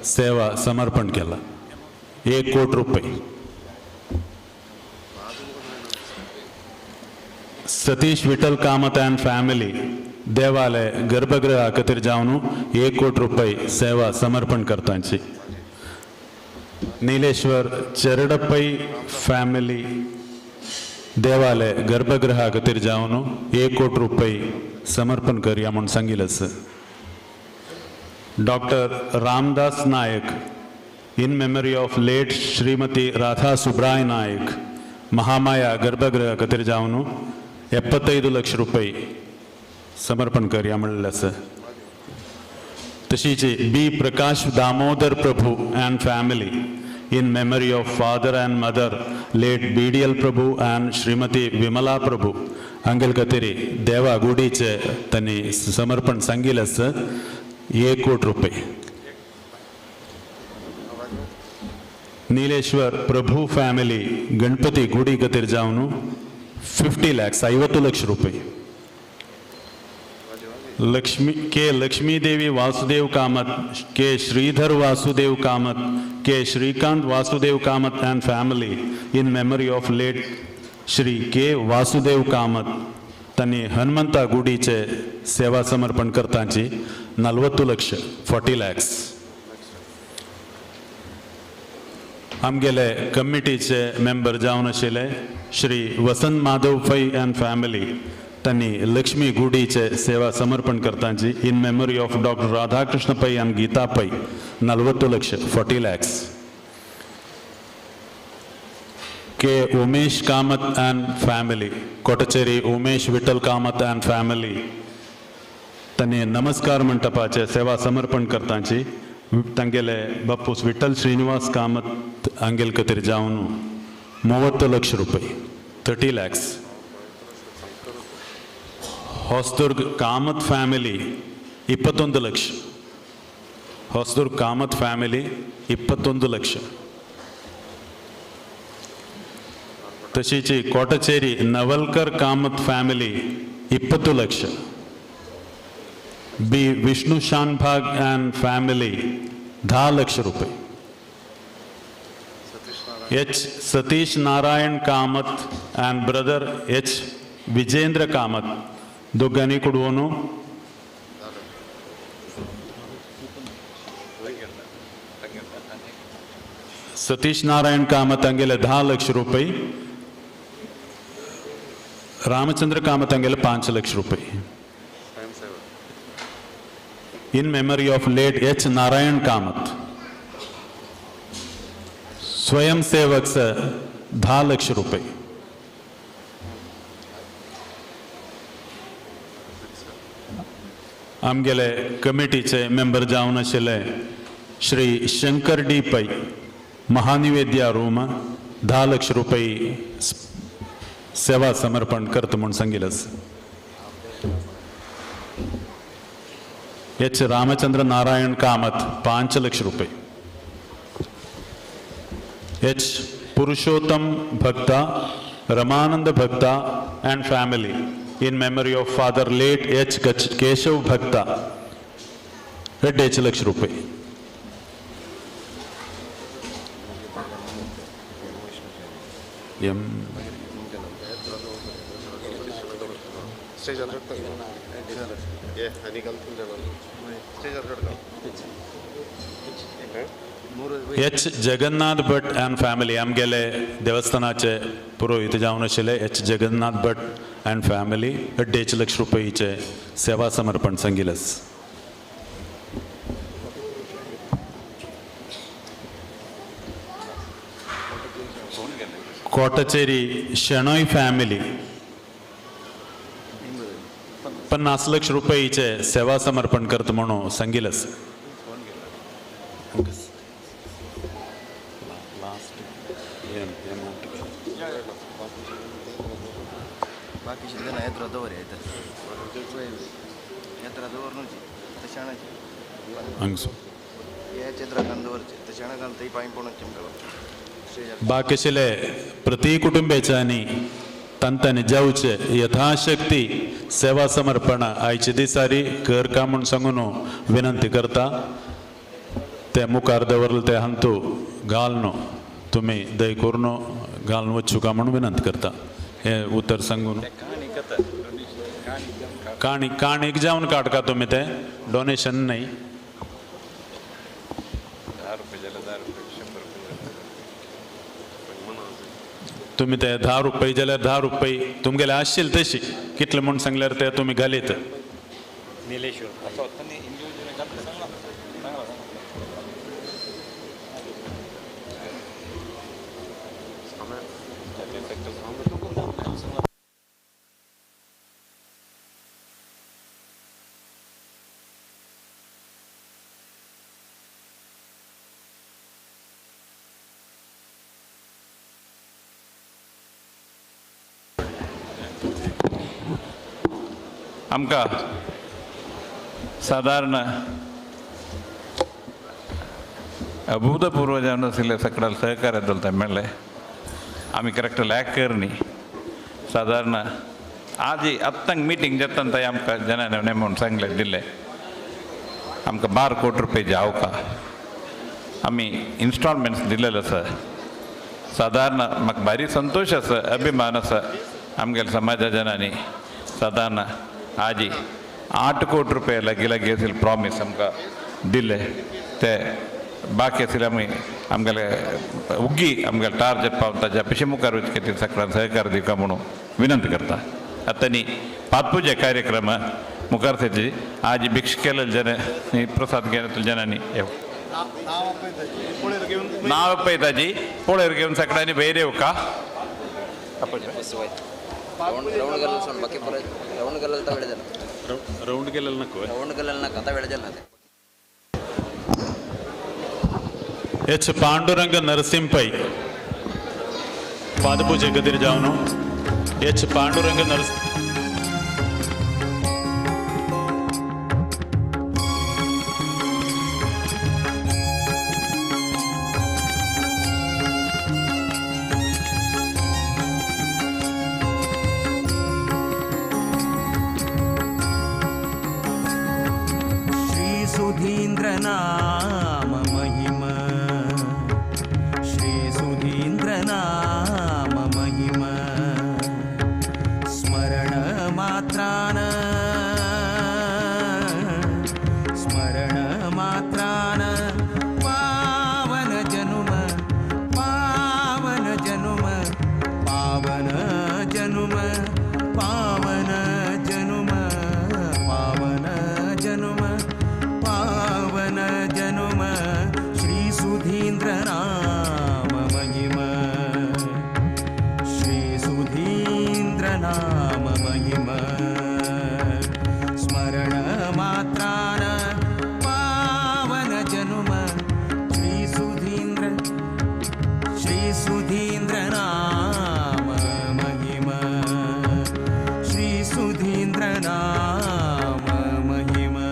सेवा समर्पण केला 1 कोटी रुपये. सतीश विठल कामत अँड फॅमिली देवालय गर्भगृहा खातीर जावन 1 कोटी रुपये सेवा समर्पण करतांची. नीलेश्वर चेरडपै फॅमिली देवालय गर्भगृहा खातीर जावन 1 कोटी रुपये समर्पण करया म्हूण सांगिल्लें आसा. Doctor Ramdas Naik in memory of late Shrimati Radha Subray Naik Mahamaya गर्भगृह खातीर जावन 75 लक्ष रुपये समर्पण करया म्हणलें आसा. तशीच B Prakash Damodar Prabhu and family in memory of father and mother late B D L Prabhu and Shrimati Vimala Prabhu हांगेल खातीर देवा गुडीचे तांणी समर्पण सांगिल्लें आसा 1 कोटी रुपये. नीलेश्वर प्रभु फॅमिली गणपती गुडी खातीर जावन 50 लॅक्स 50 लक्ष रुपये. Lakshmi K Lakshmidevi Vasudev Kamath K Shridhar Vasudev Kamath K Srikanth Vasudev Kamath and family in memory of late Shri K Vasudev Kamath तांणी हनुमंता गुडीचे सेवा समर्पण करताची 40 लक्ष 40 लॅक्स. आमगेले कमिटीचे मेंबर जावन आशिल्ले श्री वसंत माधव पै अँड फॅमिली तांणी लक्ष्मी गुडीचे सेवा समर्पण करताची in memory of doctor Radhakrishna Pai and Geeta Pai 40 lakh 40 lakhs. K Umesh Kamath and family Kotacheri Umesh Vittal Kamath and family तांणी नमस्कार मंटपाचे सेवा समर्पण करताची तांगेले बापूस विठ्ठल श्रीनिवास कामत हांगेल खातीर जावन 30 लक्ष रुपये 30 लॅक्स. होसदुर्ग कामत फॅमिली 21 लक्ष. होसदुर्ग कामत फॅमिली 21 लक्ष. तशीच कोटचेरी Navalkar Kamat family 20 lakh. B Vishnu Shanbhag and family 10 lakh रुपये. H Satish Narayan Kamath and brother H Vijendra Kamath दोगांनी कुडवोन Satish Narayan Kamat हांगेले 10 लक्ष रुपये, रामचंद्र कामत हांगेले 5 लक्ष रुपये. In memory of late H Narayan Kamath. स्वयंसेवक 10 लक्ष रुपये. आमगेले कमिटीचे मेंबर जावन आशिल्ले श्री शंकर डी पै महानिवेद्या रूम 10 लक्ष रुपये सेवा समर्पण करता म्हूण सांगिल्लें. एच रामचंद्र नारायण कामत 5 लक्ष रुपये. H Purushottam Bhakta Ramanand Bhakta and family in memory of father late H Keshav Bhakta 2.5 lakh रुपये. M H Jagannath Bhat and family आमगेले देवस्थानाचे पुरोहित जावन आशिल्ले H Jagannath Bhat and family 2.5 lakh रुपयेचे सेवा समर्पण सांगिल्लें. कोटचेरी शेणोय फॅमिली 50 लक्ष रुपयेचे सेवा समर्पण करता म्हणून सांगिल्लें. बाकीशिले प्रति कुटुंबेच्यांनी तांतांनी जावचे यथाशक्ती सेवा समर्पण आयचे दिसारी कर का म्हूण सांगून विनंती करता. ते मुखार दवरले ते हांतू घालनो तुमी दय करून घालून वचूं का म्हूण विनंती करता. हे उतर सांगून काणी काणीक जावन काडका तुमी ते डोनेशन न्हय. 10 रुपये जाल्यार 10 रुपये 100 रुपये. तुमी ते 10 रुपये जाल्यार 10 रुपये तुमगेले आशिल्ले तशी कितले म्हूण सांगल्यार ते तुमी घालीत. आमकां सादारण अभूतपूर्व जावन आशिल्ले सगळ्या सहकार्य चलता मेळ्ळें. आमी करेक्ट लॅक करनी सादारण आजी आत्तां मिटींग जाता थंय आमकां जनांनी नेमून सांगलें दिलें आमकां 12 कोटी रुपये जावका आमी इन्स्टॉलमेंट्स दिलेले आसा. सादारण म्हाका भारी संतोश आसा, अभिमान आसा आमगेल्या समाजा जनांनी सादारण आजी 8 कोटी रुपये लागीं लागीं आशिल्ले प्रॉमीस आमकां दिले ते बाकी आशिल्ले आमी आमगेले उग्गी आमगेले टार्जेट पावन ताच्या पिशे मुखार वचचे खातीर सगळ्यांक सहकार दिवका म्हणून विनंती करता. आतां न्ही पातपुजा कार्यक्रम मुखार तेची आज भिक्षा केलेले जन प्रसाद घेतले जनांनी नांव पळयताजी पळयर घेवन सगळ्यांनी भायर येवका. ರೌಂಡ್ ಗೆಲ್ಲಲ್ ನಕ್ಕು ಎಚ್ ಪಾಂಡುರಂಗ ನರಸಿಂಹೈ ಪಾದಪೂಜೆ ಗದಿರ್ ಜಾವನು. ಎಚ್ ಪಾಂಡುರಂಗ ನರಸ್ सुधींद्र नाम महिमा, श्री सुधींद्र नाम महिमा, स्मरण मात्रान, स्मरण मात्रान पावन जनुम, पावन जनुम, पावन जनुम, पावन जनुम, पावन जनुम, पावन जनुम, श्री सुधींद्र नाम महिमा, श्री सुधींद्र नाम महिमा, स्मरण मात्रान पावन जनुम, श्री सुधींद्र, श्री सुधींद्र नाम महिमा, श्री सुधींद्र नाम महिमा.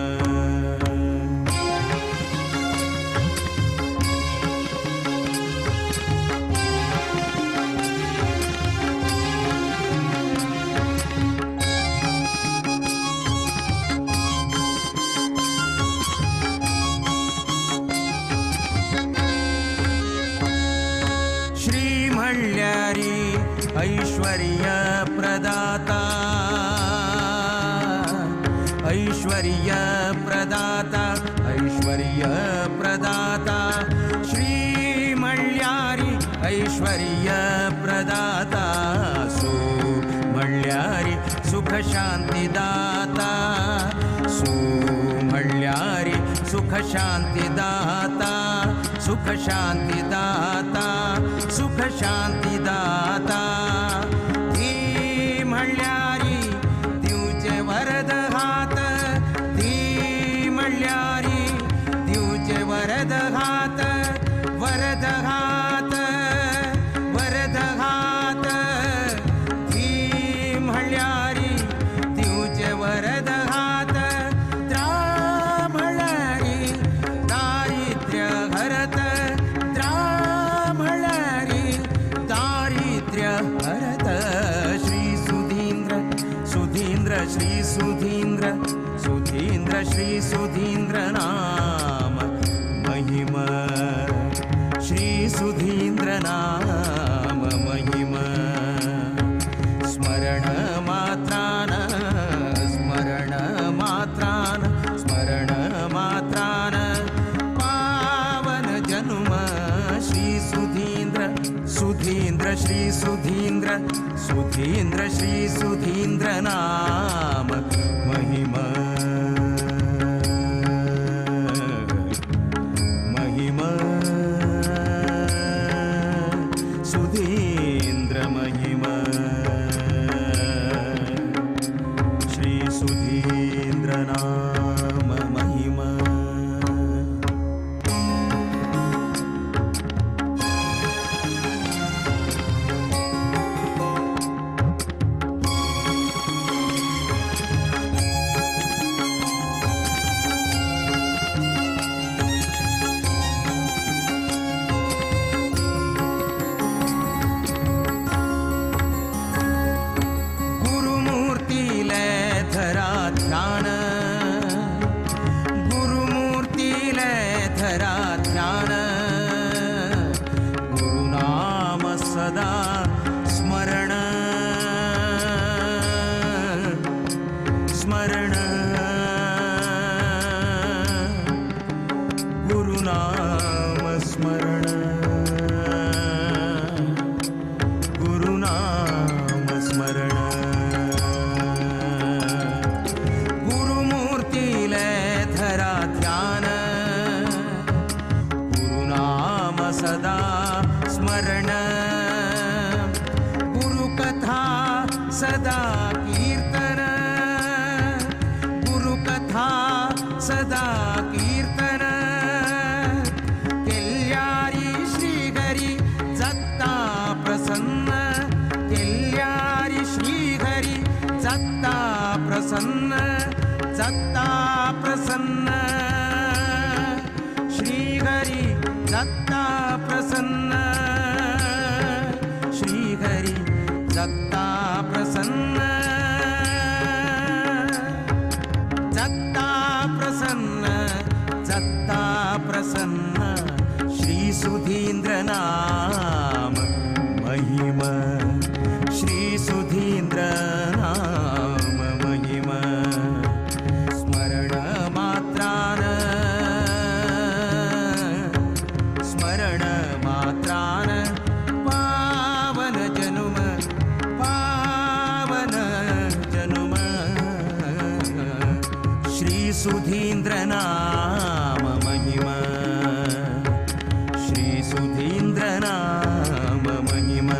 श्री म्हणल्यारी ऐश्वर्य प्रदाता, ऐश्वर्य प्रदाता, ऐश्वर्य प्रदाता, श्री म्हणल्यारी ऐश्वर्य प्रदाता, सु म्हणल्यारी सुख शांती दाता, सु म्हणल्यारी सुख शांती दाता, सुख शांती दाता, सुख शांती दाता, धी म्हणल्यारी दिवचे वरद हात, धी म्हणल्यारी दिवचे वरद हात, वरद हात, वरद हात, धी म्हणल्यारी दिवचे वरद हात, त्रा म्हणल्यारी दारिद्र्य हरत, त्रा म्हणल्यारी दारिद्र्य हरत, श्री सुधींद्र सुधींद्र श्री सुधींद्र सुधींद्र श्री सुधींद्र नाम महिमा, श्री सुधींद्र नाम महिमा, स्मरण मात्रान, स्मरण मात्रान, स्मरण मात्रान पावन जनुम, श्री श्री सुधींद्र सुधींद्र श्री सुधींद्र सुधींद्र श्री सुधींद्र नाम महिमा महिमा सुधींद्र महिमा श्री सुधींद्र नाम महिमा। सुधींद्र नाम महिमा श्री सुधींद्र नाम महिमा स्मरण मात्रान स्मरण मात्रान पावन जनुम पावन जनुम श्री सुधींद्र नाम महिमा सुधींद्र नाम महिमा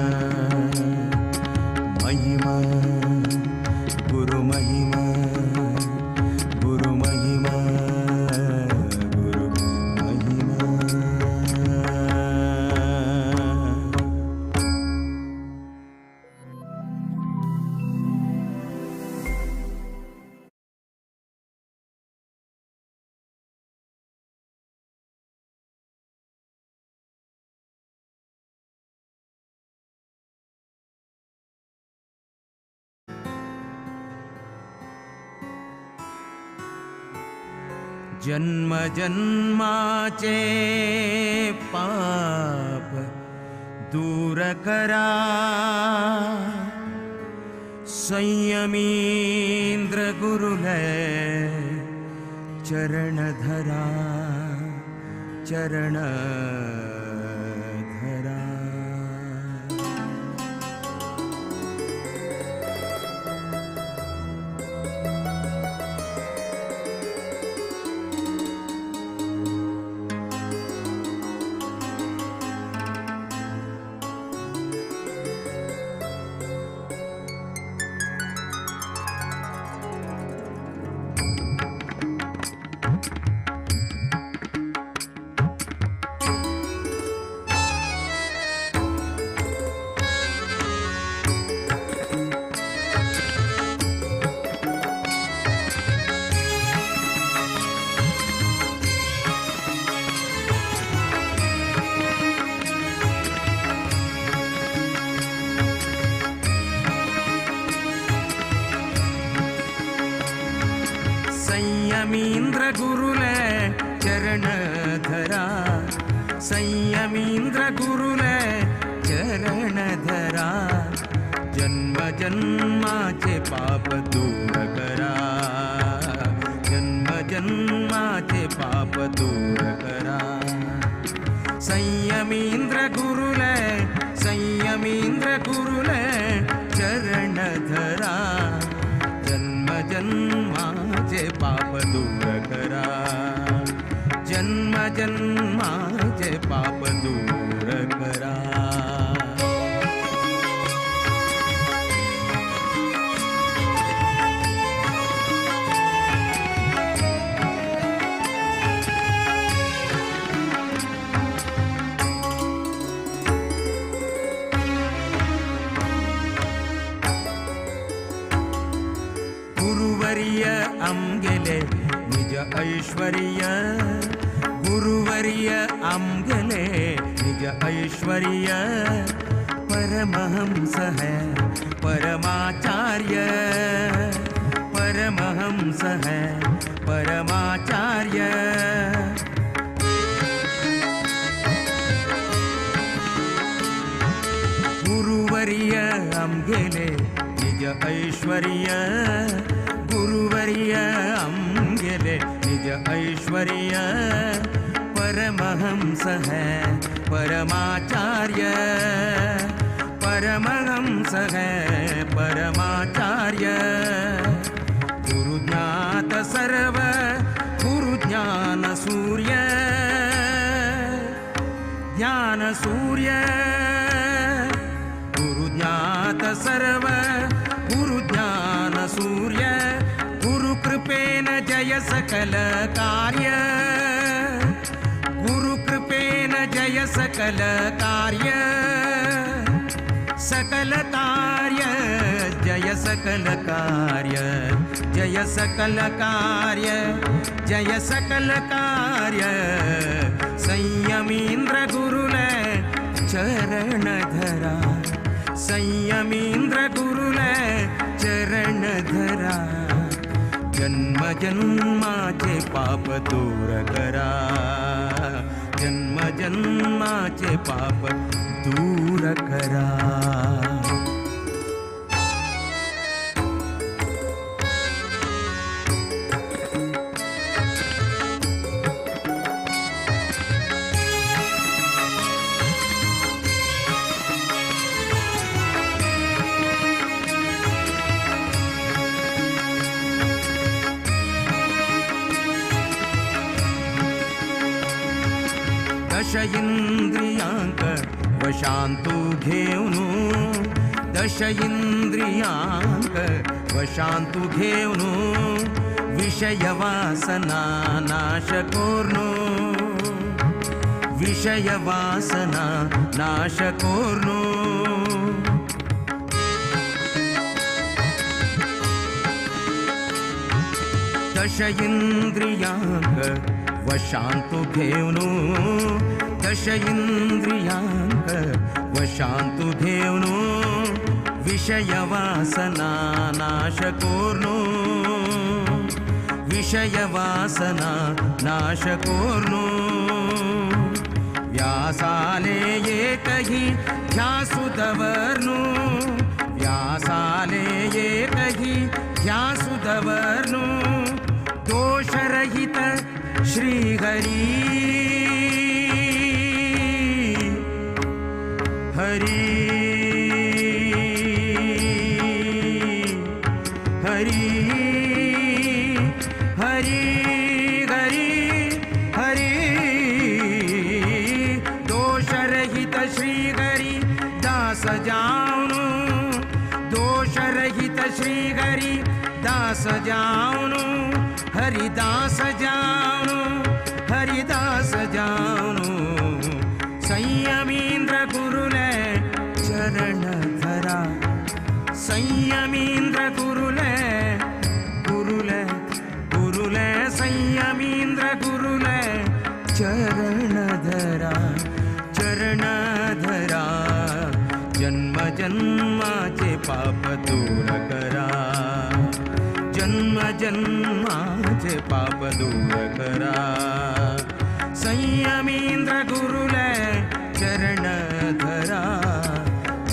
महिमा गुरु महिमा गुरु महिमा गुरु महिमा। जन्म जन्माचे पाप दूर करा संयमींद्र गुरुले चरण धरा चरण धरा। संयमींद्र गुरुले चरण धरा संयमींद्र गुरुले चरण धरा जन्म जन्माचे पाप दूर करा जन्म जन्माचे पाप दूर करा। संयम संयमींद्र गुरुले संयमींद्र गुरुले चरण धरा जन्म जन्माचे पाप दूर करा जन्म जन्माचे पाप दूर करा। गुरुवर्य आमगेले निज ऐश्वर्य गुरुवर्य आमगेले निज ऐश्वर्य परमहंस है परमाचार्य परमहंस है परमाचार्य। गुरुवर्य आमगेले निज ऐश्वर्य गुरुवर्य आमगेले निज ऐश्वर्य परमहंस है परमाचार्य परमहंस है परमाचार्य। गुरुज्ञात सर्व गुरुज्ञान सूर्य ज्ञान सूर्य गुरुज्ञात सर्व गुरुज्ञान सूर्य गुरुकृपेन जय सकल कार्य गुरुकृपेन जय सकल कार्य सकल कार्य जय सकल कार्य जय सकल कार्य जय सकल कार्य। संयमींद्र गुरुले चरण धरा संयमींद्र गुरुले चरण धरा जन्म जन्माचे पाप दूर करा जन्म जन्माचे पाप दूर करा। दश इंद्रियांक वशांतु घेऊनु दश इंद्रियांक वशांतु घेऊनु विषय वासना नाश कोर्नु विषय वासना नाश कोर्नु। दश इंद्रियांक वशांतु घेऊनु दश इंद्रियांक वशांतु घेऊनु विषय वासना नाश कोर्नु विषय वासना नाश कोर्नु। व्यासाले एकही ध्यासु दवर्नु व्यासाले एकही ध्यासु दवर्नु दोषरहित श्री हरि हरि हरि हरि हरि हरि दोषरहित श्री हरि दास जाऊनु दोषरहित श्री हरि दास जाऊनु हरिदास जाऊनु हरिदास जाऊनु। संयमींद्र गुरुले चरण धरा संयमींद्र गुरुले गुरुले गुरुले संयमींद्र गुरुले चरण धरा चरण धरा जन्म जन्माचे पाप दूर करा जन्म जन्माचे पाप दूर करा। संयमींद्र गुरुले चरण धरा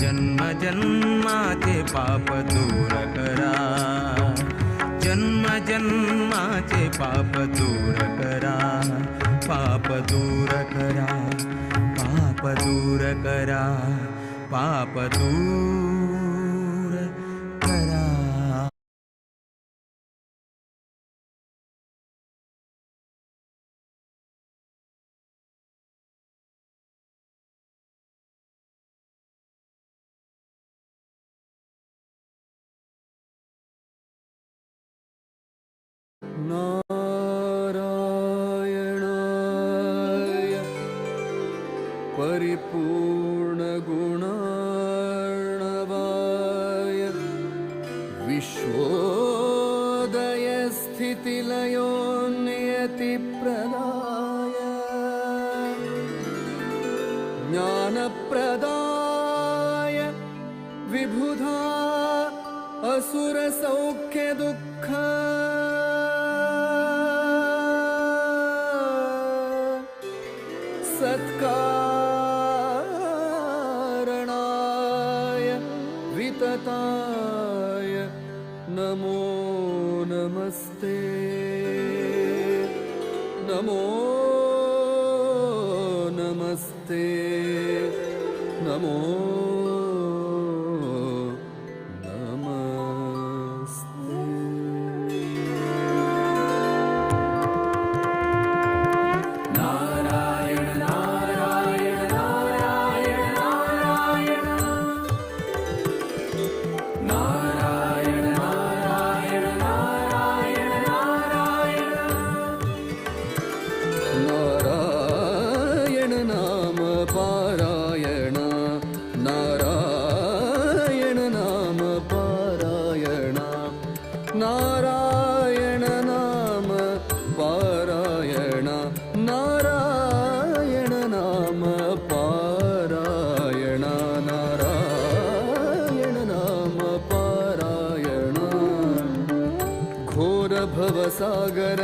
जन्म जन्माचे पाप दूर करा जन्म जन्माचे पाप दूर करा पाप दूर करा पाप दूर करा, पाप दूर करा। नारायणाय परिपूर्णगुणार्णवाय विश्वोदयस्थितिलयो नियतिप्रदाय ज्ञानप्रदाय विबुधा असुरसौख्यदुःख सत्कारणाय वितताय नमो नमस्ते, नमो नमस्ते, नमो नमस्ते। नारायण नारायण नारायण नारायण नारायण नारायण नारायण नारायण नारायण नाम पारायण, नारायण नाम पारायण, नारायण नाम पारायण, नारायण नाम पारायण, नारायण नाम पारायण। घोर भवसागर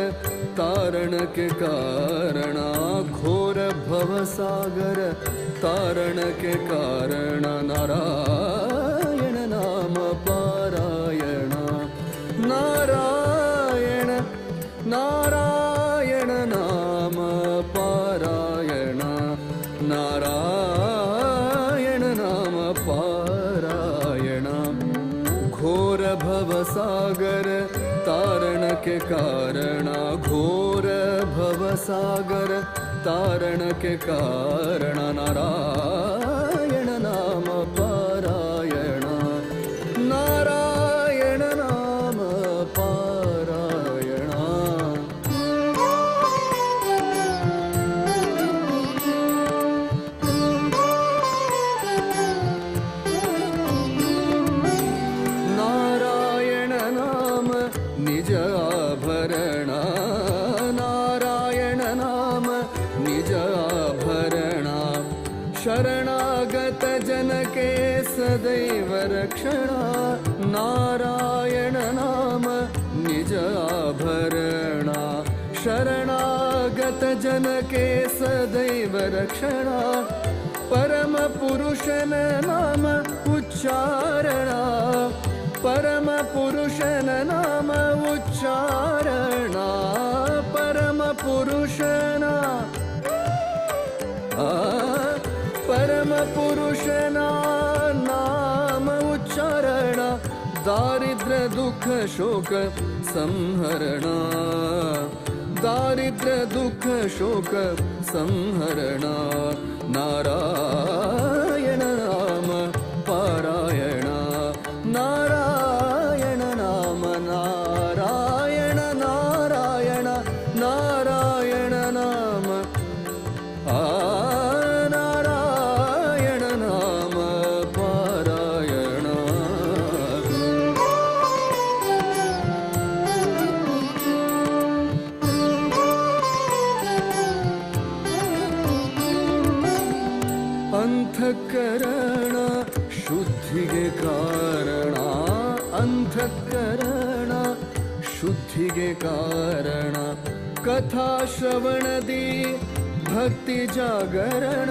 तारण के कारण, घोर भवसागर तारण के कारण, नारायण नाम पारायण, नारायण नारायण नाम पारायण, नारायण नाम पारायण। घोर भवसागर तारण के कारण, घोर भवसागर तारण के कारण, नारायण नाम पारायण, नारायण नाम पारायण। नारायण नाम निज आभरण, नारायण नाम निज आभरण, शरणागत जन के सदैव रक्षण, नारायण नाम निज आभरण, शरणागत जन के सदैव रक्षण, परम पुरुषन नाम उच्चारण, परम पुरुषन नाम उच्चारण, परम पुरुषन परम पुरुषन नाम उच्चारण, दारिद्र दुख शोक संहरण, दारिद्र दुख शोक संहरण, नारायण नाम पारायण, नारायण नाम नारायण नारायण नारायण नाम नारायण नाम पारायण। अंतःकरण शुद्धिगे कारण, अंतःकरण शुद्धिगे कारण, कथा श्रवणदी भक्ति जागरण,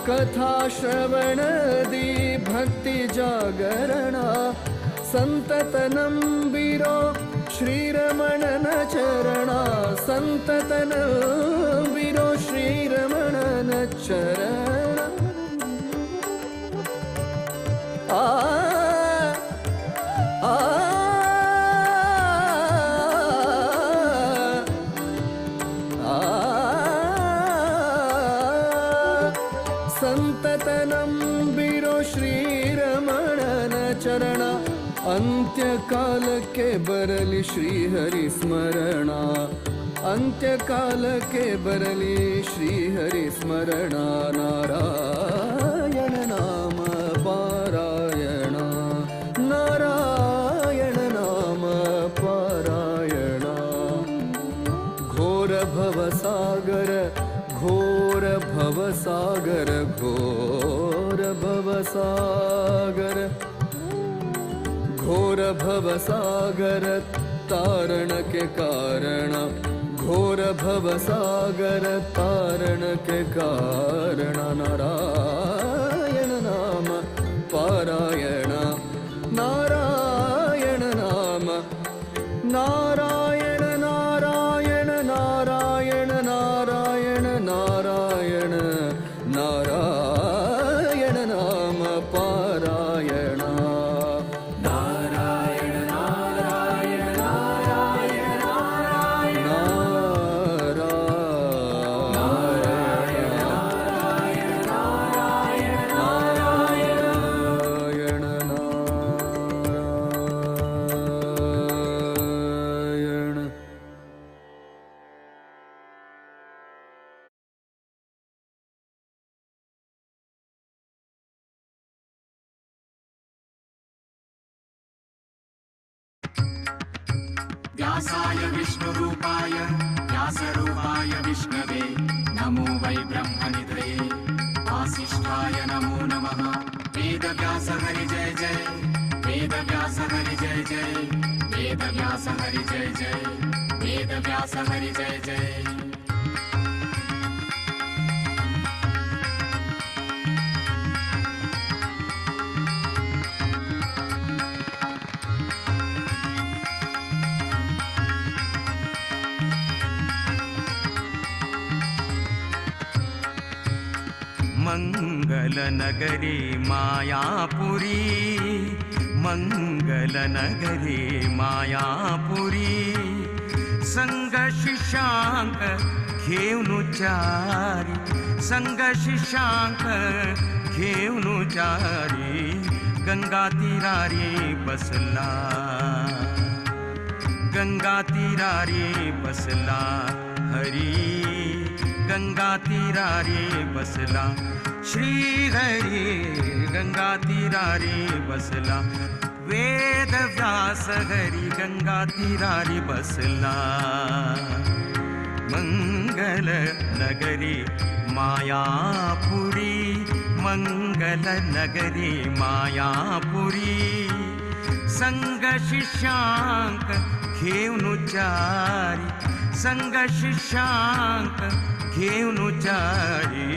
कथा श्रवणदी भक्ति जागरण, संतत नंबिरो श्रीरमणन चरण, संतत नंबिरो श्रीरमणन चरण। ಸತತ ನಂಬಿರೋ ಶ್ರೀರಮಣನ ಚರಣ, ಅಂತ್ಯಕಾಲಕ್ಕೆ ಬರಲಿ ಶ್ರೀಹರಿ ಸ್ಮರಣ, ಅಂತ್ಯಕಾಲಕ್ಕೆ ಬರಲಿ ಶ್ರೀಹರಿ ಸ್ಮರಣ. ನಾರಾಯಣ ನಾಮ ಪಾರಾಯಣ, ನಾರಾಯಣ ನಾಮ ಪಾರಾಯಣ. ಘೋರ ಭವಸಾಗರ ಘೋರ ಭವಸಾಗರ ಘೋರ ಭವಸಾಗರ ಘೋರ ಭವಸಾಗರ ತಾರಣಕ್ಕೆ ಕಾರಣ, ಘೋರ ಭವಸಾಗರ ತಾರಣಕ್ಕೆ ಕಾರಣ. ನಾರಾಯಣ ನಾಮ ಪಾರಾಯಣ, ನಾರಾಯಣ ನಾಮ ನಾರಾಯಣ ನಾರಾಯಣ ನಾರಾಯಣ ನಾರಾಯಣ ನಾರಾಯಣ ನಾರಾಯಣ ನಾಮ ಪಾರಾಯಣ. ನಾರಾಯಣ ನಾರಾಯಣ ನಾರಾಯಣ ನಾರಾಯಣ ನಾರಾಯಣ ನಾರಾಯಣ. व्यासाय विष्णुरूपाय व्यासरूपाय विष्णवे नमो वै ब्रह्मनिधये वासिष्ठाय नमो नमः. वेदव्यास हरि जय जय, वेदव्यास हरि जय जय, वेदव्यास हरि जय जय, वेदव्यास हरि जय जय. मंगलनगरी मायापुरी, मंगलनगरी मायापुरी, संग शिष्यांक घेऊन चारी, संग शिष्यांक घेऊन चारी, गंगा तीरारी बसला, गंगा तीरारी बसला हरी, गंगा तीरारी बसला श्री हरी, गंगा तीरारी बसला वेद व्यास हरी, गंगा तीरारी बसला. मंगल नगरी मायापुरी, मंगल नगरी मायापुरी, संग शिष्यांक घेऊन चारी, संग शिष्यांक घेऊन चारी,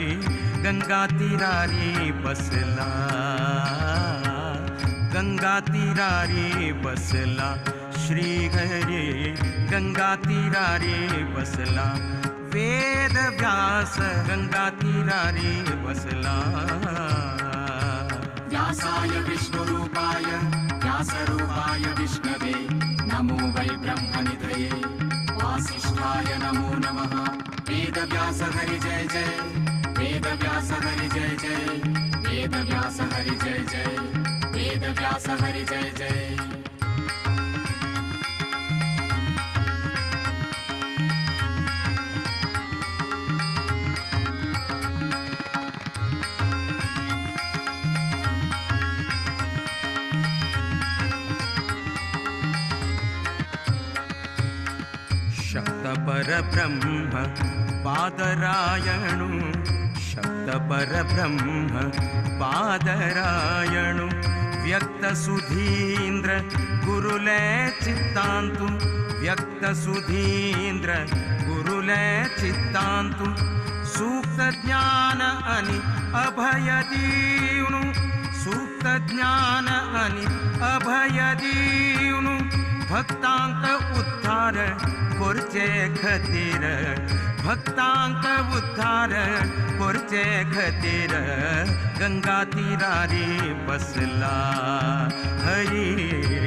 गंगा तीरारी बसला, गंगा तीरारी बसला श्री हरी, गंगा तीरारी बसला वेद व्यास, गंगा तीरारी बसला. व्यासाय विष्णुरूपाय व्यासरूपाय विष्णवे नमो वै ब्रह्मनिधये वासिष्ठाय नमो नमः. वेदव्यास हरि जय जय, वेदव्यास हरि जय जय, वेदव्यास हरि जय जय, वेदव्यास हरि जय जय. शब्द परब्रह्म पादरायणु, शब्द परब्रह्म पादरायणु, व्यक्त सुधीन्द्र गुरुले चित्तांतु, व्यक्त सुधीन्द्र गुरुले चित्तांतु, सूक्त ज्ञान अनि अभय दीवनु, सूक्त ज्ञान अनि अभय दीवनु, भक्तांक उद्धार कोरचे खातीर, भक्तांक उद्धार कोरचे खातीर, गंगा तीरारी बसला हरी,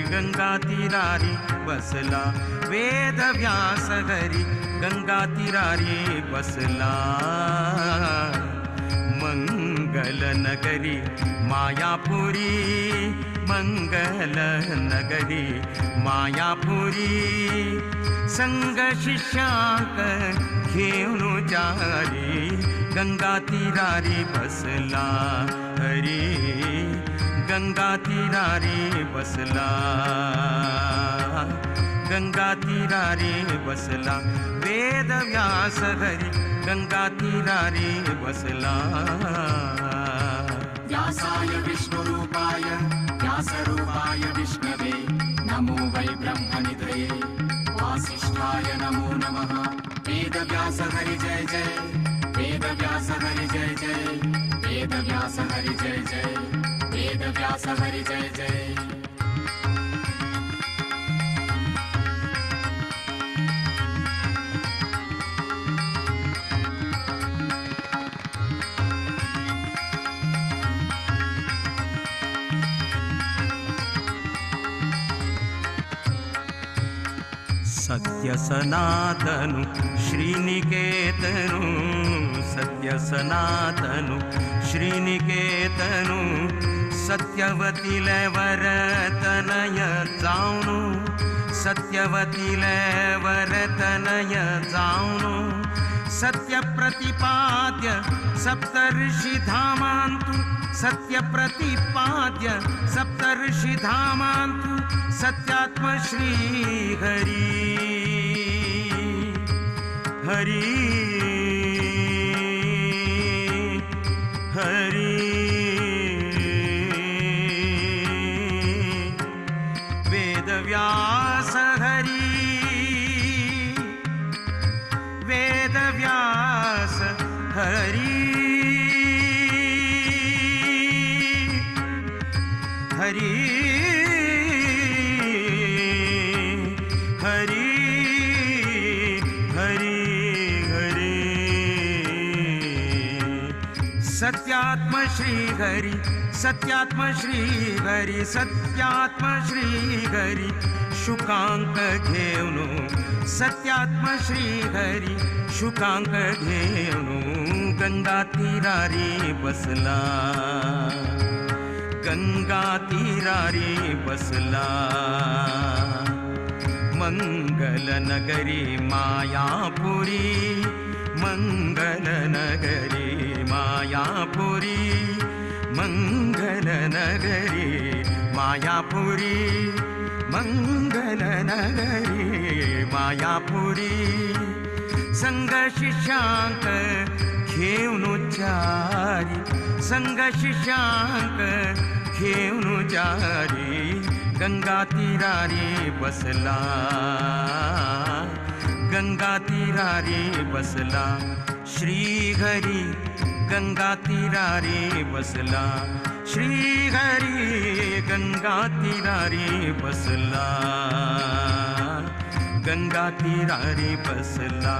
गंगा तीरारी बसला वेद व्यास हरी, गंगा तीरारी बसला. मंगल मंगल नगरी मायापुरी मंगल नगरी मायापुरी संग शिष्यांक घेऊन चारी गंगा तीरारी बसला हरी गंगा तीरारी बसला गंगा तीरारी बसला वेद व्यास हरी गंगा तीरारी बसला। व्यासाय विष्णुरूपाय व्यासरूपाय विष्णवे नमो वै ब्रह्मनिधये वासिष्ठाय नमो नमः। वेदव्यास हरि जय जय वेदव्यास हरि जय जय वेदव्यास हरि जय जय वेदव्यास हरि जय जय। सत्य सनातनु श्रीनिकेतनु सत्य सनातनु श्रीनिकेतनु सत्यवतीले वरतनय जावनु सत्यवतीले वरतनय जावनु सत्य प्रतिपाद्य सप्तर्षिधामान्तु सत्य प्रतिपाद्य सप्तर्षिधामान्तु सत्यात्म श्री हरि हरि हरि वेदव्यास हरि वेदव्यास हरि हरि हरि हरि हरि सत्यात्म श्री हरि सत्यात्म श्री हरि सत्यात्म श्री हरि शुकांक घेऊन सत्यात्म श्री हरि शुकांक घेऊन गंगा तीरारी बसला गंगा तीरारी बसला मंगल नगरी मायापुरी मंगल नगरी मायापुरी मंगल नगरी मायापुरी मंगल नगरी मायापुरी संग शिष्यांक घेऊन चारी संग शिष्यांक घेऊन चारी गंगा तीरारी बसला गंगा तीरारी बसला श्री हरी गंगा तीरारी बसला श्री हरी गंगा तीरारी बसला गंगा तीरारी बसला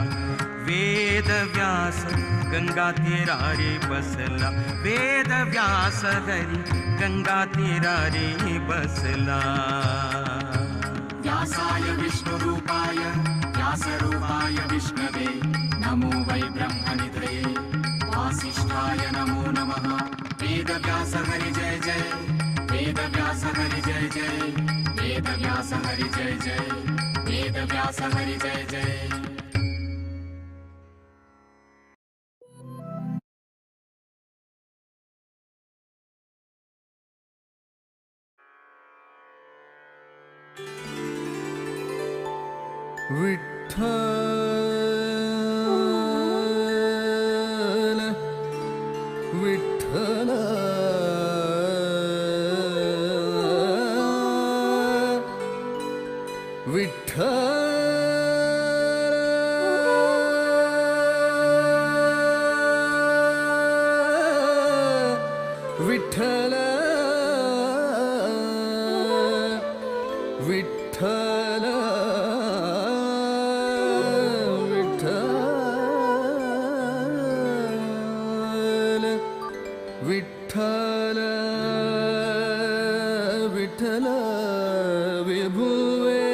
वेदव्यास गंगा तीरारी बसला वेदव्यास हरी गंगा तीरारी बसला। व्यासाय विष्णुरूपाय व्यासरूपाय विष्णवे नमो वै ब्रह्मनिधये वासिष्ठाय नमो नमः। वेदव्यास हरि जय जय वेदव्यास हरि जय जय वेदव्यास हरि जय जय वेदव्यास हरि जय जय। विठ्ठल विठ्ठल विठ्ठल विठ्ठल विठ्ठल विठ्ठल विठ्ठल विभुवे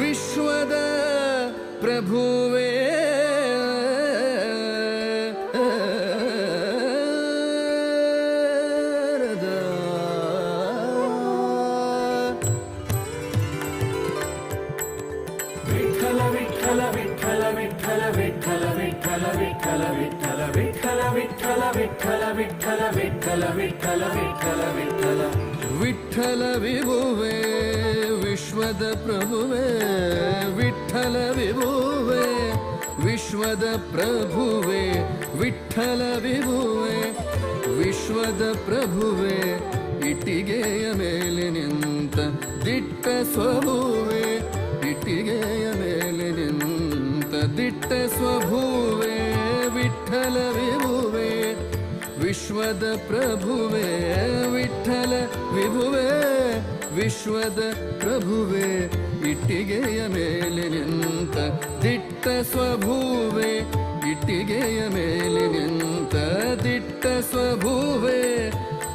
विश्वद प्रभुवे। ವಿಠಲ ವಿಠಲ ವಿಠಲ ವಿಠಲ ವಿಠಲ ವಿಠಲ ವಿಠಲ ವಿಠಲ ವಿಭುವೆ ವಿಶ್ವದ ಪ್ರಭುವೆ ವಿಠಲ ವಿಭುವೆ ವಿಶ್ವದ ಪ್ರಭುವೆ ವಿಠಲ ವಿಭುವೆ ವಿಶ್ವದ ಪ್ರಭುವೆ ಇಟ್ಟಿಗೆಯ ಮೇಲೆ ನಿಂತ ದಿಟ್ಟ ಸ್ವಭುವೆ ಇಟ್ಟಿಗೆಯ ಮೇಲೆ ನಿಂತ ದಿಟ್ಟ ಸ್ವಭುವೆ ವಿಠಲ ವಿಭುವೆ ವಿಶ್ವದ ಪ್ರಭುವೆ ವಿಠಲ ವಿಭುವೆ ವಿಶ್ವದ ಪ್ರಭುವೆ ಇಟ್ಟಿಗೆಯ ಮೇಲೆ ನಿಂತ ದಿಟ್ಟ ಸ್ವಭುವೆ ಇಟ್ಟಿಗೆಯ ಮೇಲೆ ನಿಂತ ದಿಟ್ಟ ಸ್ವಭುವೆ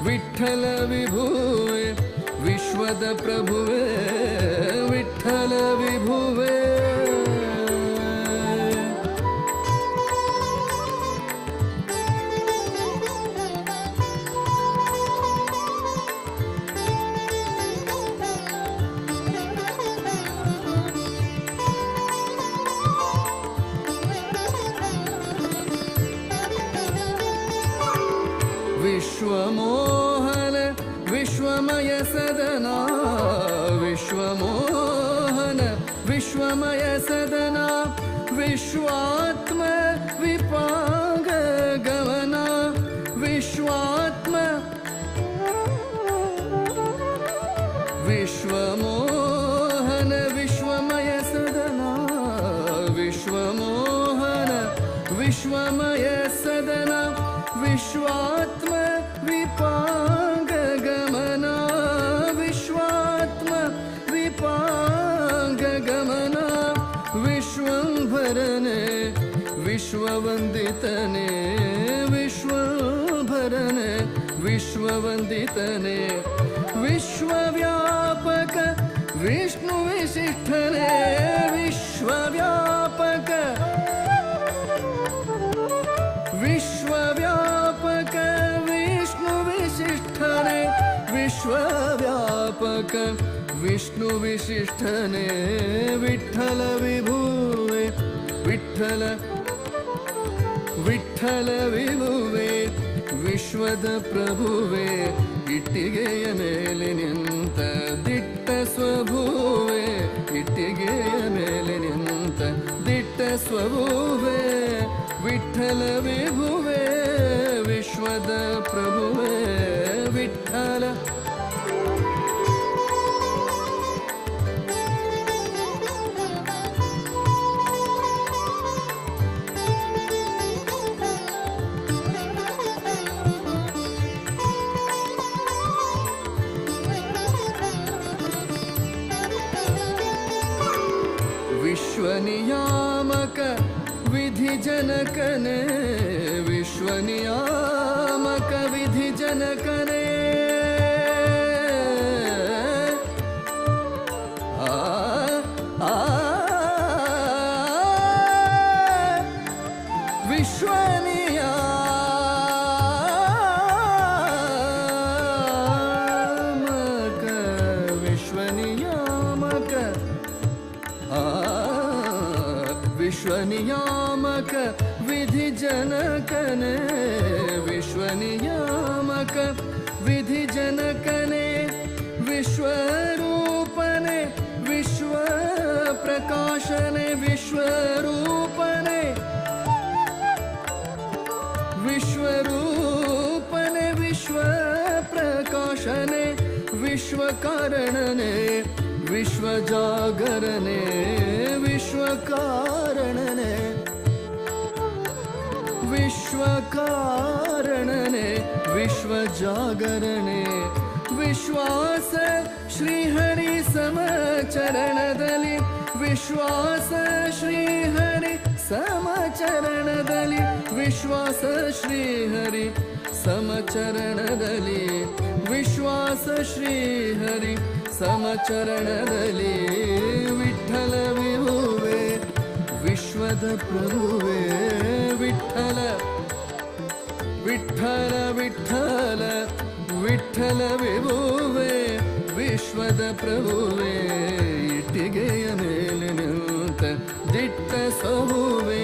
ವಿಠಲ ವಿಭುವೆ ವಿಶ್ವದ ಪ್ರಭುವೆ ವಿಠಲ ವಿಭುವೆ. ವಿಶ್ವಮೋಹನ ವಿಶ್ವಮಯ ಸದನ ವಿಶ್ವಮೋಹನ ವಿಶ್ವಮಯ ಸದನ ವಿಶ್ವಾತ್ಮ ವಿಪಾಂಗ ಗಮನ ವಿಶ್ವಾತ್ಮ ವಿಶ್ವಮೋಹನ ವಿಶ್ವಮಯ ಸದನ ವಿಶ್ವಮೋಹನ ವಿಶ್ವಮಯ ಸದನ ವಿಶ್ವಾತ್ಮ ವಿಪಾಂಗ ಗಮನ ವಿಶ್ವಾತ್ಮ ವಿಪಾಂಗ ಗಮನ ವಿಶ್ವಂಭರನೆ ವಿಶ್ವವಂದಿತನೆ ವಿಶ್ವಂಭರನೆ ವಿಶ್ವವಂದಿತನೆ ವಿಶ್ವವ್ಯಾಪಕ ವಿಷ್ಣು ವಿಶಿಷ್ಠನೆ ವಿಶ್ವವ್ಯಾಪಕ ವಿಶ್ವವ್ಯಾಪಕ ವಿಷ್ಣು ವಿಶಿಷ್ಠನೆ ವಿಶ್ವವ್ಯಾಪಕ ವಿಷ್ಣು ವಿಶಿಷ್ಠನೆ ವಿಠಲ ವಿಭುವೆ ವಿಠಲ ವಿಠಲ ವಿಭುವೆ ವಿಶ್ವದ ಪ್ರಭುವೆ ಇಟ್ಟಿಗೆಯ ಮೇಲೆ ನಿಂತ ದಿಟ್ಟ ಸ್ವಭುವೆ ಇಟ್ಟಿಗೆಯ ಮೇಲೆ ನಿಂತ ದಿಟ್ಟ ಸ್ವಭುವೆ ವಿಠಲ ವಿಭುವೆ ವಿಶ್ವದ ಪ್ರಭುವೆ ವಿಠಲ. ವಿಶ್ವನಿಯಾಮಕ ವಿಧಿ ಜನಕನೆ ವಿಶ್ವನಿಯಾಮಕ ವಿಧಿ ಜನಕನೆ ಆ ಆ ವಿಶ್ವನಿಯಾಮಕ ವಿಶ್ವನಿಯಾಮಕ ಆ ವಿಶ್ವನಿಯಾಮಕ ವಿಧಿ ಜನಕನೆ ವಿಶ್ವನಿಯಾಮಕ ವಿಧಿ ಜನಕನೆ ವಿಶ್ವರೂಪನೆ ವಿಶ್ವ ಪ್ರಕಾಶನೆ ವಿಶ್ವರೂಪನೆ ವಿಶ್ವರೂಪನೆ ವಿಶ್ವ ಪ್ರಕಾಶನೆ ವಿಶ್ವಕಾರಣನೆ ವಿಶ್ವಜಾಗರಣೆ ವಿಶ್ವಕಾರಣನೆ ವಿಶ್ವಕಾರಣನೆ ವಿಶ್ವಜಾಗರಣೆ ವಿಶ್ವಾಸ ಶ್ರೀಹರಿ ಸಮಚರಣದಲ್ಲಿ ವಿಶ್ವಾಸ ಶ್ರೀಹರಿ ಸಮಚರಣದಲ್ಲಿ ವಿಶ್ವಾಸ ಶ್ರೀಹರಿ ಸಮಚರಣದಲ್ಲಿ ವಿಶ್ವಾಸ ಶ್ರೀಹರಿ ಸಮಚರಣದಲ್ಲಿ ವಿಠಲ ವಿಭುವೆ ವಿಶ್ವದ ಪ್ರಭುವೆ ವಿಠಲ ವಿಠಲ ವಿಠಲ ವಿಠಲ ವಿಭುವೆ ವಿಶ್ವದ ಪ್ರಭುವೆ ಇಟ್ಟಿಗೆಯ ಮೇಲೆ ನಿಂತ ದಿಟ್ಟ ಸಹುವೆ